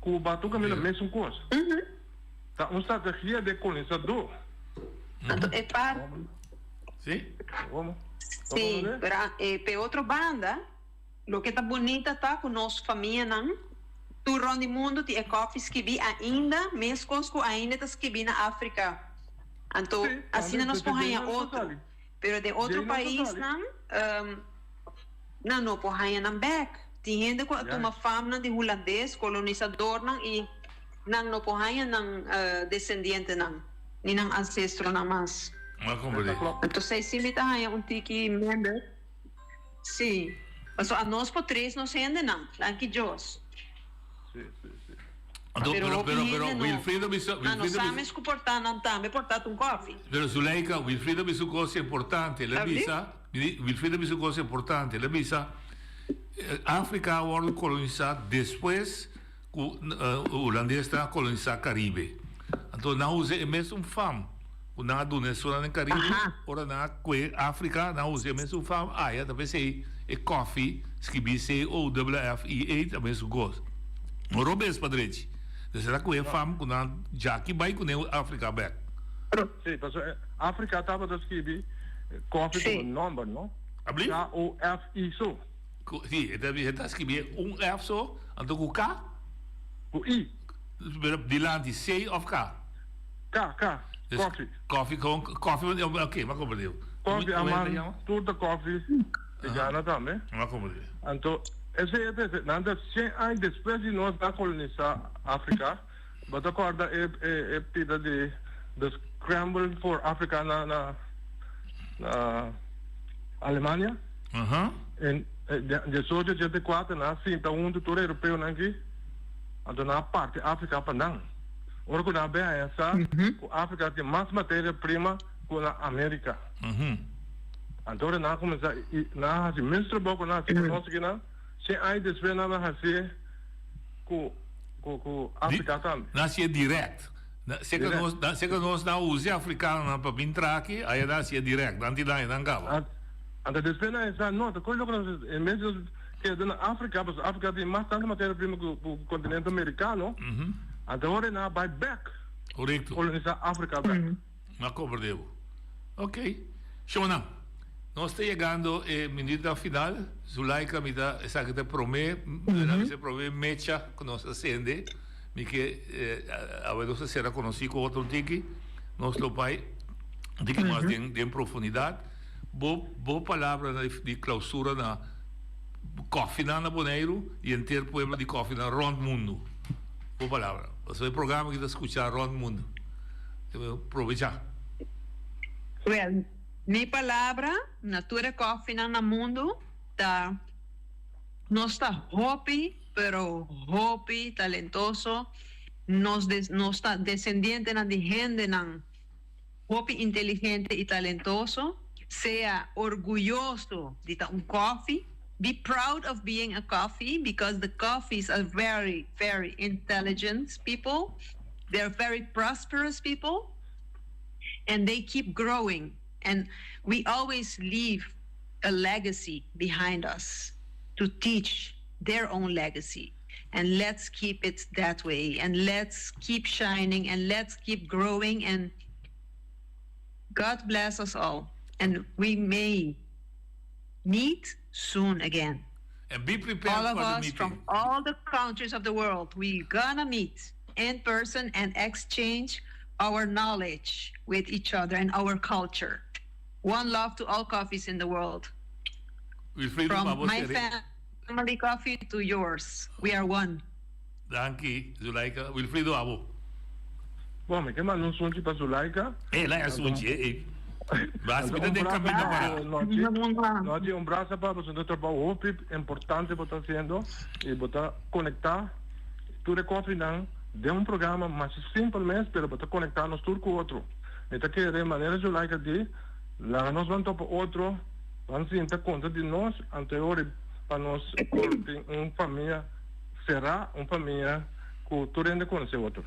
[SPEAKER 11] Cuba, tur kaminda mesun kos. Ta un strategia de kolonisadó.
[SPEAKER 10] Anto e par.
[SPEAKER 9] Sí.
[SPEAKER 10] Sí, pero p'e otro banda, loke ta bunita ta ku nos famianan tur rònt di mundu tin e kòfi skibí ainda, meskos ku ainda ta skibí na Afrika. Anto asina nos por haña otro. Pero den otro paisnan. Nan no por haña nan bek. Tin hende ku a tuma famnan di hulandes, kolonisadornan, i nan no por haña nan desendientenan ni nan ansestronan mas. Anto esei sí mi ta haña un tiki minder. Sí, pasobra anos por tres nos hendenan, danki Dios.
[SPEAKER 9] Anto,
[SPEAKER 10] Pero
[SPEAKER 9] pero,
[SPEAKER 10] hopi
[SPEAKER 9] pero, pero
[SPEAKER 10] hende no.
[SPEAKER 9] Wilfrido bisa,
[SPEAKER 10] Nan no
[SPEAKER 9] Wilfrido
[SPEAKER 10] sa
[SPEAKER 9] bisa.
[SPEAKER 10] mes ku por ta, nan tambe por ta un kòfi.
[SPEAKER 9] Pero Zuleika, Wilfrido bisa un kos importante. El a
[SPEAKER 10] Abli?
[SPEAKER 9] bisa, Wilfrido bisa un kos importante. El a bisa, Afrika a wòrdu kolonisá despues ku hulandesnan a kolonisá Karibe. Anto nan usa e mesun fam ku nan a duna esunnan den Karibe, ora nan a kue Afrika, nan a usa e mesun fam aya, ta p'esei e kòfi skibí C-O-F-F-I-E ta mesun kos. No robes pa drechi. Entonces e ta kue fam ku nan djaki bai kuné Afrika bèk.
[SPEAKER 11] Sí, pasobra Afrika tabata skibi kòfi komo nòmber, no?
[SPEAKER 9] Abli?
[SPEAKER 11] K-O-F-I so.
[SPEAKER 9] Sí, e ta skibi un F so, anto ku K?
[SPEAKER 11] Ku I.
[SPEAKER 9] Pero dilanti C of K?
[SPEAKER 11] K, K, koffie.
[SPEAKER 9] Koffie, gewoon koffie, oké, maar comprendeu.
[SPEAKER 11] Koffie, aman, tur ta koffie, di Ghana tambe.
[SPEAKER 9] Maar comprendeu.
[SPEAKER 11] Anto, esei e ta, nan ta 100 aña despues di nos a kolonisa Afrika, bo ta korda e e pida di the scramble for Africa na na na Alemania? En 1884 nan a sinta huntu tur europeonan aki. Anto nan a parti Afrika pa nan. Ora ku nan a bin haña sa ku Afrika tin mas materia prima ku na Amerika. Anto ora nan a kuminsá i nan a hasi mes trabou ku nan a hasi ku nos akinan, shen aña despues nan a hasié ku ku Afrika tambe.
[SPEAKER 9] Nan hasié dirèkt. Seka nos seka nos nan a usa e afrikanonan pa bin traha aki, aya nan hasié dirèkt. Nan tin daño nan kaba.
[SPEAKER 11] Anto despues nan a sa, no, ta koe loke nos en bes di nos keda na Afrika, pasobra Afrika tin mas tantu materia prima ku ku kontinente amerikano, anto ora nan a bai bek,
[SPEAKER 9] Korekto.
[SPEAKER 11] kolonisá Afrika bek.
[SPEAKER 9] Mi a komprende bo. Ok. Shona, nos ta yegando e minutonan final. Zulaika, mi ta, esaki ta e promé, nan bisa e promé mecha ku nos a sende. Mi ke, awe nos a sera konosí ku otro un tiki. Nos lo bai un tiki mas den den profundidat. Bo bo palabranan di clausura na kòfinan na Boneiru i henter pueblo di kòfinan rònt mundu. Bo palabra. Pasobra e programa aki ta skuchá rònt mundu. Probechá.
[SPEAKER 10] Wèl, mi palabra na tur e kòfinan na mundu ta, nos ta hopi. pero hopi talentoso. Nos nos ta descendientenan di hendenan hopi inteligente y talentoso. Sea orguyoso di ta un Coffee. Be proud of being a Coffee because the Coffees are very, very intelligent people. They are very prosperous people and they keep growing and we always leave a legacy behind us to teach their own legacy and let's keep it that way and let's keep shining and let's keep growing and God bless us all and we may meet soon again.
[SPEAKER 9] And be prepared
[SPEAKER 10] all of
[SPEAKER 9] for the
[SPEAKER 10] us
[SPEAKER 9] meeting.
[SPEAKER 10] from all the countries of the world we gonna meet in person and exchange our knowledge with each other and our culture. One love to all coffees in the world.
[SPEAKER 9] Wilfredo,
[SPEAKER 10] From my
[SPEAKER 9] pa bo
[SPEAKER 10] family coffee to yours. We are one.
[SPEAKER 9] Danki, Zulaika. Wilfredo, abo.
[SPEAKER 11] Bon, mi ke manda un sunchi pa Zulaika.
[SPEAKER 9] E la e sunchi, e e. Basta mi ta den caminda para.
[SPEAKER 11] Nochi, un brasa pa bo. Un trabou hopi importante bo ta haciendo y bo ta conecta tur e coffeenan den un programa mas simpel mes, pero bo ta conecta nos tur cu otro. Mi ta kere manera Zulaika di, laga nos ban topa otro, ban sinta conta di nos, anto e ora pa nos por tin un famia será, un famia cu tur hende conoce otro.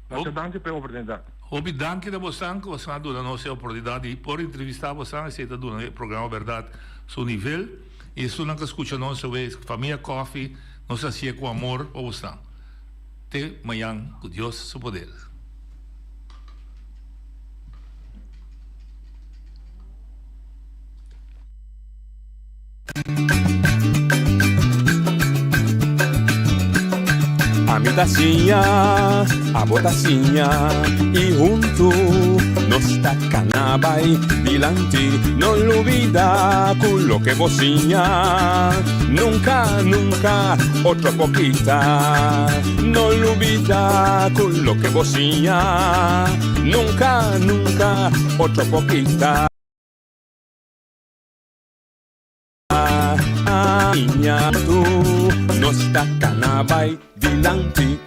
[SPEAKER 11] Masha danki pa e oportunidad.
[SPEAKER 9] Hopi danki na bosan cu bosan a duna nos e oportunidad di por entrevista bosan. Esey ta duna e programa Berdad su nivel. Y esunnan cu a scucha nos awe, famia Coffee, nos a haci'e cu amor pa bosan. Te mañan cu Dios su poder.
[SPEAKER 8] Ami ta siña, abo ta siña y huntu nos ta cana bay dilanti. No lubida cu loke bo siña nunca, nunca otro por kita. No lubida cu loke bo siña nunca, nunca otro por kita. Nos ta cana bay dilanti.